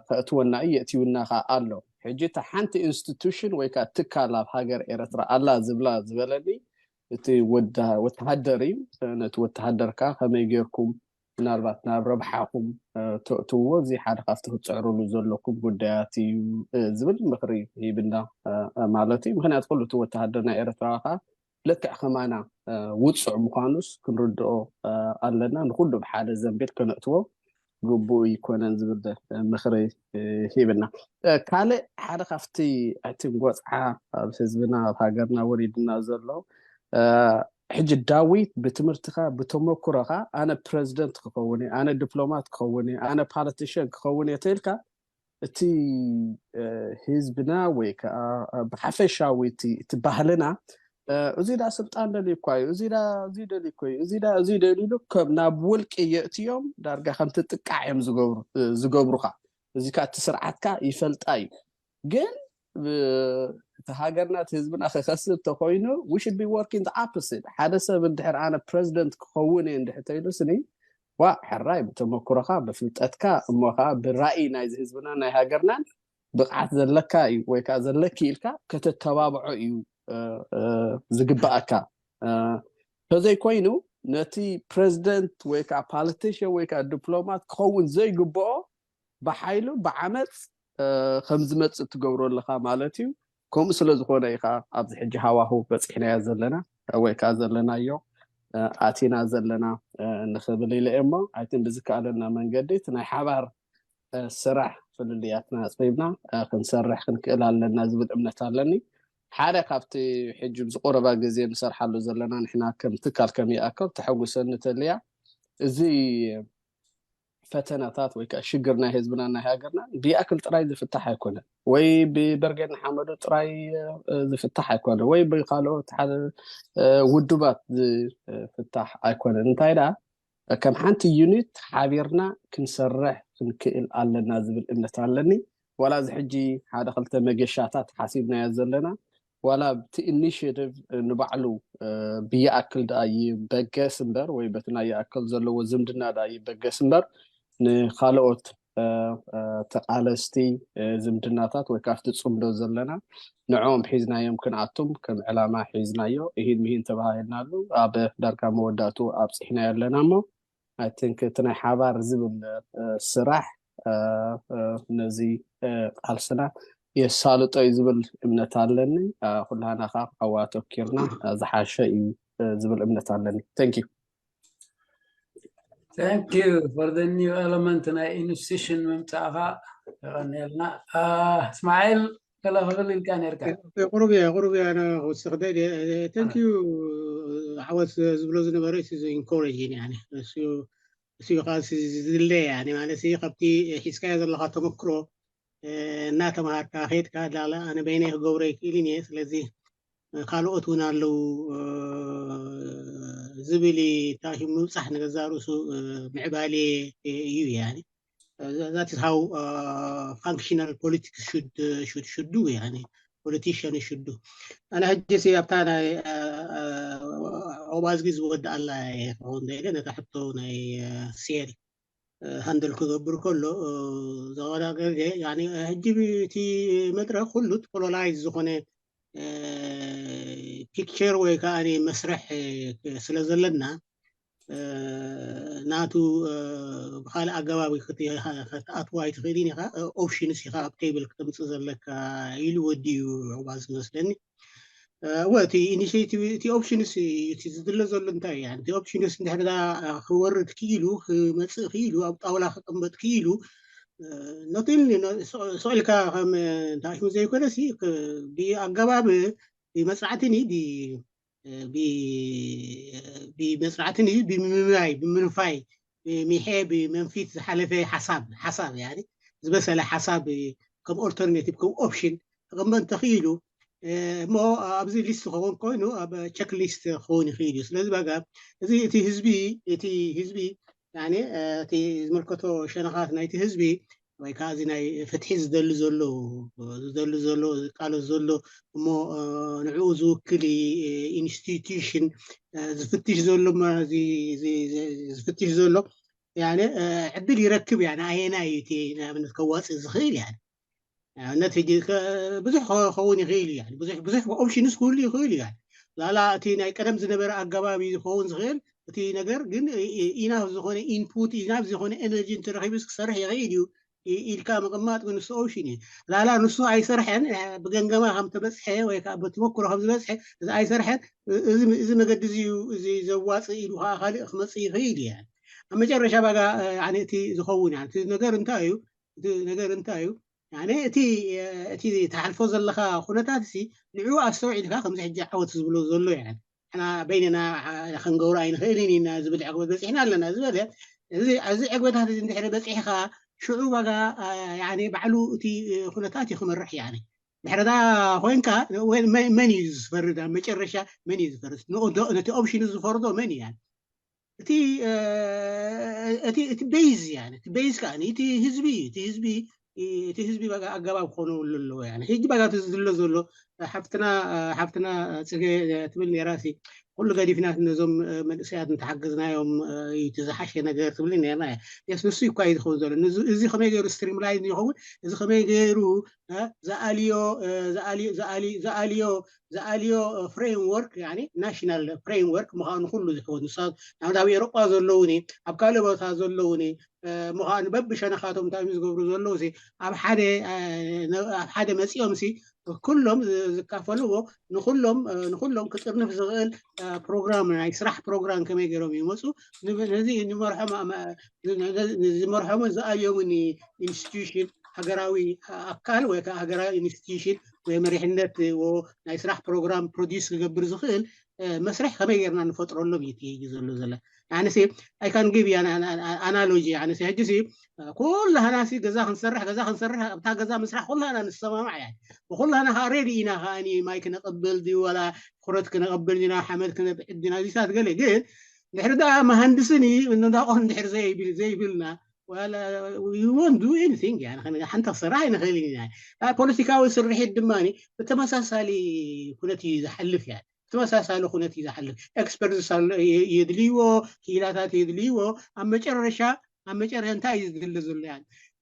ከእትወና እዩ የእትዩና ከዓ ኣሎ። ሕጂ እታ ሓንቲ ኢንስቲቱሽን ወይ ከዓ ትካል ኣብ ሃገር ኤረትራ ኣላ ዝብላ ዝበለኒ እቲ ወተሃደር እዩ። ነቲ ወተሃደር ከዓ ከመይ ጌርኩም ምናልባት ናብ ረብሓኹም ተእትዎ፣ እዚ ሓደ ካብቲ ክትፅዕርሉ ዘለኩም ጉዳያት እዩ ዝብል ምክሪ ሂብና ማለት እዩ። ምክንያቱ ኩሉ እቲ ወተሃደር ናይ ኤርትራ ከዓ ልክዕ ከማና ውፁዕ ምኳኑስ ክንርድኦ ኣለና። ንኩሉ ብሓደ ዘንቢል ከነእትዎ ግቡእ ይኮነን ዝብል ምክሪ ሂብና። ካልእ ሓደ ካብቲ ዕቲን ጎፅዓ ኣብ ህዝብና ኣብ ሃገርና ወሪድና ዘሎ ሕጂ ዳዊት ብትምህርትኻ ብተመክሮኻ ኣነ ፕረዚደንት ክኸውን እየ፣ ኣነ ዲፕሎማት ክኸውን እየ፣ ኣነ ፓለቲሽን ክኸውን እየ ተልካ እቲ ህዝብና ወይ ከዓ ብሓፈሻዊ እቲ ባህልና እዚ ዳ ስልጣን ደልዩ እኳ እዩ፣ እዚ ዳ እዚ ደልዩ እኮ እዩ፣ እዚ ዳ እዚ ደልዩ ኢሉ ከም ናብ ውልቂ የእትዮም ዳርጋ ከምቲ ጥቃዕ እዮም ዝገብሩ ዝገብሩኻ። እዚ ከዓ እቲ ስርዓትካ ይፈልጣ እዩ። ግን እቲ ሃገርና እቲ ህዝብና ክኸስብ ተኮይኑ we should be working the opposite። ሓደ ሰብ እንድሕር ኣነ ፕረዚደንት ክኸውን እየ እንድሕር ተይሉ ስኒ ዋ ሕራይ ብተመክሮኻ ብፍልጠትካ እሞ ከዓ ብራእይ ናይዚ ህዝብና ናይ ሃገርናን ብቕዓት ዘለካ እዩ ወይ ከዓ ዘለኪ ኢልካ ከተተባብዖ እዩ ዝግባኣካ። ተዘይኮይኑ ነቲ ፕረዚደንት ወይ ከዓ ፓለቲሽን ወይ ከዓ ዲፕሎማት ክኸውን ዘይግብኦ ብሓይሉ ብዓመፅ ከም ዝመፅእ ትገብሮ ኣለካ ማለት እዩ። ከምኡ ስለ ዝኾነ እዩ ከዓ ኣብዚ ሕጂ ሃዋሁ በፂሕናዮ ዘለና ወይ ከዓ ዘለናዮ ኣቲና ዘለና ንክብል ኢለ እሞ ኣይትን ብዝከኣለና መንገዲ እቲ ናይ ሓባር ስራሕ ፍልልያትና ኣፅቢብና ክንሰርሕ ክንክእል ኣለና ዝብል እምነት ኣለኒ። ሓደ ካብቲ ሕጂ ዝቆረባ ግዜ ንሰርሓሉ ዘለና ንሕና ከም ትካል ከም ይኣክል ተሐጉሰኒ ተልያ እዚ ፈተናታት ወይ ከዓ ሽግር ናይ ህዝብና ናይ ሃገርና ብይኣክል ጥራይ ዝፍታሕ ኣይኮነን ወይ ብበርጌድ ንሓመዱ ጥራይ ዝፍታሕ ኣይኮነ ወይ ብካልኦት ሓደ ውድባት ዝፍታሕ ኣይኮነን። እንታይ ደኣ ከም ሓንቲ ዩኒት ሓቢርና ክንሰርሕ ክንክእል ኣለና ዝብል እምነት ኣለኒ። ዋላ እዚ ሕጂ ሓደ ክልተ መገሻታት ሓሲብናዮ ዘለና ዋላ እቲ ኢኒሽቲቭ ንባዕሉ ብይኣክል ደኣ ይበገስ እምበር ወይ በቲ ናይ ይኣክል ዘለዎ ዝምድና ደኣ ይበገስ እምበር ንካልኦት ተቃለስቲ ዝምድናታት ወይ ካብቲ ፅምዶ ዘለና ንዕኦም ሒዝናዮም ክንኣቱም ከም ዕላማ ሒዝናዮ እሂን ምሂን ተባሃሂልናሉ ኣብ ዳርጋ መወዳእቱ ኣብፂሕናዮ ኣለና እሞ ኣይትንክ እቲ ናይ ሓባር ዝብል ስራሕ ነዚ ቃልስና የሳልጦ እዩ ዝብል እምነት ኣለኒ። ኩላና ከዓ ኣብኡ ኣተኪርና ዝሓሸ እዩ ዝብል እምነት ኣለኒ። Thank you። Thank you for the new element ናይ ኢንስቲቱሽን ምምፃእካ የቐንየልና። እስማዒል ገለ ክብል ኢልካ ነርካ። ቁሩብ እያ ቁሩብ እያ ክወስኽ ደል። Thank you። ዓወት ዝብሎ ዝነበረ ኢንኮሬጅ እሱ ከዓ ዝድለ እያ ማለት ካብቲ ሒዝካዮ ዘለካ ተመክሮ እናተምሃርካ ከድካ ላለ ኣነ በይነይ ክገብሮ ይክእልን እየ። ስለዚ ካልኦት እውን ኣለዉ ዝብል ታሽም ምብፃሕ ንገዛ ርእሱ ምዕባሌ እዩ። That is how functional politics should should should do. Politician should do. ኣነ ሕጂ ሲ ኣብታ ናይ ኦባዝጊ ዝወድኣላ ክኸውን ደለ ነታ ሕቶ ናይ ሴል ሃንድል ክገብር ከሎ ዘወዳገገ ሕጂ እቲ መድረክ ኩሉ ፖሎላይዝ ዝኾነ ፒክቸር ወይ ከዓ መስርሕ ስለ ዘለና ናቱ ብካልእ ኣገባብ ክትኣትዋ ኣይትኽእልን ኢኻ። ኦፕሽንስ ኢኻ ኣብ ቴብል ክተምፅእ ዘለካ ኢሉ ወዲኡ ዑባዝ መስለኒ። እወ እቲ ኢኒሽቲቭ እቲ ኦፕሽንስ እዩ እቲ ዝድለ ዘሎ እንታይ እያ እቲ ኦፕሽንስ እንድሕር ክወርድ ክኢሉ ክመፅእ ክኢሉ ኣብ ጣውላ ክቅመጥ ክኢሉ ኖትል ስቕ ኢልካ ከም እንታይ ሽሙ ዘይኮነ ሲ ብኣገባብ ብመፅናዕትን ብመፅናዕትን እዩ ብምምራይ ብምንፋይ ሚሐ ብመንፊት ዝሓለፈ ሓሳብ ሓሳብ ዝበሰለ ሓሳብ ከም ኦልተርኔቲቭ ከም ኦፕሽን ክቕመጥ እንተኽኢሉ እሞ ኣብዚ ሊስት ክኸውን ኮይኑ ኣብ ቸክ ሊስት ክኸውን ይኽእል እዩ። ስለዚ በቃ እዚ እቲ ህዝቢ እቲ ህዝቢ እቲ ዝምልከቶ ሸነኻት ናይቲ ህዝቢ ወይ ከዓ እዚ ናይ ፍትሒ ዝደሊ ዘሎ ዝደሊ ዘሎ ዝቃለስ ዘሎ እሞ ንዕኡ ዝውክል ኢንስቲቱሽን ዝፍትሽ ዘሎ ዝፍትሽ ዘሎ ዕድል ይረክብ ያ ኣየናይ እዩ እቲ ንኣብነት ከዋፅእ ዝኽእል ያ ኣብነት ሕጂ ብዙሕ ክኸውን ይኽእል እዩ ብዙሕ ብዙሕ ኦፕሽንስ ክህሉ ይኽእል እዩ ላላ እቲ ናይ ቀደም ዝነበረ ኣገባብ እዩ ክኸውን ዝኽእል እቲ ነገር ግን ኢናፍ ዝኾነ ኢንፑት ኢናፍ ዝኾነ ኤነርጂ እንተረኺቡስ ክሰርሕ ይኽእል እዩ ኢልካ ምቕማጥ ግን ንሱ ኦፕሽን እዩ። ላላ ንሱ ኣይሰርሐን ብገንገማ ከም ተበፅሐ ወይ ከዓ ብተመክሮ ከም ዝበፅሐ እዚ ኣይሰርሐን እዚ መገዲ እዚ እዩ እዚ ዘዋፅእ ኢሉ ከዓ ካልእ ክመፅእ ይኽእል እዩ። ኣብ መጨረሻ ባጋ እቲ ዝኸውን እቲ ነገር እንታይ እዩ እቲ ነገር እንታይ እዩ እቲ እቲ ተሓልፎ ዘለካ ኩነታት ሲ ንዕኡ ኣስተውዒልካ ከምዚ ሕጂ ዓወት ዝብሎ ዘሎ ያ ንሕና በይንና ክንገብሮ ኣይንኽእልን ኢና ዝብል ዕግበት በፂሕና ኣለና ዝበለ እዚ ዕግበታት እዚ እንድሕሪ በፂሕካ ሽዑ ዋጋ ባዕሉ እቲ ኩነታት እዩ ክመርሕ ያ ድሕረታ ኮይንካ መን እዩ ዝፈርድ ኣብ መጨረሻ መን እዩ ዝፈርድ ነቲ ኦፕሽን ዝፈርዶ መን እያ እቲ እቲ ቤዝ ያ እቲ ቤዝ ከዓ እቲ ህዝቢ እቲ ህዝቢ እቲ ህዝቢ በቃ ኣገባብ ክኾነሉ ኣለዎ ሕጂ በቃ ዝሎ ዘሎ ሓፍትና ሓፍትና ፅገ ትብል ነራ ኩሉ ገዲፍና ነዞም መንእሰያት እንተሓገዝናዮም እቲ ዝሓሸ ነገር ትብል ነርና የስ ንሱ ይኳ እዩ ዝኸውን ዘሎ እዚ ከመይ ገይሩ ስትሪም ላይን ይኸውን እዚ ከመይ ገይሩ ዝኣልዮ ዝኣልዮ ዝኣልዮ ፍሬምወርክ ናሽናል ፍሬምወርክ ምዃኑ ኩሉ ዝሕወት ንሳ ናብ ኤሮጳ ዘለውኒ ኣብ ካልእ ቦታ ዘለውኒ ምዃኑ በብሸነኻቶም እንታይ ዝገብሩ ዘለዉ ኣብ ሓደ ኣብ ሓደ መፂኦም ሲ ኩሎም ዝካፈልዎ ንኩሎም ንኩሎም ክጥርንፍ ዝኽእል ፕሮግራም ናይ ስራሕ ፕሮግራም ከመይ ገይሮም ይመፁ ነዚ ንመርሖም ዝመርሖምን ዝኣልዮምን ኢንስቲቱሽን ሃገራዊ ኣካል ወይ ከዓ ሃገራዊ ኢንስቲቱሽን ወይ መሪሕነት ናይ ስራሕ ፕሮግራም ፕሮዲስ ክገብር ዝኽእል መስርሕ ከመይ ጌርና ንፈጥረሎም እዩ ትይዩ ዘሎ ዘለ ኣነሲ ኣይካን ግብ ኣናሎጂ ኣነሲ ሕጂ ሲ ኩላህና ሲ ገዛ ክንሰርሕ ገዛ ክንሰርሕ ኣብታ ገዛ ምስራሕ ኩላህና ንሰማማዕ እያ ብኩላህና ከዓ ሬዲ ኢና ከዓ ማይ ክነቐብል ድዩ ወላ ኩረት ክነቐብል ዲና ሓመድ ክነብዕድ ዲና ዚሳት ገለ ግን ድሕሪ ደኣ መሃንድስን እዩ እንዳቆን ድሕሪ ዘይብልና ወላ we won't do anything ሓንቲ ክሰርሕ ኣይንኽእል ኢና ፖለቲካዊ ስርሒት ድማ ብተመሳሳሊ ኩነት እዩ ዝሓልፍ እያ ተመሳሳሊ ኩነት እዩ ዝሓልፍ ኤክስፐርትስ የድልይዎ ክኢላታት የድልይዎ ኣብ መጨረሻ ኣብ መጨረሻ እንታይ እዩ ዝድለ ዘሎ ያ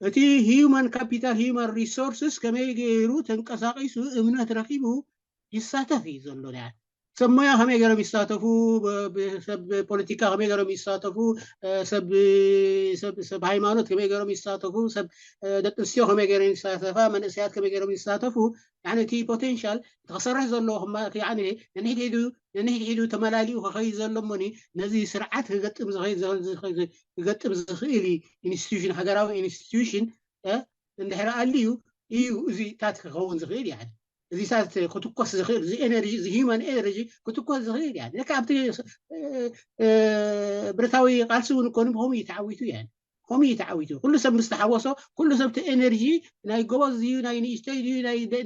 እቲ human capital human resources ከመይ ገይሩ ተንቀሳቂሱ እምነት ረኪቡ ይሳተፍ እዩ ዘሎ ያ ሰብ ሞያ ከመይ ገይሮም ይሳተፉ ሰብ ፖለቲካ ከመይ ገይሮም ይሳተፉ ሰብ ሃይማኖት ከመይ ገይሮም ይሳተፉ ሰብ ደቂ ኣንስትዮ ከመይ ገይሮም ይሳተፋ መንእሰያት ከመይ ገይሮም ይሳተፉ እቲ ፖቴንሻል ክሰርሕ ዘለዎ ነንሕድሕዱ ተመላሊኡ ክኸይድ ዘሎ እሞኒ ነዚ ስርዓት ክገጥም ዝኽእል ኢንስቲቱሽን ሃገራዊ ኢንስቲቱሽን እንድሕር ኣልዩ እዩ እዚታት ክኸውን ዝኽእል ያ እዚታት ክትኮስ ዝኽእል እዚ ኤነርጂ እዚ ሂማን ኤነርጂ ክትኮስ ዝኽእል ያ ልካ ኣብቲ ብረታዊ ቃልሲ እውን እኮ ከምኡ እዩ ተዓዊቱ ያ ከምኡ እዩ ተዓዊቱ ኩሉ ሰብ ምስ ተሓወሶ ኩሉ ሰብ እቲ ኤነርጂ ናይ ጎበዝ ድዩ ናይ ንእሽተይ ድዩ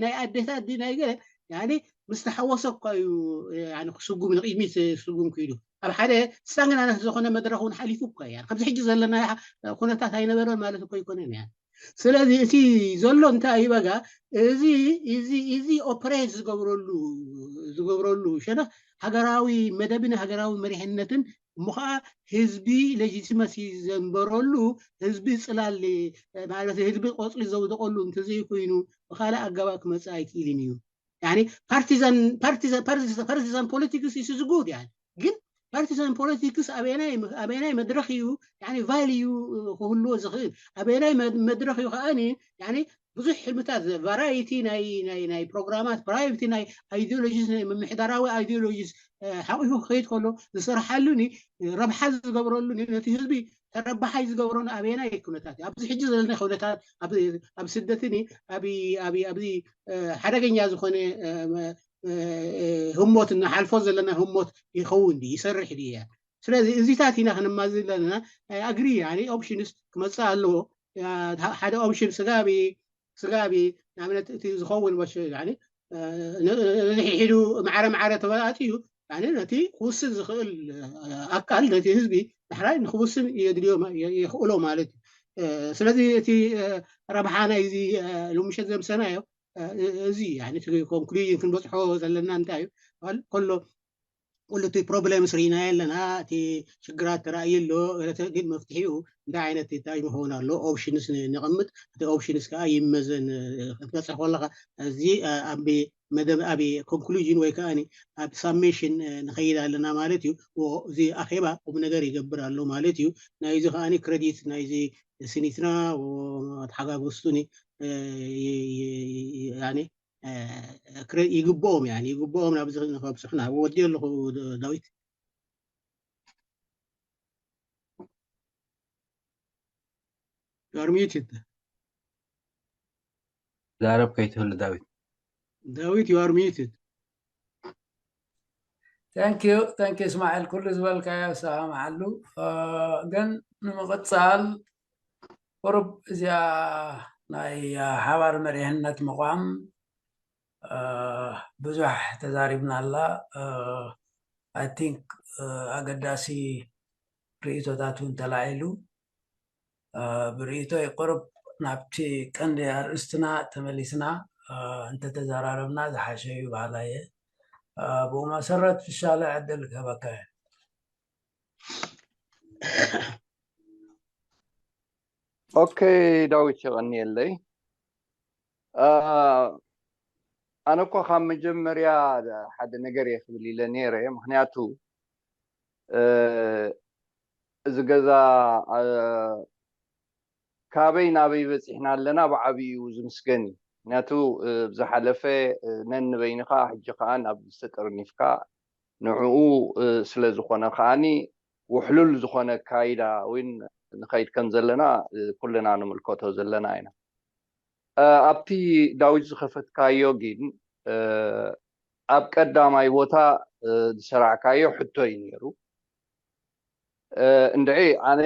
ናይ ኣዴታት ድዩ ናይ ገለ ምስ ተሓወሶ እኳ እዩ ክስጉም ንቅድሚት ክስጉም ክኢሉ ኣብ ሓደ ስታግናንት ዝኾነ መድረክ እውን ሓሊፉ እኳ እያ ከምዚ ሕጂ ዘለና ኩነታት ኣይነበረን ማለት እኮ ኣይኮነን እያ ስለዚ እቲ ዘሎ እንታይ እዩ በጋ እዚ እዚ እዚ ኦፕሬት ዝገብረሉ ዝገብረሉ ሸነኽ ሃገራዊ መደብን ሃገራዊ መሪሕነትን እሞ ከዓ ህዝቢ ሌጂቲመሲ ዘንበረሉ ህዝቢ ፅላል ማለት ህዝቢ ቆፅሊ ዘውደቀሉ እንተዘይኮይኑ ብካልእ ኣገባብ ክመፅእ ኣይክእልን እዩ ፓርቲዛን ፖለቲክስ is good ግን ፓርቲዛን ፖለቲክስ ኣበየናይ መድረክ እዩ ቫልዩ ክህልዎ ዝኽእል ኣበየናይ መድረክ እዩ ከዓ ብዙሕ ሕልምታት ቫራይቲ ናይ ፕሮግራማት ቫራይቲ ናይ ኣይዲዮሎጂስ ናይ ምምሕዳራዊ ኣይዲዮሎጂስ ሓቂፉ ክኸይድ ከሎ ዝሰርሓሉ ረብሓ ዝገብረሉ ነቲ ህዝቢ ተረባሓይ ዝገብረሉ ኣበየናይ ኩነታት ኣብዚ ሕጂ ዘለና ኩነታት ኣብ ስደትኒ ኣብዚ ሓደገኛ ዝኾነ ህሞት እናሓልፎ ዘለና ህሞት ይኸውን ድዩ ይሰርሕ ድዩ እያ ስለዚ እዚታት ኢና ክንማዝ ዘለና ኣግሪ ኦፕሽንስ ክመፅእ ኣለዎ ሓደ ኦፕሽን ስጋቢ ስጋቢ ንኣብነት እቲ ዝኸውን ወሸ ንሕድሕዱ ማዕረ ማዕረ ተወጣጢኡ ነቲ ክውስን ዝኽእል ኣካል ነቲ ህዝቢ ዳሕራይ ንክውስን የድልዮ የኽእሎ ማለት እዩ ስለዚ እቲ ረብሓ ናይዚ ሎምሸት ዘምሰናዮ እዚ ኮንክሉዥን ክንበፅሖ ዘለና እንታይ እዩ ከሎ ኩሉ እቲ ፕሮብሌምስ ርኢናዮ ኣለና እቲ ሽግራት ተራእዩ ኣሎ ግን መፍትሒኡ እንታይ ዓይነት ታይ ምኸውን ኣሎ ኦፕሽንስ ንቐምጥ እቲ ኦፕሽንስ ከዓ ይመዘን ክትበፅሕ ከለካ እዚ ኣብ መደብ ኣብ ኮንክሉዥን ወይ ከዓ ኣብ ሳሜሽን ንኸይድ ኣለና ማለት እዩ። እዚ ኣኼባ ቁም ነገር ይገብር ኣሎ ማለት እዩ። ናይዚ ከዓ ክረዲት ናይዚ ስኒትና ተሓጋገዝቱኒ ይግብኦም ይግብኦም ናብዚ ንከብፅሑና። ወዲ ኣለኹ ዳዊት። You are muted. ዛረብ ከይትህሉ ዳዊት። ዳዊት you are muted. Thank you, thank you እስማዒል፣ ኩሉ ዝበልካዮ ሰማማዓሉ። ግን ንምቕፃል ቁሩብ እዚኣ ናይ ሓባር መሪሕነት ምቋም ብዙሕ ተዛሪብናላ። I think ኣገዳሲ ርእቶታት እውን ተላዒሉ። ብርእቶይ ቁሩብ ናብቲ ቀንዲ ኣርእስትና ተመሊስና እንተተዘራረብና ዝሓሸ እዩ በሃላይ እየ። ብኡ መሰረት ፍሻለ ዕድል ክህበካ እየ። ኦኬ ዳዊት የቐንየለይ። ኣነ እኳ ካብ መጀመርያ ሓደ ነገር እየ ክብል ኢለ ነይረ። ምክንያቱ እዚ ገዛ ካበይ ናበይ በፂሕና ኣለና ብዓብዩ ዝምስገን እዩ። ምክንያቱ ብዝሓለፈ ነንበይንካ ሕጂ ከዓ ናብ ዝተጠርኒፍካ ንዕኡ ስለ ዝኾነ ከዓኒ ውሕሉል ዝኾነ ኣካይዳ እውን ንኸይድ ከም ዘለና ኩልና ንምልከቶ ዘለና ኢና። ኣብቲ ዳዊት ዝኸፈትካዮ ግን ኣብ ቀዳማይ ቦታ ዝሰራዕካዮ ሕቶ እዩ ነይሩ። እንድዒ ኣነ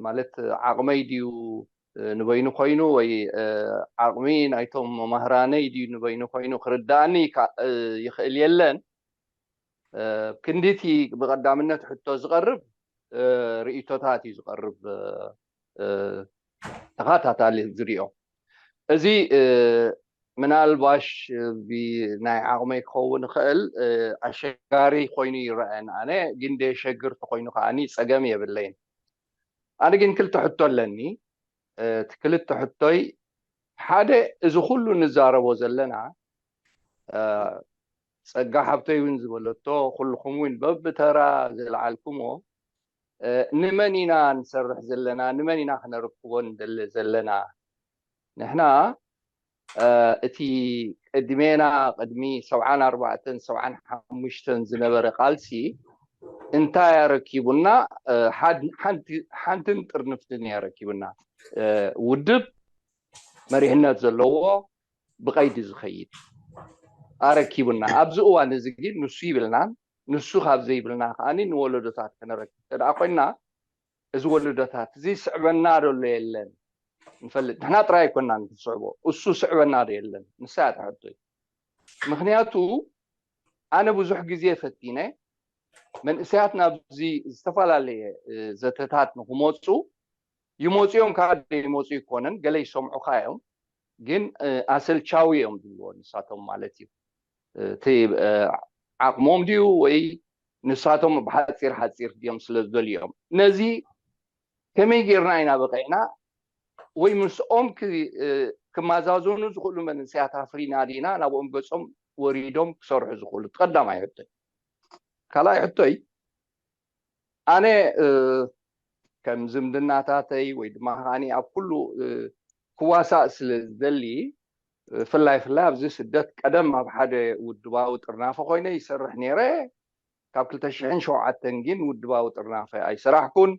ማለት ዓቕመይ ድዩ ንበይኑ ኮይኑ ወይ ዓቕሚ ናይቶም መማህራነይ ድዩ ንበይኑ ኮይኑ ክርዳእኒ ይኽእል የለን። ክንዲቲ ብቐዳምነት ሕቶ ዝቐርብ ርእቶታት እዩ ዝቐርብ ተኸታታሊ ዝሪኦ። እዚ ምናልባሽ ናይ ዓቕመይ ክኸውን ይኽእል ኣሸጋሪ ኮይኑ ይረኣየን ኣነ ግን ደየሸግር ተኮይኑ ከዓኒ ፀገም የብለይን። ኣነ ግን ክልተ ሕቶ ኣለኒ። እቲ ክልተ ሕቶይ ሓደ እዚ ኩሉ ንዛረቦ ዘለና ፀጋ ሓብተይ እውን ዝበለቶ ኩልኹም እውን በብተራ ዘልዓልኩሞ ንመን ኢና ንሰርሕ ዘለና ንመን ኢና ክነረክቦ ንደሊ ዘለና ንሕና እቲ ቅድሜና ቅድሚ ሰብዓን ኣርባዕተን ሰብዓን ሓሙሽተን ዝነበረ ቃልሲ እንታይ ኣረኪቡና ሓንትን ጥርንፍትን ኣረኪቡና ውድብ መሪሕነት ዘለዎ ብቀይዲ ዝኸይድ ኣረኪቡና ኣብዚ እዋን እዚ ግን ንሱ ይብልናን ንሱ ካብ ዘይብልና ከዓኒ ንወለዶታት ከነረክብ ተደኣ ኮይንና እዚ ወለዶታት እዚ ስዕበና ደሎ የለን ንፈልጥ ንሕና ጥራይ ኣይኮናን ክንስዕቦ እሱ ስዕበና ዶ የለን ንሳ እያ ትሕቶይ ምክንያቱ ኣነ ብዙሕ ግዜ ፈቲነ መንእሰያት ናብዚ ዝተፈላለየ ዘተታት ንክመፁ ይመፁ እዮም ከዓ ይመፁ ይኮነን ገለ ይሰምዑካ እዮም ግን ኣሰልቻዊ እዮም ዝብልዎ ንሳቶም ማለት እዩ እቲ ዓቕሞም ድዩ ወይ ንሳቶም ብሓፂር ሓፂር ድዮም ስለ ዝደልዮም ነዚ ከመይ ጌርና ኢና በቂዕና ወይ ምስኦም ክመዛዘኑ ዝኽእሉ መንእሰያት ኣፍሪና ዲና ናብኦም ገፆም ወሪዶም ክሰርሑ ዝኽእሉ ቀዳማይ ሕቶይ ካልኣይ ሕቶይ ኣነ ከም ዝምድናታተይ ወይ ድማ ከዓኒ ኣብ ኩሉ ክዋሳእ ስለ ዝደሊ ፍላይ ፍላይ ኣብዚ ስደት ቀደም ኣብ ሓደ ውድባዊ ጥርናፈ ኮይነ ይሰርሕ ነይረ ካብ ክልተ ሽሕን ሸውዓተን ግን ውድባዊ ጥርናፈ ኣይሰራሕኩን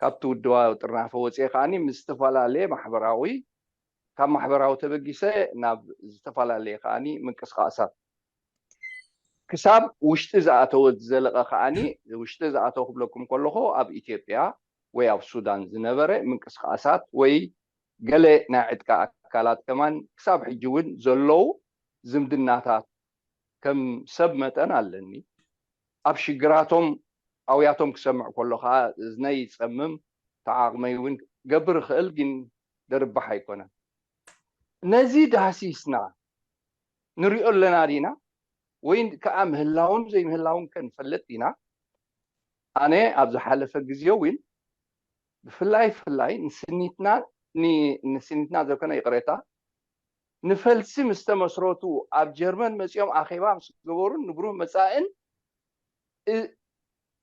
ካብቲ ውድባዊ ጥርናፈ ወፅኤ ከዓኒ ምስ ዝተፈላለየ ማሕበራዊ ካብ ማሕበራዊ ተበጊሰ ናብ ዝተፈላለየ ከዓኒ ምንቅስቃሳት ክሳብ ውሽጢ ዝኣተወ ዝዘለቐ ከዓኒ ውሽጢ ዝኣተወ ክብለኩም ከለኹ ኣብ ኢትዮጵያ ወይ ኣብ ሱዳን ዝነበረ ምንቅስቃሳት ወይ ገለ ናይ ዕጥቂ ኣካላት ከማን ክሳብ ሕጂ እውን ዘለዉ ዝምድናታት ከም ሰብ መጠን ኣለኒ ኣብ ሽግራቶም ኣውያቶም ክሰምዕ ከሎ ከዓ እዝነይ ይፀምም ተዓቕመይ እውን ገብር ይኽእል ግን ደርባሕ ኣይኮነን ነዚ ዳህሲስና ንሪኦ ኣለና ዲና ወይ ከዓ ምህላውን ዘይምህላውን ከንፈልጥ ኢና ኣነ ኣብ ዝሓለፈ ግዜ እውን ብፍላይ ፍላይ ንስኒትና ንስኒትና ዘኮነ ይቅሬታ ንፈልሲ ምስ ተመስረቱ፣ ኣብ ጀርመን መጺኦም ኣኼባ ምስ ገበሩን ንብሩህ መጻእን፣ እ-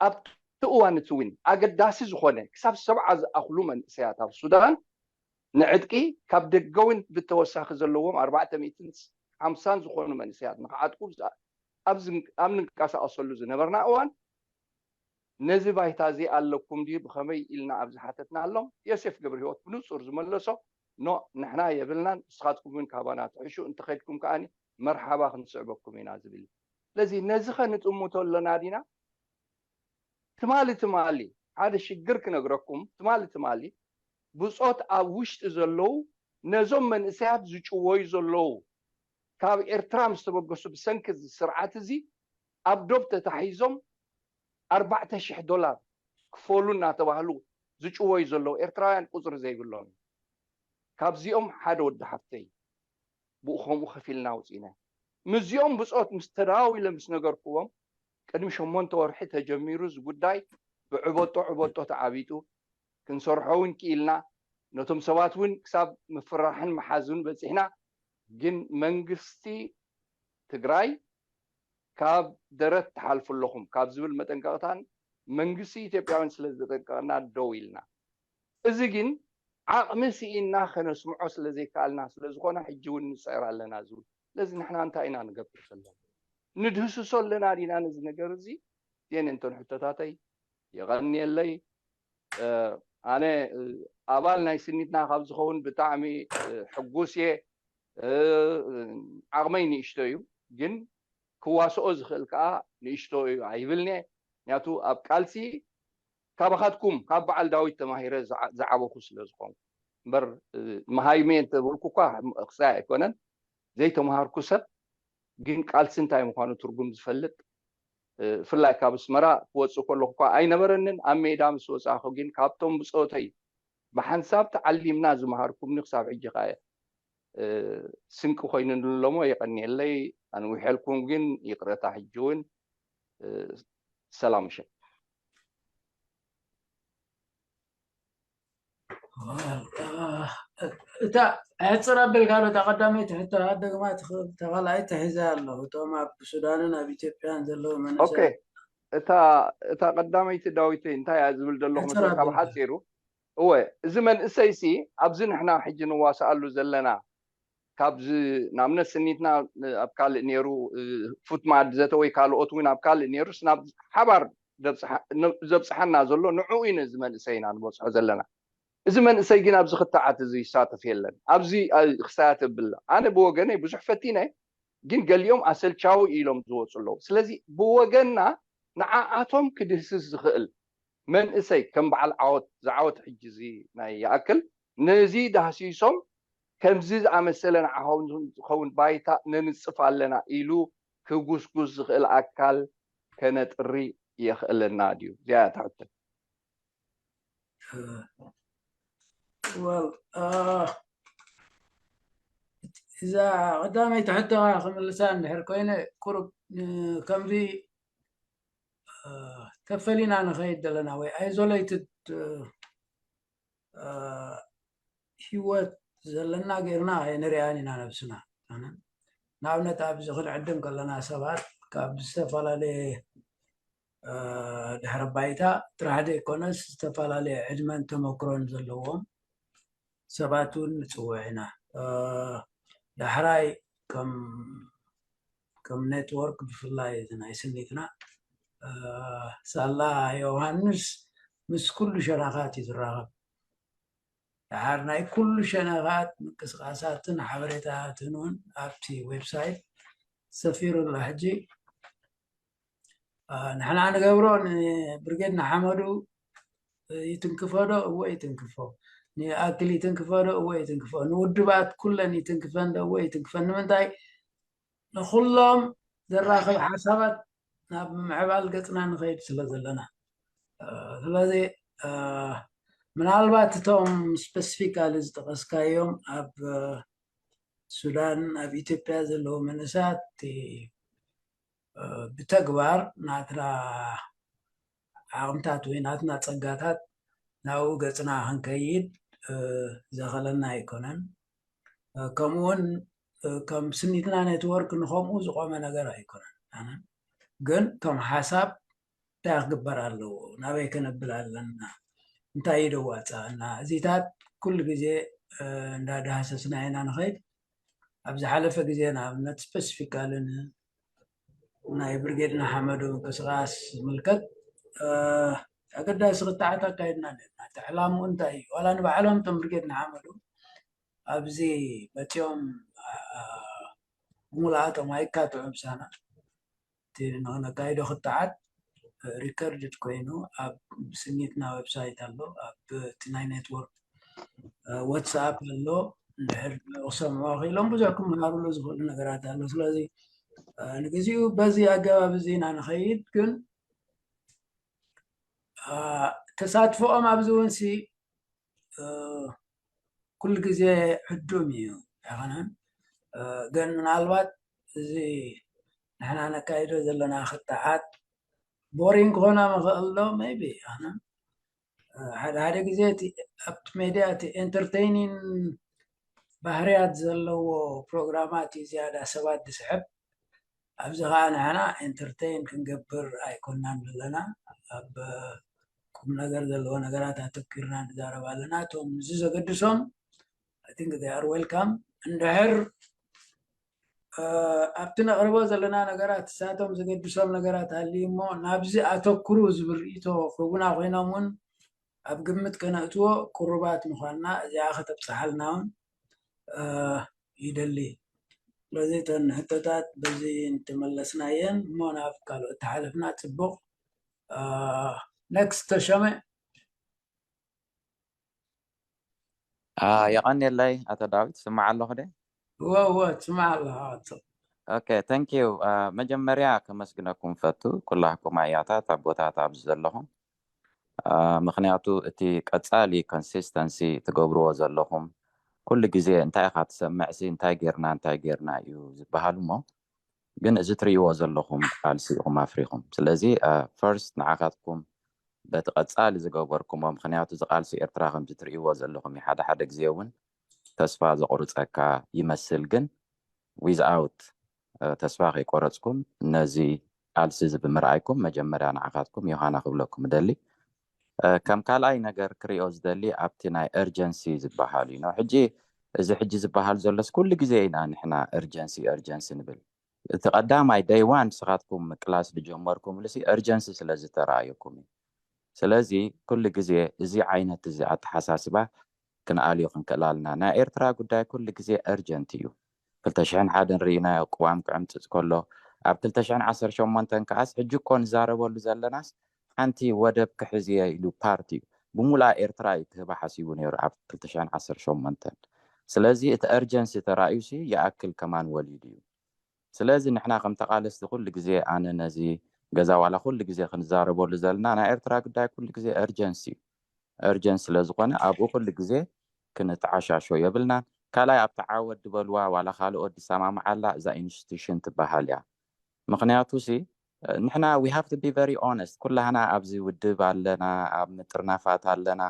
ኣብቲ እዋን እቲ እውን ኣገዳሲ ዝኾነ ክሳብ ሰብዓ ዝኣኽሉ መንእሰያት ኣብ ሱዳን ንዕጥቂ፣ ካብ ደገ እውን ብተወሳኺ ዘለዎም ኣርባዕተ ሚእትን ሓምሳን ዝኾኑ መንእሰያት ንክዓጥቁ ኣብ ዝን- ኣብ ንንቀሳቐሰሉ ዝነበርና እዋን፣ ነዚ ባይታ እዚ ኣለኩም ድዩ ብኸመይ ኢልና ኣብ ዝሓተትናሎም፣ ዮሴፍ ገብረሂወት ብንጹር ዝመለሶ፣ ኖ፣ ንሕና የብልናን፣ ንስኻትኩም እውን ካባና ትሕሹ፣ እንተኸድኩም ከኣ መርሓባ ክንስዕበኩም ኢና ዝብል። ስለዚ ነዚ ኸ ንጥምቶ ኣለና ዲና? ትማሊ ትማሊ ሓደ ሽግር ክነግረኩም። ትማሊ ትማሊ ብጾት ኣብ ውሽጢ ዘለዉ፣ ነዞም መንእሰያት ዝጭወዩ ዘለዉ፣ ካብ ኤርትራ ምስ ተበገሱ ብሰንኪ እዚ ስርዓት እዚ ኣብ ዶብ ተታሒዞም ኣርባዕተ ሽሕ ዶላር ክፈሉ እናተባህሉ ዝጭወዩ ዘለዉ ኤርትራውያን ቁጽሪ ዘይብሎም እዮም። ካብዚኦም ሓደ ወዲ ሓፍተይ ብኡ ከምኡ ከፊልና ኣውፂእና። ምስዚኦም ብጾት ምስ ተዳዋዊለ ምስ ነገርኩዎም፣ ቅድሚ ሸሞንተ ወርሒ ተጀሚሩ እዚ ጉዳይ ብዕበጦ ዕበጦ ተዓቢጡ፣ ክንሰርሖ እውን ክኢልና፣ ነቶም ሰባት እውን ክሳብ ምፍርራሕን ምሓዝን በፂሕና። ግን መንግስቲ ትግራይ ካብ ደረት ትሓልፉ ኣለኹም ካብ ዝብል መጠንቀቕታን መንግስቲ ኢትዮጵያውን ስለ ዘጠንቀቐና ደው ኢልና። እዚ ግን ዓቕሚ ስኢንና ከነስምዖ ስለ ዘይከኣልና ስለ ዝኾነ፣ ሕጂ እውን ንፅዕር ኣለና ዝብል። ስለዚ ንሕና እንታይ ኢና ንገብር ዘለና? ንድህስሶ ኣለና ዲና ነዚ ነገር እዚ? እዚአን እንተን ሕቶታተይ። የቐንየለይ። እ፣ ኣነ፣ እ፣ ኣባል ናይ ስኒትና ካብ ዝኸውን ብጣዕሚ፣ እ፣ ሕጉስ እየ። እ፣ ዓቕመይ ንእሽቶ እዩ፣ ግን ክዋስኦ ዝኽእል ከዓ ንእሽቶ እዩ ኣይብልን እየ። ምክንያቱ ኣብ ቃልሲ ካባኻትኩም፣ ካብ በዓል ዳዊት ተማሂረ ዝዓ-፣ ዝዓበኹ ስለ ዝኾንኩ እምበር፣ እ፣ መሃይመ እንተበልኩ እኳ ክሳይ ኣይኮነን። ዘይተምሃርኩ ሰብ ግን ቃልሲ እንታይ ምዃኑ ትርጉም ዝፈልጥ፣ እ፣ ብፍላይ ካብ ኣስመራ ክወፅእ ከለኹ እኳ ኣይነበረንን። ኣብ ሜዳ ምስ ወፃእኹ ግን ካብቶም ብፆተይ ብሓንሳብ ተዓሊምና ዝመሃርኩምኒ ክሳብ ሕጂ ከኣ፣ እ፣ ስንቂ ኮይኑኒ ኣሎ እሞ የቐንየለይ። ኣንዊሐልኩም ግን ይቕረታ። ሕጂ እውን፣ እ፣ ሰላም ምሸት። እታ ሕፅር ኣቢልካ ዶ እታ ቀዳመይቲ ሕቶ፣ ኣደግማ ትኽእል፣ እታ ካልኣይቲ ሒዘ ኣለኹ። እቶም ኣብ ሱዳንን ኣብ ኢትዮጵያን ዘለዉ ኦኬ፣ መንእሰያት እታ እታ ቀዳመይቲ ዳዊተይ እንታይ እያ ዝብል ዘለኹ ሕፅር መሰልካ? ኣቢልካ። ብሓፂሩ፣ እወ፣ እዚ መንእሰይ ሲ ኣብዚ ንሕና ሕጂ ንዋስኣሉ ዘለና፣ ካብዚ ንኣብነት ስኒትና ኣብ ካልእ ነይሩ፣ እ፣ ፉት ማዕዲ ዘተ ወይ ካልኦት እውን ኣብ ካልእ ነይሩስ ናብ ሓባር ዘብፅሓ-፣ ን-፣ ዘብፅሓና ዘሎ ንዕኡ እዩ። ነዚ መንእሰይ ኢና ንበፅሖ ዘለና። እዚ መንእሰይ ግን ኣብዚ ክትዓት እዚ ይሳተፍ የለን። ኣብዚ፣ እ፣ ክሳያት የብል። ኣነ ብወገነይ ብዙሕ ፈቲነ፣ ግን ገሊኦም ኣሰልቻዊ ኢሎም ዝወፁ ኣለዉ። ስለዚ ብወገንና ንዓኣቶም ክድህስስ ዝኽእል መንእሰይ ከም በዓል ዓወት፣ ዝዓወት ሕጂ እዚ ናይ ይኣክል፣ ነዚ ዳህሲሶም ከምዚ ዝኣመሰለ ንዓኹም ዝኸውን ባይታ ነንጽፍ ኣለና ኢሉ ክጉስጉስ ዝኽእል ኣካል ከነጥሪ የኽእለና ድዩ? እዚኣ እያ እታ ሕቶ። Well፣ አ፣ እዛ ቀዳመይቲ ሕቶ ክምልሳ እንድሕር ኮይነ፣ ቁሩብ፣ እ፣ ከምዚ፣ እ፣ ተፈሊና ንኸይድ ዘለና ወይ isolated፣ እ፣ እ፣ ህይወት ዘለና ጌርና ኣይንሪኣን ኢና ነብስና። ኣነ ንኣብነት ኣብዚ ክንዕድም ከለና ሰባት ካብ ዝተፈላለየ፣ እ፣ ድሕረ ባይታ ጥራሕ ዘይኮነስ ዝተፈላለየ ዕድመን ተመክሮን ዘለዎም ሰባት እውን ንፅውዕ ኢና። እ፣ ዳሕራይ ከም፣ ከም ኔትወርክ ብፍላይ እዚ ናይ ስኒትና፣ እ፣ ሳላ ዮሃንስ ምስ ኩሉ ሸነኻት እዩ ዝራኸብ። ደሓር ናይ ኩሉ ሸነኻት ምንቅስቃሳትን ሓበሬታትን እውን ኣብቲ ዌብሳይት ሰፊሩ ኣሎ። ሕጂ፣ አ፣ ንሕና ንገብሮ ንብርጌድ ንሓመዱ ይትንክፎ ዶ? እወ ይትንክፎ። ንኣክል ይትንክፎ ዶ? እወ ይትንክፎ። ንውድባት ኩለን ይትንክፈን ዶ? እወ ይትንክፈን። ንምንታይ? ንኹሎም ዘራኽብ ሓሳባት ናብ ምምዕባል ገጽና ንኸይድ ስለ ዘለና። እ፣ ስለዚ፣ እ፣ ምናልባት እቶም ስፐሲፊካሊ ዝጠቐስካዮም ኣብ፣ እ፣ ሱዳን፣ ኣብ ኢትዮጵያ ዘለዉ መንእሰያት፣ እቲ፣ እ፣ ብተግባር ናትና ዓቕምታት ወይ ናትና ጸጋታት ናብኡ ገጽና ክንከይድ፣ እ፣ ዘኸለና ኣይኮነን። እ፣ ከምኡውን ከም ስኒትና ኔትወርክ ንኸምኡ ዝቆመ ነገር ኣይኮነን። ኣነ ግን ከም ሓሳብ እንታይ ክግበር ኣለዎ፣ ናበይ ከነብል ኣለና፣ እንታይ እዩ ደዋፃና፣ እዚታት ኩሉ ግዜ እንዳዳህሰስና ኢና ንኸይድ። ኣብ ዝሓለፈ ግዜ ንኣብነት ስፔሲፊካሊ ናይ ብርጌድ ንሓመዱ ምንቅስቃስ ዝምልከት ኣገዳሲ ክትዓት ኣካይድና ነርና። እቲ ዕላምኡ እንታይ እዩ? ዋላ ንባዕሎም እቶም ብርጌድ ንሓመዱ ኣብዚ መፅኦም ብሙሉኣቶም ኣይካትዑ ምሳና። እቲ ንክነካይዶ ክትዓት ሪከርድድ ኮይኑ ኣብ ስኒትና ዌብሳይት ኣሎ፣ ኣብ እቲ ናይ ኔትወርክ ዋትስኣፕ ኣሎ። እንድሕር ክሰምዑ ክኢሎም ብዙሕ ክመሃሩሉ ዝኽእሉ ነገራት ኣሎ። ስለዚ ንግዚኡ በዚ ኣገባብ እዚ ኢና ንኸይድ። ግን ተሳትፎኦም ኣብዚ እውን ሲ ኩሉ ግዜ ዕዱም እዩ ኣይኮነን። ግን ምናልባት እዚ ንሕና ነካይዶ ዘለና ክትዓት ቦሪንግ ክኾና ምኽእል ዶ? ሜይቢ ኣይኮነን። ሓደ ሓደ ግዜ ኣብቲ ሜድያ እቲ ኤንተርቴይኒን ባህርያት ዘለዎ ፕሮግራማት እዩ ዝያዳ ሰባት ዝስሕብ። ኣብዚ ከዓ ንሕና ኤንተርቴይን ክንገብር ኣይኮናን ዘለና፣ ኣብ ቁም ነገር ዘለዎ ነገራት ኣተኪርና ንዛረብ ኣለና። እቶም እዚ ዘገድሶም I think they are welcome። እንድሕር ኣብቲ ነቕርቦ ዘለና ነገራት እሳቶም ዘገድሶም ነገራት ሃልዩ እሞ ናብዚ ኣተኩሩ ዝብል ርእይቶ ክህቡና ኮይኖም እውን ኣብ ግምት ከነእትዎ ቅሩባት ምዃንና እዚኣ ከተብፅሓልና እውን ይደሊ። ስለዚ እተን ሕቶታት በዚ እንተመለስናየን እሞ ናብ ካልኦት ተሓለፍና ፅቡቕ። ኔክስት ተሸመ። የቐንየለይ ኣቶ ዳዊት፣ ስማዕ ኣለኹ ደ? እወ እወ ትስማዕ ኣለኻ። ኦኬ፣ thank you። መጀመርያ ከመስግነኩም ፈቱ ኩላህኩም ኣያታት ኣቦታት ኣብዚ ዘለኹም። ምክንያቱ እቲ ቀጻሊ ኮንሲስተንሲ ትገብርዎ ዘለኹም ኩሉ ግዜ እንታይ ኢኻ ትሰምዕ ሲ እንታይ ጌርና እንታይ ጌርና እዩ ዝበሃል እሞ ግን እዚ ትርእይዎ ዘለኹም ቃልሲ ኢኹም ኣፍሪኹም። ስለዚ ፈርስት ንዓኻትኩም በቲ ቀጻሊ ዝገበርኩሞ ምክንያቱ እዚ ቃልሲ ኤርትራ ከምዚ ትርእይዎ ዘለኹም እዩ። ሓደ ሓደ ግዜ እውን ተስፋ ዘቑርጸካ ይመስል ግን without ተስፋ ከይቆረጽኩም ነዚ ቃልሲ እዚ ብምርኣይኩም መጀመርያ ንዓኻትኩም ዮሃና ክብለኩም እደሊ። ከም ካልኣይ ነገር ክሪኦ ዝደሊ ኣብቲ ናይ urgency ዝበሃል እዩ ነው። ሕጂ እዚ ሕጂ ዝበሃል ዘሎስ ኩሉ ግዜ ኢና ንሕና urgency urgency ንብል። እቲ ቀዳማይ day one ንስኻትኩም ምቅላስ ዝጀመርኩምሉ ሲ urgency ስለ ዝተረኣየኩም እዩ። ስለዚ ኩሉ ግዜ እዚ ዓይነት እዚ ኣተሓሳስባ ክንኣልዮ ክንክእል ኣለና። ናይ ኤርትራ ጉዳይ ኩሉ ግዜ urgent እዩ። ክልተ ሽሕን ሓደን ርኢናዮ ቅዋም ክዕምጽጽ ከሎ ኣብ ክልተ ሽሕን ዓሰርተ ሸሞንተን ከኣስ ሕጂ እኮ ንዛረበሉ ዘለናስ ሓንቲ ወደብ ክሕዝ እየ ኢሉ ፓርቲ እዩ። ብሙሉኣ ኤርትራ እዩ ክህባ ሓሲቡ ነይሩ ኣብ ክልተ ሽሕን ዓሰርተ ሸሞንተን። ስለዚ እቲ urgency ተራእዩሲ ይኣክል ከማን ወሊዱ እዩ። ስለዚ ንሕና ከም ተቓለስቲ ኩሉ ግዜ ኣነ ነዚ ገዛ ዋላ ኩሉ ግዜ ክንዛረበሉ ዘለና ናይ ኤርትራ ጉዳይ ኩሉ ግዜ urgency እዩ። Urgent ስለ ዝኾነ ኣብኡ ኩሉ ግዜ ክንተዓሻሾ የብልናን። ካልኣይ ኣብቲ ዓወት ዝበልዋ ዋላ ካልኦት ዝሰማምዓላ እዛ ኢንስቲቱሽን ትበሃል እያ። ምክንያቱ ሲ ንሕና we have to be very honest ኩላህና ኣብዚ ውድብ ኣለና ኣብ ምጥርናፋት ኣለና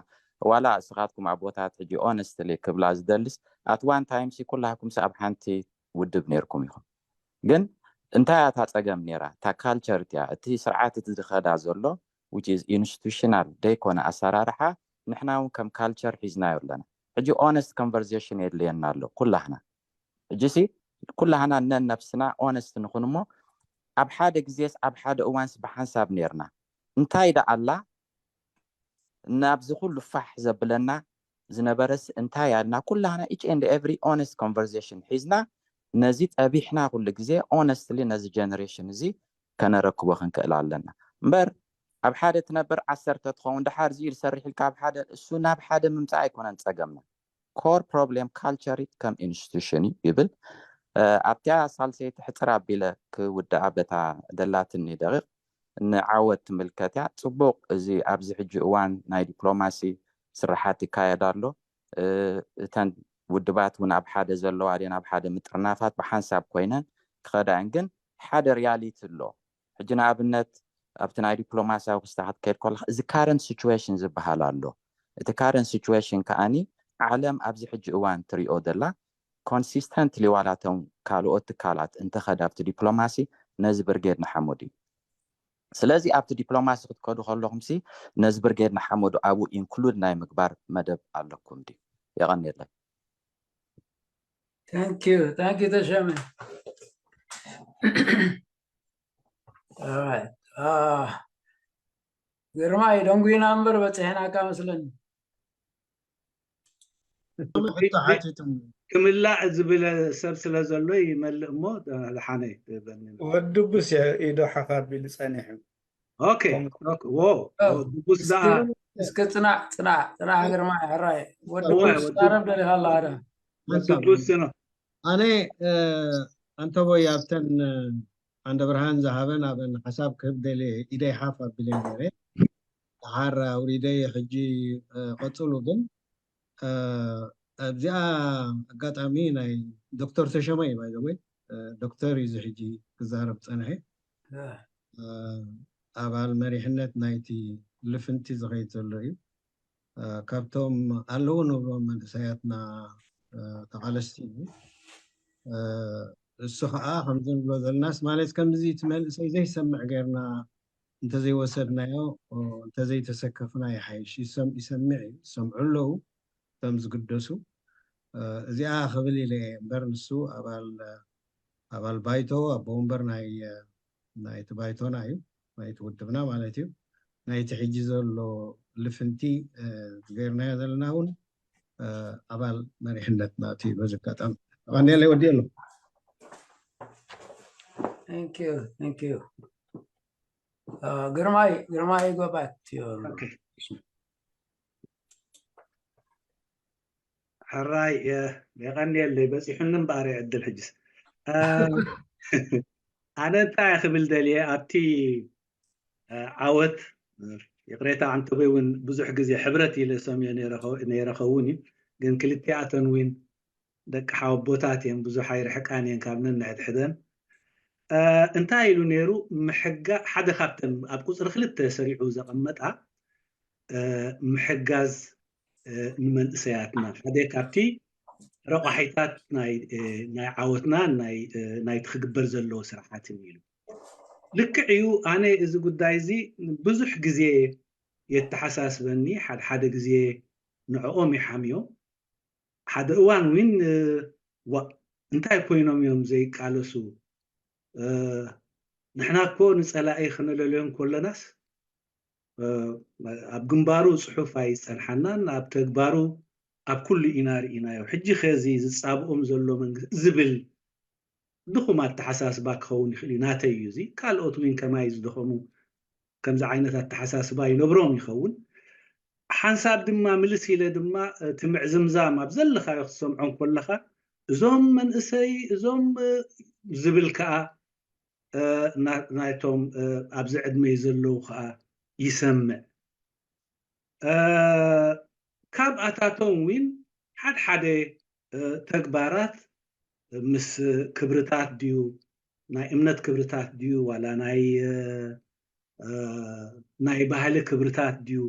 ዋላ እስኻትኩም ኣቦታት ሕጂ honestly ክብላ ዝደልስ at one time ሲ ኩላህኩም ሲ ኣብ ሓንቲ ውድብ ነርኩም ኢኹም ግን እንታይ እያ እታ ፀገም ነራ እታ ካልቸር እቲያ እቲ ስርዓት እቲ ዝኸዳ ዘሎ which is institutional ደይኮነ ኣሰራርሓ ንሕና እውን ከም ካልቸር ሒዝናዮ ኣለና ሕጂ honest conversation የድልየና ኣሎ ኩላህና ሕጂ ሲ ኩላህና ነን ነብስና honest ንኹን እሞ ኣብ ሓደ ግዜስ ኣብ ሓደ እዋንስ ብሓንሳብ ነርና እንታይ ደኣ ኣላ ናብዚ ኩሉ ፋሕ ዘብለና ዝነበረስ እንታይ ኣልና ኩላህና each and every honest conversation ሒዝና ነዚ ጠቢሕና ኩሉ ግዜ honestly ነዚ generation እዚ ከነረክቦ ክንክእል ኣለና እምበር ኣብ ሓደ ትነብር ዓሰርተ ትኸውን ድሓር እዚ ዝሰርሕ ኢልካ ኣብ ሓደ እሱ ናብ ሓደ ምምፃእ ኣይኮነን ፀገምና core problem culture ከም institution እዩ ይብል ኣብቲያ ሳልሰይቲ ሕፅር ኣቢለ ክውድኣ በታ ደላትኒ ደቂቕ ንዓወት ትምልከት እያ ፅቡቕ እዚ ኣብዚ ሕጂ እዋን ናይ ዲፕሎማሲ ስራሓት ይካየድ ኣሎ እተን ውድባት እውን ኣብ ሓደ ዘለዋ ድን ኣብ ሓደ ምጥርናፋት ብሓንሳብ ኮይነን ክኸዳ እየን ግን ሓደ ሪያሊቲ ኣሎ ሕጂ ንኣብነት ኣብቲ ናይ ዲፕሎማሲያዊ ክስታ ክትከይድ ከለካ እዚ current situation ዝበሃል ኣሎ እቲ current situation ከዓኒ ዓለም ኣብዚ ሕጂ እዋን ትሪኦ ዘላ consistently ዋላቶም ካልኦት ትካላት እንተኸዳ ኣብቲ ዲፕሎማሲ ነዚ ብርጌድ ንሓመዱ እዩ። ስለዚ ኣብቲ ዲፕሎማሲ ክትከዱ ከለኹም ሲ ነዚ ብርጌድ ንሓመዱ ኣብኡ ኢንክሉድ ናይ ምግባር መደብ ኣለኩም ድዩ? የቐንየለይ። Thank you, thank you ተሸመ። Alright. ግርማይ ደንጉይና እምበር በፂሕናካ መስለኒ። ተሓቲቱ ክምላእ ዝብለ ሰብ ስለ ዘሎ ይመልእ እሞ ዝሓነ ወዲ ቡስ ኢዶ ሓፍ ኣቢሉ ጸኒሑ። ኦኬ ኦኬ ዎ ዎ፣ ድቡስ ደኣ እስከ ጽናዕ ጽናዕ ጽናዕ ግርማይ ሕራይ ወዲ እዋይ፣ ቡስ ወዲ ዛረብ ደሊኻ ኣለኻ ዶ? ወዲ ቡስ ነው። ኣነ ኣንተቦይ ኣብተን ኣንደ ብርሃን ዝሃበን ኣበን ሓሳብ ክህብ ደልየ ኢደይ ሓፍ ኣቢለ ነይረ። ደሓር ኣውሪደ ሕጂ ቀፅሉ። ግን ኣብዚኣ ኣጋጣሚ ናይ ዶክተር ተሸመ እዩ ባይዘወይ ዶክተር እዩ ሕጂ ክዛረብ ፀንሐ። ኣባል መሪሕነት ናይቲ ልፍንቲ ዝኸይድ ዘሎ እዩ። ካብቶም ኣለዉ ንብሎም መንእሰያትና ተቓለስቲ እዩ። እሱ ከዓ ከምዚ ንብሎ ዘለናስ ማለት ከምዚ እቲ መንእሰይ ዘይሰምዕ ጌርና እንተዘይወሰድናዮ እንተዘይተሰከፍና ይሓይሽ። ይሰምዕ እዩ፣ ይሰምዑ ኣለዉ እቶም ዝግደሱ። እዚኣ ክብል ኢለ እየ እምበር ንሱ ኣባል ኣባል ባይቶ ኣቦ ወንበር ናይ ናይቲ ባይቶና እዩ፣ ናይቲ ውድብና ማለት እዩ። ናይቲ ሕጂ ዘሎ ልፍንቲ ጌርናዮ ዘለና እውን ኣባል መሪሕነትና እቲ በዚ ኣጋጣሚ ቀንየለይ ወዲ ኣሎ። Thank you, thank you. ግርማይ ግርማይ go back to your ሕራይ የቐንየለይ በፂሑኒ እምበኣር ዕድል ሕጅስ ኣነ እንታይ ክብል ደልየ ኣብቲ ዓወት ይቕሬታ ኣንተበይ እውን ብዙሕ ግዜ ሕብረት ኢለ ሰምዮ ነይረ ኸውን እዩ ግን ክልቲኣተን እውን ደቂ ሓወቦታት እየን ብዙሕ ኣይርሕቃን እየን ካብ ነንሕድሕደን እንታይ ኢሉ ነይሩ ምሕጋ ሓደ ካብተን ኣብ ቁፅሪ ክልተ ሰሪዑ ዘቐመጣ ምሕጋዝ ንመንእሰያትና ሓደ ካብቲ ረቋሒታት ናይ ዓወትና ናይቲ ክግበር ዘለዎ ስራሓትን ኢሉ ልክዕ እዩ ኣነ እዚ ጉዳይ እዚ ብዙሕ ግዜ የተሓሳስበኒ ሓደ ሓደ ግዜ ንዕኦም ይሓምዮም ሓደ እዋን እውን ዋ እንታይ ኮይኖም እዮም ዘይቃለሱ ንሕና እኮ ንፀላኢ ክነለልዮን ከለናስ ኣብ ግንባሩ ፅሑፍ ኣይፀንሓናን ኣብ ተግባሩ ኣብ ኩሉ ኢና ርኢናዮ ሕጂ ከዚ ዝፃብኦም ዘሎ መንግስቲ ዝብል ድኹም ኣተሓሳስባ ክኸውን ይኽእል እዩ ናተይ እዩ እዚ ካልኦት እውን ከማይ ዝደኸሙ ከምዚ ዓይነት ኣተሓሳስባ ይነብሮም ይኸውን ሓንሳብ ድማ ምልስ ኢለ ድማ እቲ ምዕዝምዛም ኣብ ዘለኻዮ ክትሰምዖ ከለኻ እዞም መንእሰይ እዞም ዝብል ከዓ ናይቶም ኣብዚ ዕድመይ ዘለዉ ከዓ ይሰምዕ ካብ ኣታቶም እውን ሓድሓደ ተግባራት ምስ ክብርታት ድዩ ናይ እምነት ክብርታት ድዩ ዋላ ናይ ናይ ባህሊ ክብርታት ድዩ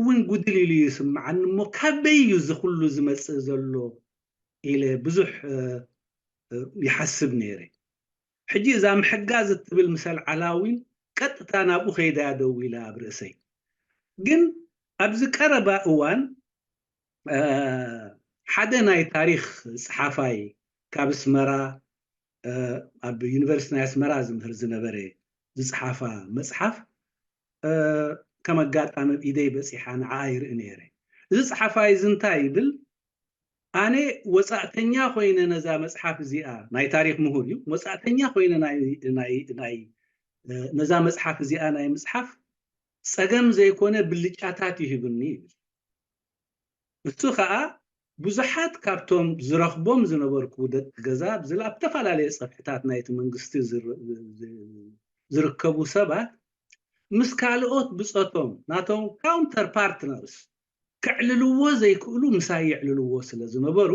እውን ጉድል ኢሉ ይስምዓኒ እሞ ካበይ እዩ እዚ ኩሉ ዝመፅእ ዘሎ ኢለ ብዙሕ ይሓስብ ነይረ ሕጂ እዛ ምሕጋዝ እትብል ምሰል ዓላዊን ቀጥታ ናብኡ ከይዳ ደው ኢላ ኣብ ርእሰይ ግን ኣብዚ ቀረባ እዋን ሓደ ናይ ታሪክ ፀሓፋይ ካብ ኣስመራ ኣብ ዩኒቨርሲቲ ናይ ኣስመራ ዝምህር ዝነበረ ዝፀሓፋ መፅሓፍ ከም ኣጋጣሚ ኣብ ኢደይ በፂሓ ንዓ ይርኢ ነይረ እዚ ፀሓፋይ እዚ እንታይ ይብል ኣነ ወፃእተኛ ኮይነ ነዛ መፅሓፍ እዚኣ ናይ ታሪክ ምሁር እዩ ወፃእተኛ ኮይነ ናይ ነዛ መፅሓፍ እዚኣ ናይ ምፅሓፍ ፀገም ዘይኮነ ብልጫታት ይህብኒ ይብል እሱ ከዓ ብዙሓት ካብቶም ዝረኽቦም ዝነበርኩ ደቂ ገዛ ብዝላ ኣብ ዝተፈላለየ ፀፍሕታት ናይቲ መንግስቲ ዝርከቡ ሰባት ምስ ካልኦት ብፀቶም ናቶም counter partners ከዕልልዎ ዘይክእሉ ምሳይ የዕልልዎ ስለ ዝነበሩ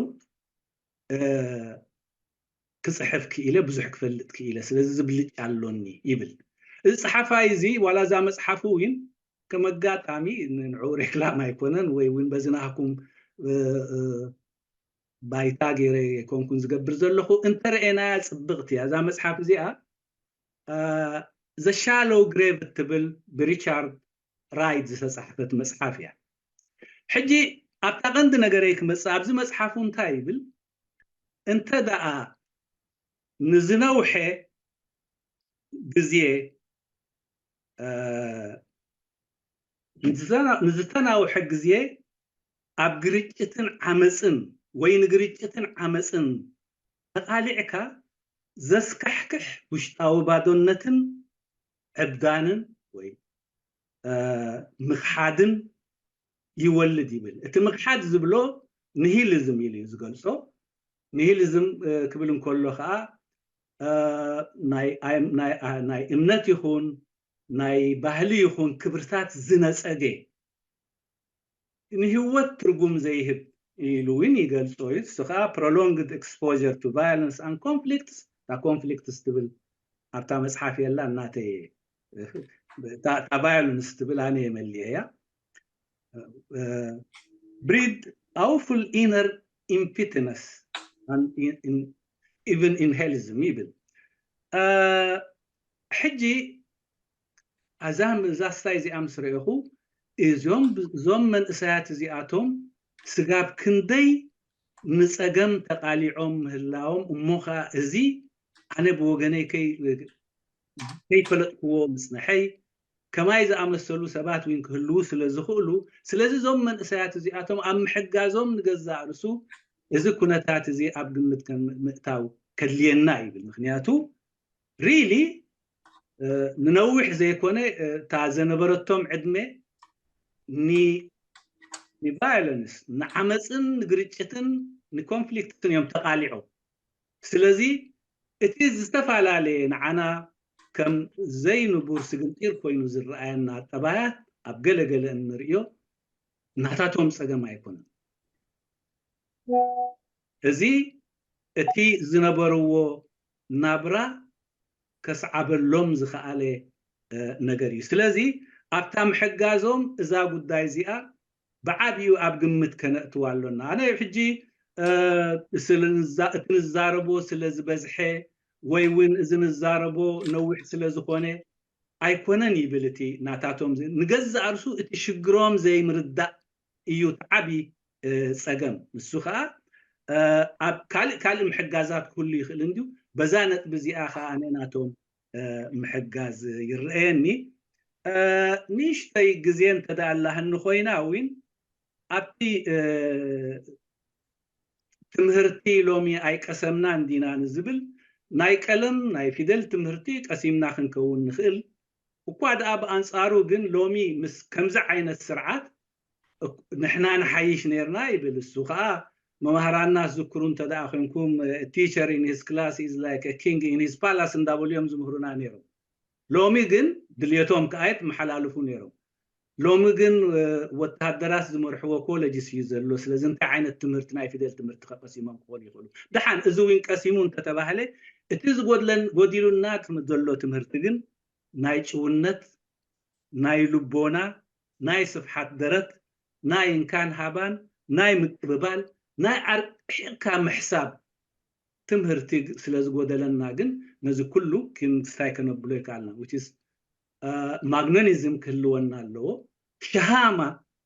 ክፅሕፍ ክኢለ ብዙሕ ክፈልጥ ክኢለ ስለዚ ዝብልጫ ኣሎኒ ይብል እዚ ፀሓፋይ እዚ ዋላ እዛ መፅሓፉ እውን ከም ኣጋጣሚ ንዑ ሬክላም ኣይኮነን ወይ እውን በዚ ናህኩም ባይታ ገይረ ኣይኮንኩን ዝገብር ዘለኹ። እንተረኤናያ ጽብቕቲ እያ እዛ መጽሓፍ እዚኣ። The Shallow Grave እትብል ብሪቻርድ ራይት ዝተጻሕፈት መጽሓፍ እያ። ሕጂ ኣብታ ቀንዲ ነገረይ ክመጽእ፣ ኣብዚ መጽሓፉ እንታይ ይብል? እንተ ደኣ ንዝነውሐ ግዜ ንዝተናውሐ ግዜ ኣብ ግርጭትን ዓመፅን ወይ ንግርጭትን ዓመፅን ተቃሊዕካ ዘስካሕክሕ ውሽጣዊ ባዶነትን ዕብዳንን ወይ ምኽሓድን ይወልድ ይብል። እቲ ምኽሓድ ዝብሎ ንሂሊዝም ኢሉ እዩ ዝገልጾ። ንሂሊዝም ክብል እንከሎ ከዓ ናይ እምነት ይኹን ናይ ባህሊ ይኹን ክብርታት ዝነጸገ ንህይወት ትርጉም ዘይህብ ኢሉ እውን ይገልጾ እዩ። እሱ ከዓ prolonged exposure to violence and conflicts፣ እታ conflicts ትብል ኣብታ መጽሓፍ የላ እናተየ እታ violence ትብል ኣነ የመልየ እያ። Breed awful inner emptiness and even in nihilism ይብል። ሕጂ እዛ ስታይ እዚኣ ምስ ረእኹ እዞም እዞም መንእሰያት እዚኣቶም ስጋብ ክንደይ ንጸገም ተቃሊዖም ምህላዎም እሞ ኸዓ እዚ ኣነ ብወገነይ ከይፈለጥክዎ ምጽንሐይ ከማይ ዝኣመሰሉ ሰባት እውን ክህልዉ ስለ ዝኽእሉ፣ ስለዚ እዞም መንእሰያት እዚኣቶም ኣብ ምሕጋዞም ንገዛእ ርእሱ እዚ ኩነታት እዚ ኣብ ግምት ምእታው ከድልየና ይብል። ምክንያቱ ሪሊ ንነዊሕ ዘይኮነ እታ ዘነበረቶም ዕድመ ንቫዮለንስ ንዓመፅን ንግርጭትን ንኮንፍሊክትን እዮም ተቃሊዖም። ስለዚ እቲ ዝተፈላለየ ንዓና ከም ዘይንቡር ስግንጢር ኮይኑ ዝረኣየና ጠባያት ኣብ ገለ ገለ እንርእዮ ናታቶም ጸገም ኣይኮነን። እዚ እቲ ዝነበርዎ ናብራ ከስዓበሎም ዝኸኣለ ነገር እዩ። ስለዚ ኣብታ ምሕጋዞም እዛ ጉዳይ እዚኣ ብዓብዩ ኣብ ግምት ከነእትዋ ኣሎና። ኣነ ሕጂ እቲ ንዛረቦ ስለ ዝበዝሐ ወይ እውን እዚ ንዛረቦ ነዊሕ ስለ ዝኾነ ኣይኮነን ይብል እቲ ናታቶም ንገዛእ ርሱ እቲ ሽግሮም ዘይምርዳእ እዩ እቲ ዓቢ ጸገም። ንሱ ከዓ ኣብ ካልእ ካልእ ምሕጋዛት ክህሉ ይኽእል እንድዩ። በዛ ነጥቢ እዚኣ ከዓ ኣነ ናቶም ምሕጋዝ ይረኣየኒ። ንእሽተይ ግዜ እንተደኣ ኣላህኒ ኮይና እውን ኣብቲ ትምህርቲ ሎሚ ኣይቀሰምናን ዲና ንዝብል ናይ ቀለም ናይ ፊደል ትምህርቲ ቀሲምና ክንከውን ንኽእል። እኳ ደኣ ብኣንጻሩ ግን ሎሚ ምስ ከምዚ ዓይነት ስርዓት ንሕና ንሓይሽ ነርና ይብል። እሱ ከዓ መማህራንና ዝዝክሩ እንተ ደኣ ኮንኩም teacher in his class is like a king in his palace እንዳበሉ እዮም ዝምህሩና ነይሮም። ሎሚ ግን ድልየቶም ከዓ የትመሓላልፉ ነይሮም። ሎሚ ግን ወታደራት ዝመርሕዎ ኮለጅስ እዩ ዘሎ። ስለዚ እንታይ ዓይነት ትምህርቲ ናይ ፊደል ትምህርቲ ከቀሲሞም ክኾኑ ይኽእሉ? ደሓን እዚ እውን ቀሲሙ እንተተባህለ እቲ ዝጎድለን ጎዲሉና ዘሎ ትምህርቲ ግን ናይ ጭውነት፣ ናይ ልቦና፣ ናይ ስፍሓት ደረት፣ ናይ እንካን ሃባን፣ ናይ ምቅብባል፣ ናይ ኣርሒቕካ ምሕሳብ ትምህርቲ ስለ ዝጎደለና ግን ነዚ ኩሉ ክንስታይ ከነብሎ ይከኣልና። Which is ማግነኒዝም ክህልወና ኣለዎ፣ ሸሃማ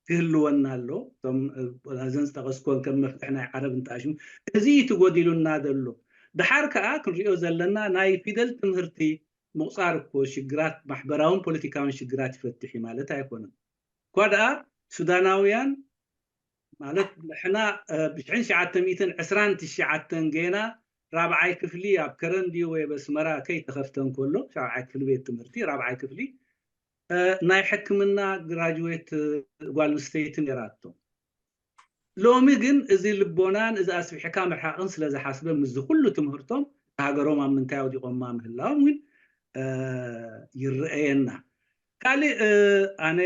ክህልወና ኣለዎ። እቶም እዘን ዝጠቐስኩወን ከም መፍትሒ ናይ ዓረብ እንተኣሽሙ እዚ እዩ ትጎዲሉና ዘሎ። ደሓር ከዓ ክንሪኦ ዘለና ናይ ፊደል ትምህርቲ ምቑፃር እኮ ሽግራት ማሕበራውን ፖለቲካውን ሽግራት ይፈትሕ እዩ ማለት ኣይኮነን። እኳ ደኣ ሱዳናውያን ማለት ንሕና ብሽሕን ሸዓተ ሚእትን ዕስራን ትሽዓተን ጌና ራብዓይ ክፍሊ ኣብ ከረን ድዩ ወይ ኣብ ኣስመራ ከይተኸፍተ እንከሎ ሻብዓይ ክፍሊ ቤት ትምህርቲ ራብዓይ ክፍሊ ናይ ሕክምና ግራጅዌት ጓል ኣንስተይቲ ነይራቶ። ሎሚ ግን እዚ ልቦናን እዚ ኣስፊሕካ ምርሓቕን ስለ ዝሓስበ ምስዚ ኩሉ ትምህርቶም ሃገሮም ኣብ ምንታይ ኣውዲቖማ ምህላዎም እውን ይረአየና። ካልእ ኣነ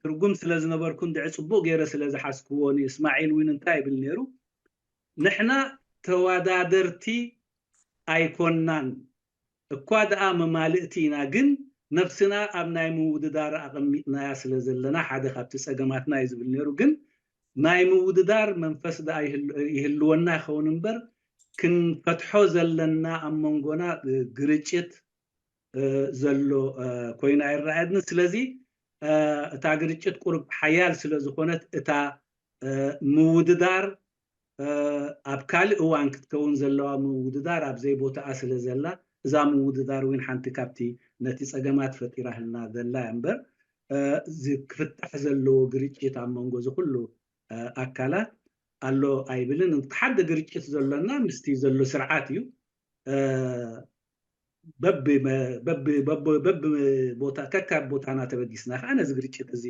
ትርጉም ስለ ዝነበርኩ እንድዒ ጽቡቕ ገይረ ስለ ዝሓዝክዎ ንእስማዒል እውን እንታይ ይብል ነይሩ? ንሕና ተወዳደርቲ ኣይኮናን፣ እኳ ደኣ መማልእቲ ኢና፣ ግን ነብስና ኣብ ናይ ምውድዳር ኣቐሚጥናያ ስለ ዘለና ሓደ ካብቲ ጸገማትና እዩ ዝብል ነይሩ። ግን ናይ ምውድዳር መንፈስ ደኣ ይህልወና ይኸውን እምበር ክንፈትሖ ዘለና ኣብ መንጎና ግርጭት ዘሎ ኮይኑ ኣይረኣየንን። ስለዚ እታ ግርጭት ቁሩብ ሓያል ስለ ዝኾነት እታ ምውድዳር ኣብ ካልእ እዋን ክትከውን ዘለዋ ምውድዳር ኣብ ዘይቦታኣ ስለ ዘላ እዛ ምውድዳር እውን ሓንቲ ካብቲ ነቲ ጸገማት ፈጢራህልና ዘላ እያ እምበር ክፍታሕ ዘለዎ ግርጭት ኣብ መንጎ እዚ ኩሉ ኣካላት ኣሎ ኣይብልን። ሓደ ግርጭት ዘሎና ምስቲ ዘሎ ስርዓት እዩ። በብቦታ ከካብ ቦታና ተበጊስና ከዓ ነዚ ግርጭት እዚ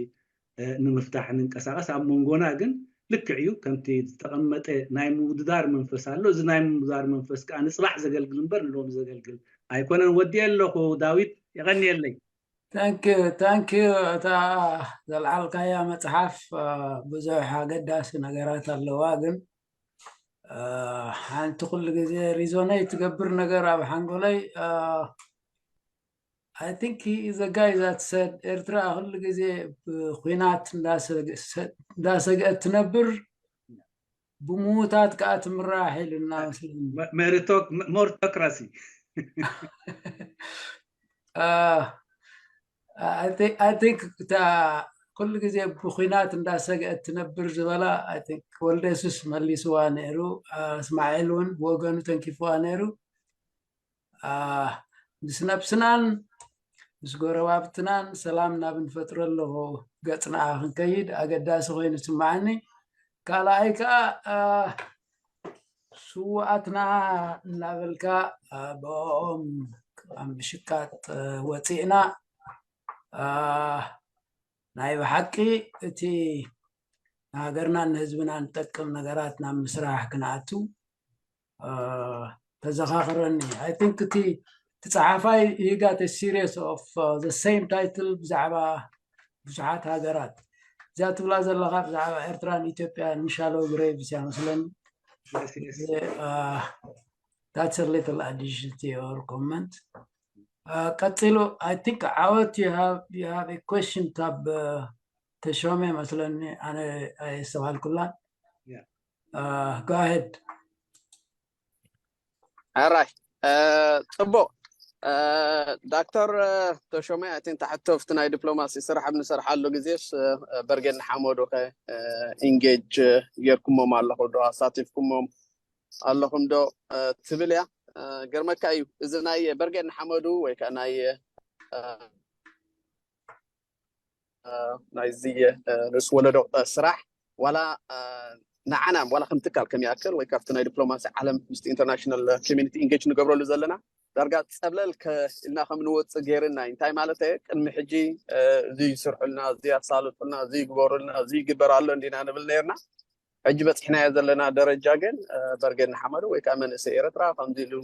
ንምፍታሕ ንንቀሳቐስ። ኣብ መንጎና ግን ልክዕ እዩ፣ ከምቲ ዝተቐመጠ ናይ ምውድዳር መንፈስ ኣሎ። እዚ ናይ ምውድዳር መንፈስ ከዓ ንፅባሕ ዘገልግል እምበር ንሎሚ ዘገልግል ኣይኮነን። ወዲየ ኣለኹ ዳዊት፣ የቐንየለይ። ታንኪዩ ታንኪዩ። እታ ዘልዓልካያ መፅሓፍ ብዙሕ ኣገዳሲ ነገራት ኣለዋ፣ ግን ሓንቲ ኩሉ ግዜ ሪዞነይ ትገብር ነገር ኣብ ሓንጎለይ I think he is a guy that said ኤርትራ ኩሉ ግዜ ብኩናት እንዳሰግአት ትነብር፣ ብምውታት ከዓ ትምራሕ ኢሉና መስለኒ። ሜሪቶክራሲ I think እታ ኩሉ ግዜ ብኩናት እንዳሰግአት ትነብር ዝበላ I think ወልደ የሱስ መሊስዋ ነይሩ። እስማኤል እውን ብወገኑ ተንኪፍዋ ነይሩ። ምስ ነብስናን ምስ ጎረባብትናን ሰላም ናብ እንፈጥረሉ ገፅና ክንከይድ ኣገዳሲ ኮይኑ ስማዓኒ። ካልኣይ ከዓ ስውኣትና እናበልካ ብኦም ምሽቃጥ ወፂእና ናይ ብሓቂ እቲ ንሃገርናን ንህዝብናን ንጠቅም ነገራት ናብ ምስራሕ ክንኣቱ ተዘኻኽረኒ። I think እቲ እቲ ጸሓፋይ he got a series of the same title ብዛዕባ ብዙሓት ሃገራት እዚኣ ትብላ ዘለኻ ብዛዕባ ኤርትራን ኢትዮጵያን shallow graves እያ መስለኒ። That's a little addition to your comment. ቀጺሉ I think ዓወት you have you have a question ካብ ተሾመ መስለኒ፣ ኣነ ኣየስተባሃልኩላን። Go ahead. ሕራይ ጽቡቕ። ዶክተር ተሾመ I think ታሕቶ ኣብቲ ናይ ዲፕሎማሲ ስራሕ ኣብ ንሰርሓሉ ግዜስ በርጌድ ንሓመዱ ከ ኢንጌጅ ጌርኩሞም ኣለኹ ዶ ኣሳቲፍኩሞም ኣለኹም ዶ ትብል እያ። ገርመካ እዩ እዚ ናይ በርጌድ ንሓመዱ ወይ ከዓ ናይ ናይዚ ንእስ ወለዶ ስራሕ ዋላ ንዓና ዋላ ከም ትካል ከም ይኣክል ወይ ካብቲ ናይ ዲፕሎማሲ ዓለም ምስቲ ኢንተርናሽናል ኮሚኒቲ ኢንጌጅ ንገብረሉ ዘለና ዳርጋ ፀብለል ኢልና ከም ንወፅእ ገይርና እዩ። እንታይ ማለት ቅድሚ ሕጂ እዚ ይስርሑልና፣ እዚ ያሳልጡልና፣ እዚ ይግበሩልና፣ እዚ ይግበር ኣሎ እንዲና ንብል ነርና። ሕጂ በፂሕናዮ ዘለና ደረጃ ግን በርጌድ ንሓመዱ ወይ ከዓ መንእሰይ ኤርትራ ከምዚ ኢሉ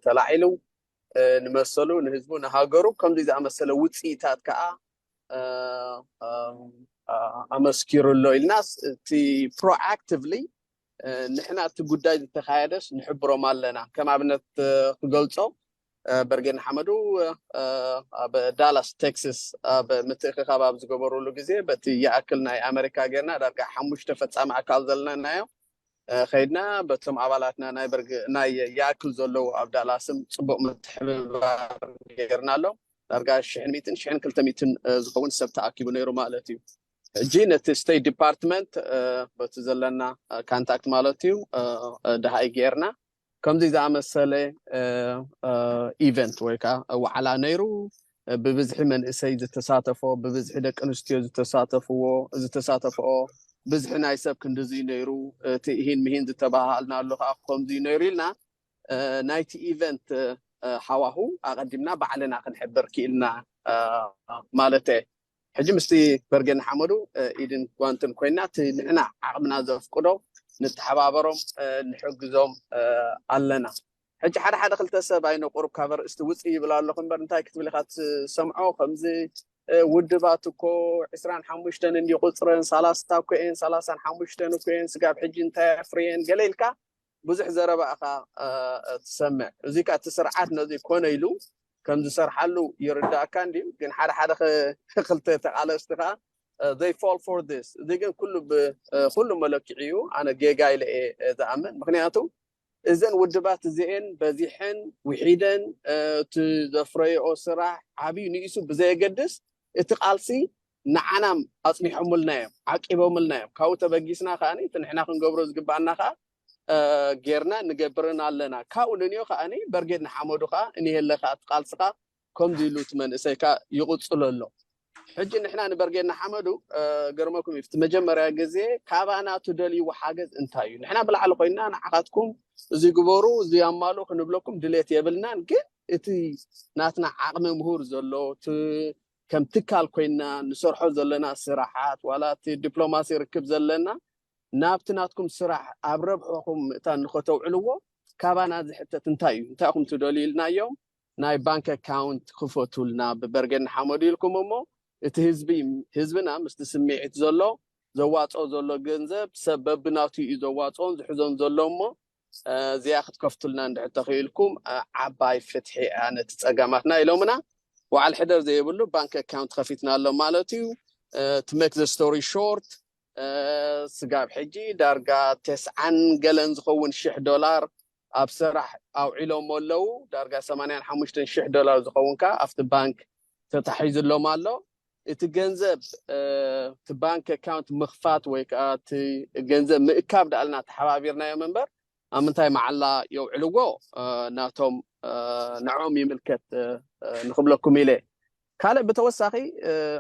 ተላዒሉ ንመሰሉ ንህዝቡ ንሃገሩ ከምዚ ዝኣመሰለ ውፅኢታት ከዓ ኣመስኪሩ ኣሎ ኢልናስ እቲ ፕሮኣክቲቭሊ ንሕና እቲ ጉዳይ ዝተኻየደስ ንሕብሮም ኣለና። ከም ኣብነት ክገልፆ በርጌድ ንሓመዱ ኣብ ዳላስ ቴክሳስ ኣብ ምትእኽኻብ ኣብ ዝገበሩሉ ግዜ በቲ ይኣክል ናይ ኣመሪካ ጌርና ዳርጋ ሓሙሽተ ፈፃሚ ኣካል ዘለናዮ ከይድና በቶም ኣባላትና ናይ በርግ ናይ ይኣክል ዘለዉ ኣብ ዳላስም ፅቡቕ ምትሕብባር ጌርና ኣሎ። ዳርጋ ሽሕን ሚእትን ሽሕን ክልተ ሚእትን ዝኸውን ሰብ ተኣኪቡ ነይሩ ማለት እዩ። ሕጂ ነቲ ስቴት ዲፓርትመንት በቲ ዘለና ካንታክት ማለት እዩ ደሃይ ጌርና ከምዚ ዝኣመሰለ ኢቨንት ወይ ከዓ ዋዕላ ነይሩ። ብብዝሒ መንእሰይ ዝተሳተፎ፣ ብብዝሒ ደቂ ኣንስትዮ ዝተሳተፍዎ ዝተሳተፍኦ፣ ብዝሒ ናይ ሰብ ክንድዚ ነይሩ፣ እቲ ኢሂን ምሂን ዝተባሃልና ኣሎ ከዓ ከምዚ ነይሩ ኢልና ናይቲ ኢቨንት ሃዋሁ ኣቐዲምና ባዕልና ክንሕብር ክኢልና ማለት እየ። ሕጂ ምስቲ በርጌድ ንሓመዱ ኢድን ጓንትን ኮይና እቲ ንሕና ዓቕምና ዘፍቅዶ ንተሓባበሮም ንሕግዞም ኣለና። ሕጂ ሓደ ሓደ ክልተ ሰብ ኣይነ ቁሩብ ካብ ኣርእስቲ ውፅእ ይብል ኣለኹ እምበር እንታይ ክትብል ኢኻ ትሰምዖ ከምዚ ውድባት እኮ ዕስራን ሓሙሽተን እንዲ ቁፅረን ሰላሳ እኮ እየን ሰላሳን ሓሙሽተን እኮ እየን ስጋብ ሕጂ እንታይ ኣፍርየን ገለ ኢልካ ብዙሕ ዘረባ ኢኻ ትሰምዕ። እዚ ከ እቲ ስርዓት ነዚ ኮነ ኢሉ ከም ዝሰርሓሉ ይርዳእካ እንድዩ። ግን ሓደ ሓደ ክልተ ተቓለስቲ ከዓ they fall for this። እዚ ግን ኩሉ ብ ኩሉ መለክዒ እዩ። ኣነ ጌጋ ኢለ እየ ዝኣምን። ምክንያቱ እዘን ውድባት እዚኤን በዚሐን ውሒደን እቲ ዘፍረየኦ ስራሕ ዓብዩ ንኢሱ ብዘየገድስ እቲ ቃልሲ ንዓናም ኣፅኒሖምልና እዮም፣ ዓቂቦምልና እዮም። ካብኡ ተበጊስና ከዓ እቲ ንሕና ክንገብሮ ዝግባኣና ከዓ ጌርና ንገብርን ኣለና። ካብኡ ንንዮ ከዓ በርጌድ ንሓመዱ ከዓ እኒሄለ ከዓ እቲ ቃልስኻ ከምዚ ኢሉ እቲ መንእሰይ ከዓ ይቕፅሎ ኣሎ። ሕጂ ንሕና ንበርጌድ ንሓመዱ ገርመኩም እዩ፣ እቲ መጀመርያ ግዜ ካባና ትደልይዎ ሓገዝ እንታይ እዩ? ንሕና ብላዕሊ ኮይንና ንዓኻትኩም እዚ ግበሩ፣ እዚ ኣማልኡ ክንብለኩም ድሌት የብልናን። ግን እቲ ናትና ዓቕሚ ምሁር ዘሎ እቲ ከም ትካል ኮይና ንሰርሖ ዘለና ስራሓት ዋላ እቲ ዲፕሎማሲ ርክብ ዘለና ናብቲ ናትኩም ስራሕ ኣብ ረብሖኹም ምእታን ንኸተውዕልዎ ካባና ዝሕተት እንታይ እዩ? እንታይ ኢኹም ትደልዩ ኢልናዮም። ናይ ባንክ ኣካውንት ክፈቱልና ብበርገን ንሓመዱ ኢልኩም እሞ እቲ ህዝቢ ህዝብና ምስቲ ስምዒት ዘሎ ዘዋፅኦ ዘሎ ገንዘብ ሰብ በብናቱ እዩ ዘዋፅኦን ዝሕዞን ዘሎ እሞ እዚኣ ክትከፍቱልና እንድሕር ተኽኢልኩም ዓባይ ፍትሒ እያ ነቲ ፀገማትና ኢሎምና። በዓል ሕደር ዘይብሉ ባንክ ኣካውንት ከፊትና ኣሎ ማለት እዩ። To make the story short ስጋብ ሕጂ ዳርጋ ተስዓን ገለን ዝኸውን ሽሕ ዶላር ኣብ ስራሕ ኣውዒሎሞ ኣለዉ። ዳርጋ ሰማንያን ሓሙሽተን ሽሕ ዶላር ዝኸውን ከዓ ኣብቲ ባንክ ተታሒዙሎም ኣሎ። እቲ ገንዘብ እቲ ባንክ ኣካውንት ምኽፋት ወይ ከዓ እቲ ገንዘብ ምእካብ ዳኣልና ተሓባቢርናዮም እምበር ኣብ ምንታይ መዓላ የውዕልዎ ናቶም ንዖም ይምልከት ንክብለኩም ኢለ። ካልእ ብተወሳኺ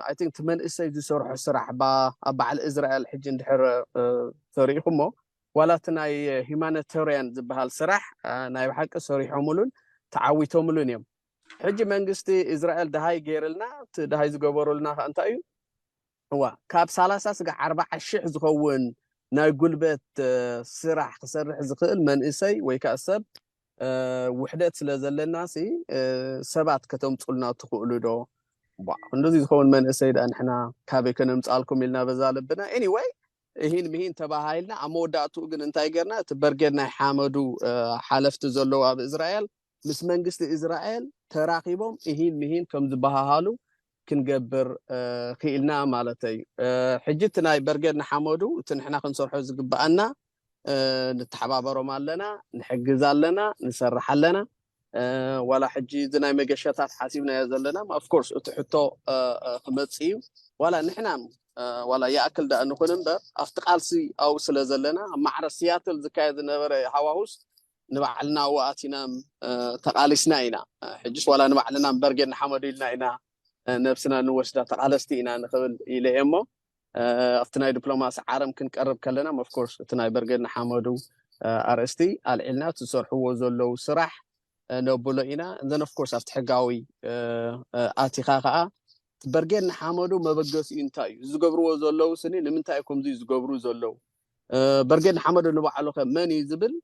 ኣይ ቲንክ እቲ መንእሰይ ዝሰርሖ ስራሕ ኣብ በዓል እዝራኤል ሕጂ እንድሕር ተሪኢኹሞ ዋላ እቲ ናይ ሂማኒታሪያን ዝበሃል ስራሕ ናይ ብሓቂ ሰሪሖምሉን ተዓዊቶምሉን እዮም። ሕጂ መንግስቲ እዝራኤል ደሃይ ገይርልና እቲ ደሃይ ዝገበሩልና ከዓ እንታይ እዩ? እዋ ካብ ሰላሳ ስጋ ኣርባዓ ሽሕ ዝኸውን ናይ ጉልበት ስራሕ ክሰርሕ ዝኽእል መንእሰይ ወይ ከዓ ሰብ ውሕደት ስለ ዘለና ሲ ሰባት ከተምፁልና ትኽእሉ ዶ? እንደዚ ዝኸውን መንእሰይ ዳ ንሕና ካበይ ከነምፃልኩም ኢልና በዛ ልብና። Anyway ይህን ምሂን ተባሃይልና ኣብ መወዳእትኡ ግን እንታይ ገርና? እቲ በርጌድ ናይ ሓመዱ ሓለፍቲ ዘለዉ ኣብ እስራኤል ምስ መንግስቲ እስራኤል ተራኺቦም እሂን ምሂን ከም ዝበሃሃሉ ክንገብር ክኢልና ማለት እዩ። ሕጂ እቲ ናይ በርጌድ ንሓመዱ እቲ ንሕና ክንሰርሖ ዝግብኣና ንተሓባበሮም ኣለና፣ ንሕግዝ ኣለና፣ ንሰርሕ ኣለና። ዋላ ሕጂ እዚ ናይ መገሻታት ሓሲብናዮ ዘለና of course እቲ ሕቶ ክመፅእ እዩ። ዋላ ንሕና ዋላ ይኣክል ደኣ ንኹን እምበር ኣብቲ ቃልሲ ኣብኡ ስለ ዘለና ኣብ ማዕረ ሲያትል ዝካየድ ዝነበረ ሃዋሁስ ንባዕልና ኣብኡ ኣቲና ተቓሊስና ኢና። ሕጅስ ዋላ ንባዕልና እምበር ጌና ሓመዱ ኢልና ኢና ነብስና ንወስዳ ተቓለስቲ ኢና ንኽብል ኢለ እየ እሞ ኣብቲ ናይ ዲፕሎማሲ ዓረም ክንቀርብ ከለና of course እቲ ናይ በርጌድ ንሓመዱ ኣርእስቲ ኣልዒልና እቲ ዝሰርሕዎ ዘለዉ ስራሕ ነብሎ ኢና። And then of course ኣብቲ ሕጋዊ ኣቲኻ ከዓ በርጌድ ንሓመዱ መበገሲኡ እንታይ እዩ? ዝገብርዎ ዘለዉ ስኒ ንምንታይ ከምዚ ዝገብሩ ዘለዉ? በርጌድ ንሓመዱ ንባዕሉ ከ መን እዩ ዝብል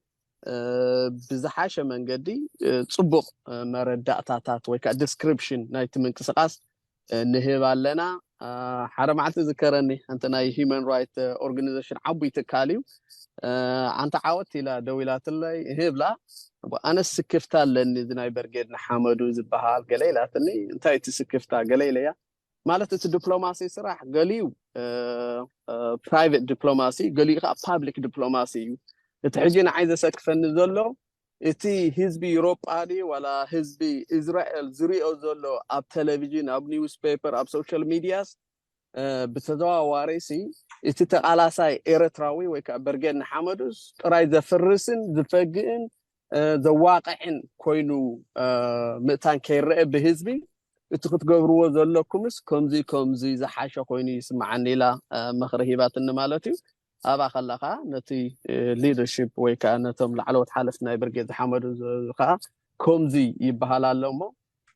ብዝሓሸ መንገዲ ፅቡቕ መረዳእታታት ወይ ከዓ ዲስክሪፕሽን ናይቲ ምንቅስቃስ ንህብ ኣለና። ሓደ መዓልቲ ዝከረኒ ሓንቲ ናይ ሂማን ራይት ኦርጋኒዜሽን ዓቡይ ትካል እዩ። ኣንታ ዓወት ኢላ ደው ኢላትለይ ህብላ ኣነ ስክፍታ ኣለኒ እዚ ናይ በርጌድ ንሓመዱ ዝበሃል ገለ ኢላትኒ። እንታይ እቲ ስክፍታ ገለ ኢለያ ማለት እቲ ዲፕሎማሲ ስራሕ ገሊኡ ፕራይቬት ዲፕሎማሲ ገሊኡ ከዓ ፓብሊክ ዲፕሎማሲ እዩ። እቲ ሕጂ ንዓይ ዘሰክፈኒ ዘሎ እቲ ህዝቢ ዩሮጳ ድዩ ዋላ ህዝቢ እስራኤል ዝሪኦ ዘሎ ኣብ ቴሌቪዥን ኣብ ኒውስ ፔፐር ኣብ ሶሻል ሚድያስ ብተዘዋዋሪ ሲ እቲ ተቓላሳይ ኤረትራዊ ወይ ከዓ በርጌድ ንሓመዱስ ጥራይ ዘፍርስን ዝፈግእን ዘዋቕዕን ኮይኑ ምእታን ከይረአ ብህዝቢ እቲ ክትገብርዎ ዘለኩምስ ከምዚ ከምዚ ዝሓሸ ኮይኑ ይስምዓኒ ኢላ ምኽሪ ሂባትኒ ማለት እዩ። ኣብኣ ከለኻ ነቲ ሊደርሺፕ ወይ ከዓ ነቶም ላዕለዎት ሓለፍቲ ናይ ብርጌድ ዝሓመዱ ከዓ ከምዚ ይበሃል ኣሎ እሞ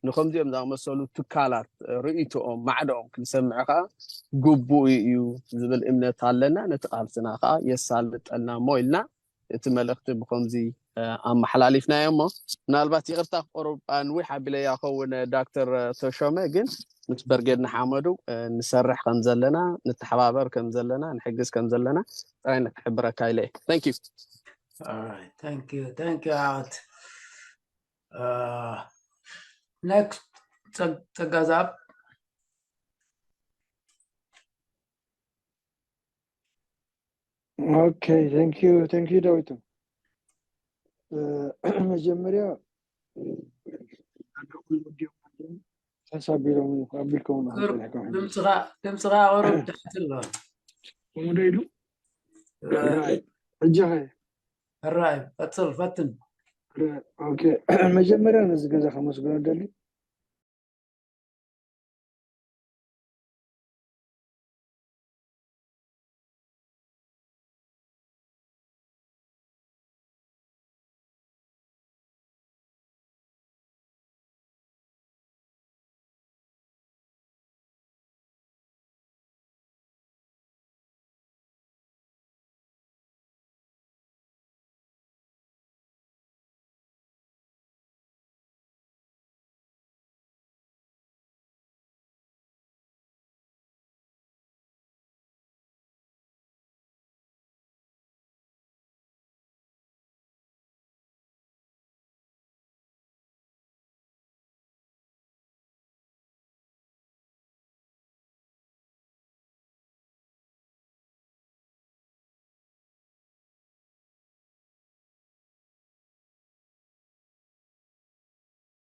ንከምዚኦም ዝኣመሰሉ ትካላት ርእይቶኦም ማዕዶኦም ክንሰምዕ ከዓ ግቡእ እዩ ዝብል እምነት ኣለና። ነቲ ቃልስና ከዓ የሳልጠልና እሞ ኢልና እቲ መልእኽቲ ብከምዚ ኣመሓላሊፍናዮ እሞ ምናልባት ይቕርታ ክቆርብ ኣንዊሕ ኣቢለያ ኸውን ዳክተር ተሾመ ግን ምስ በርጌድ ንሓመዱ ንሰርሕ ከም ዘለና ንተሓባበር ከም ዘለና ንሕግዝ ከም ዘለና ጥራይ ንክሕብረካ ኢለ thank you All right, thank you, thank you, Art. Uh, next, Tsag- Tsagazab. Okay, thank you, thank you ዳዊቱ። መጀመርያ ሓሳብ ቢሎም ኣቢልኩም ድምፅኻ ድምፅኻ ቁሩብ ትሕት ኣሎ። ከምኡ ዶ ኢሉ? ሕጂ ኸ? ሕራይ ቀፅል ፈትን። መጀመርያ ነዚ ገዛ ከመስግኖ ደሊ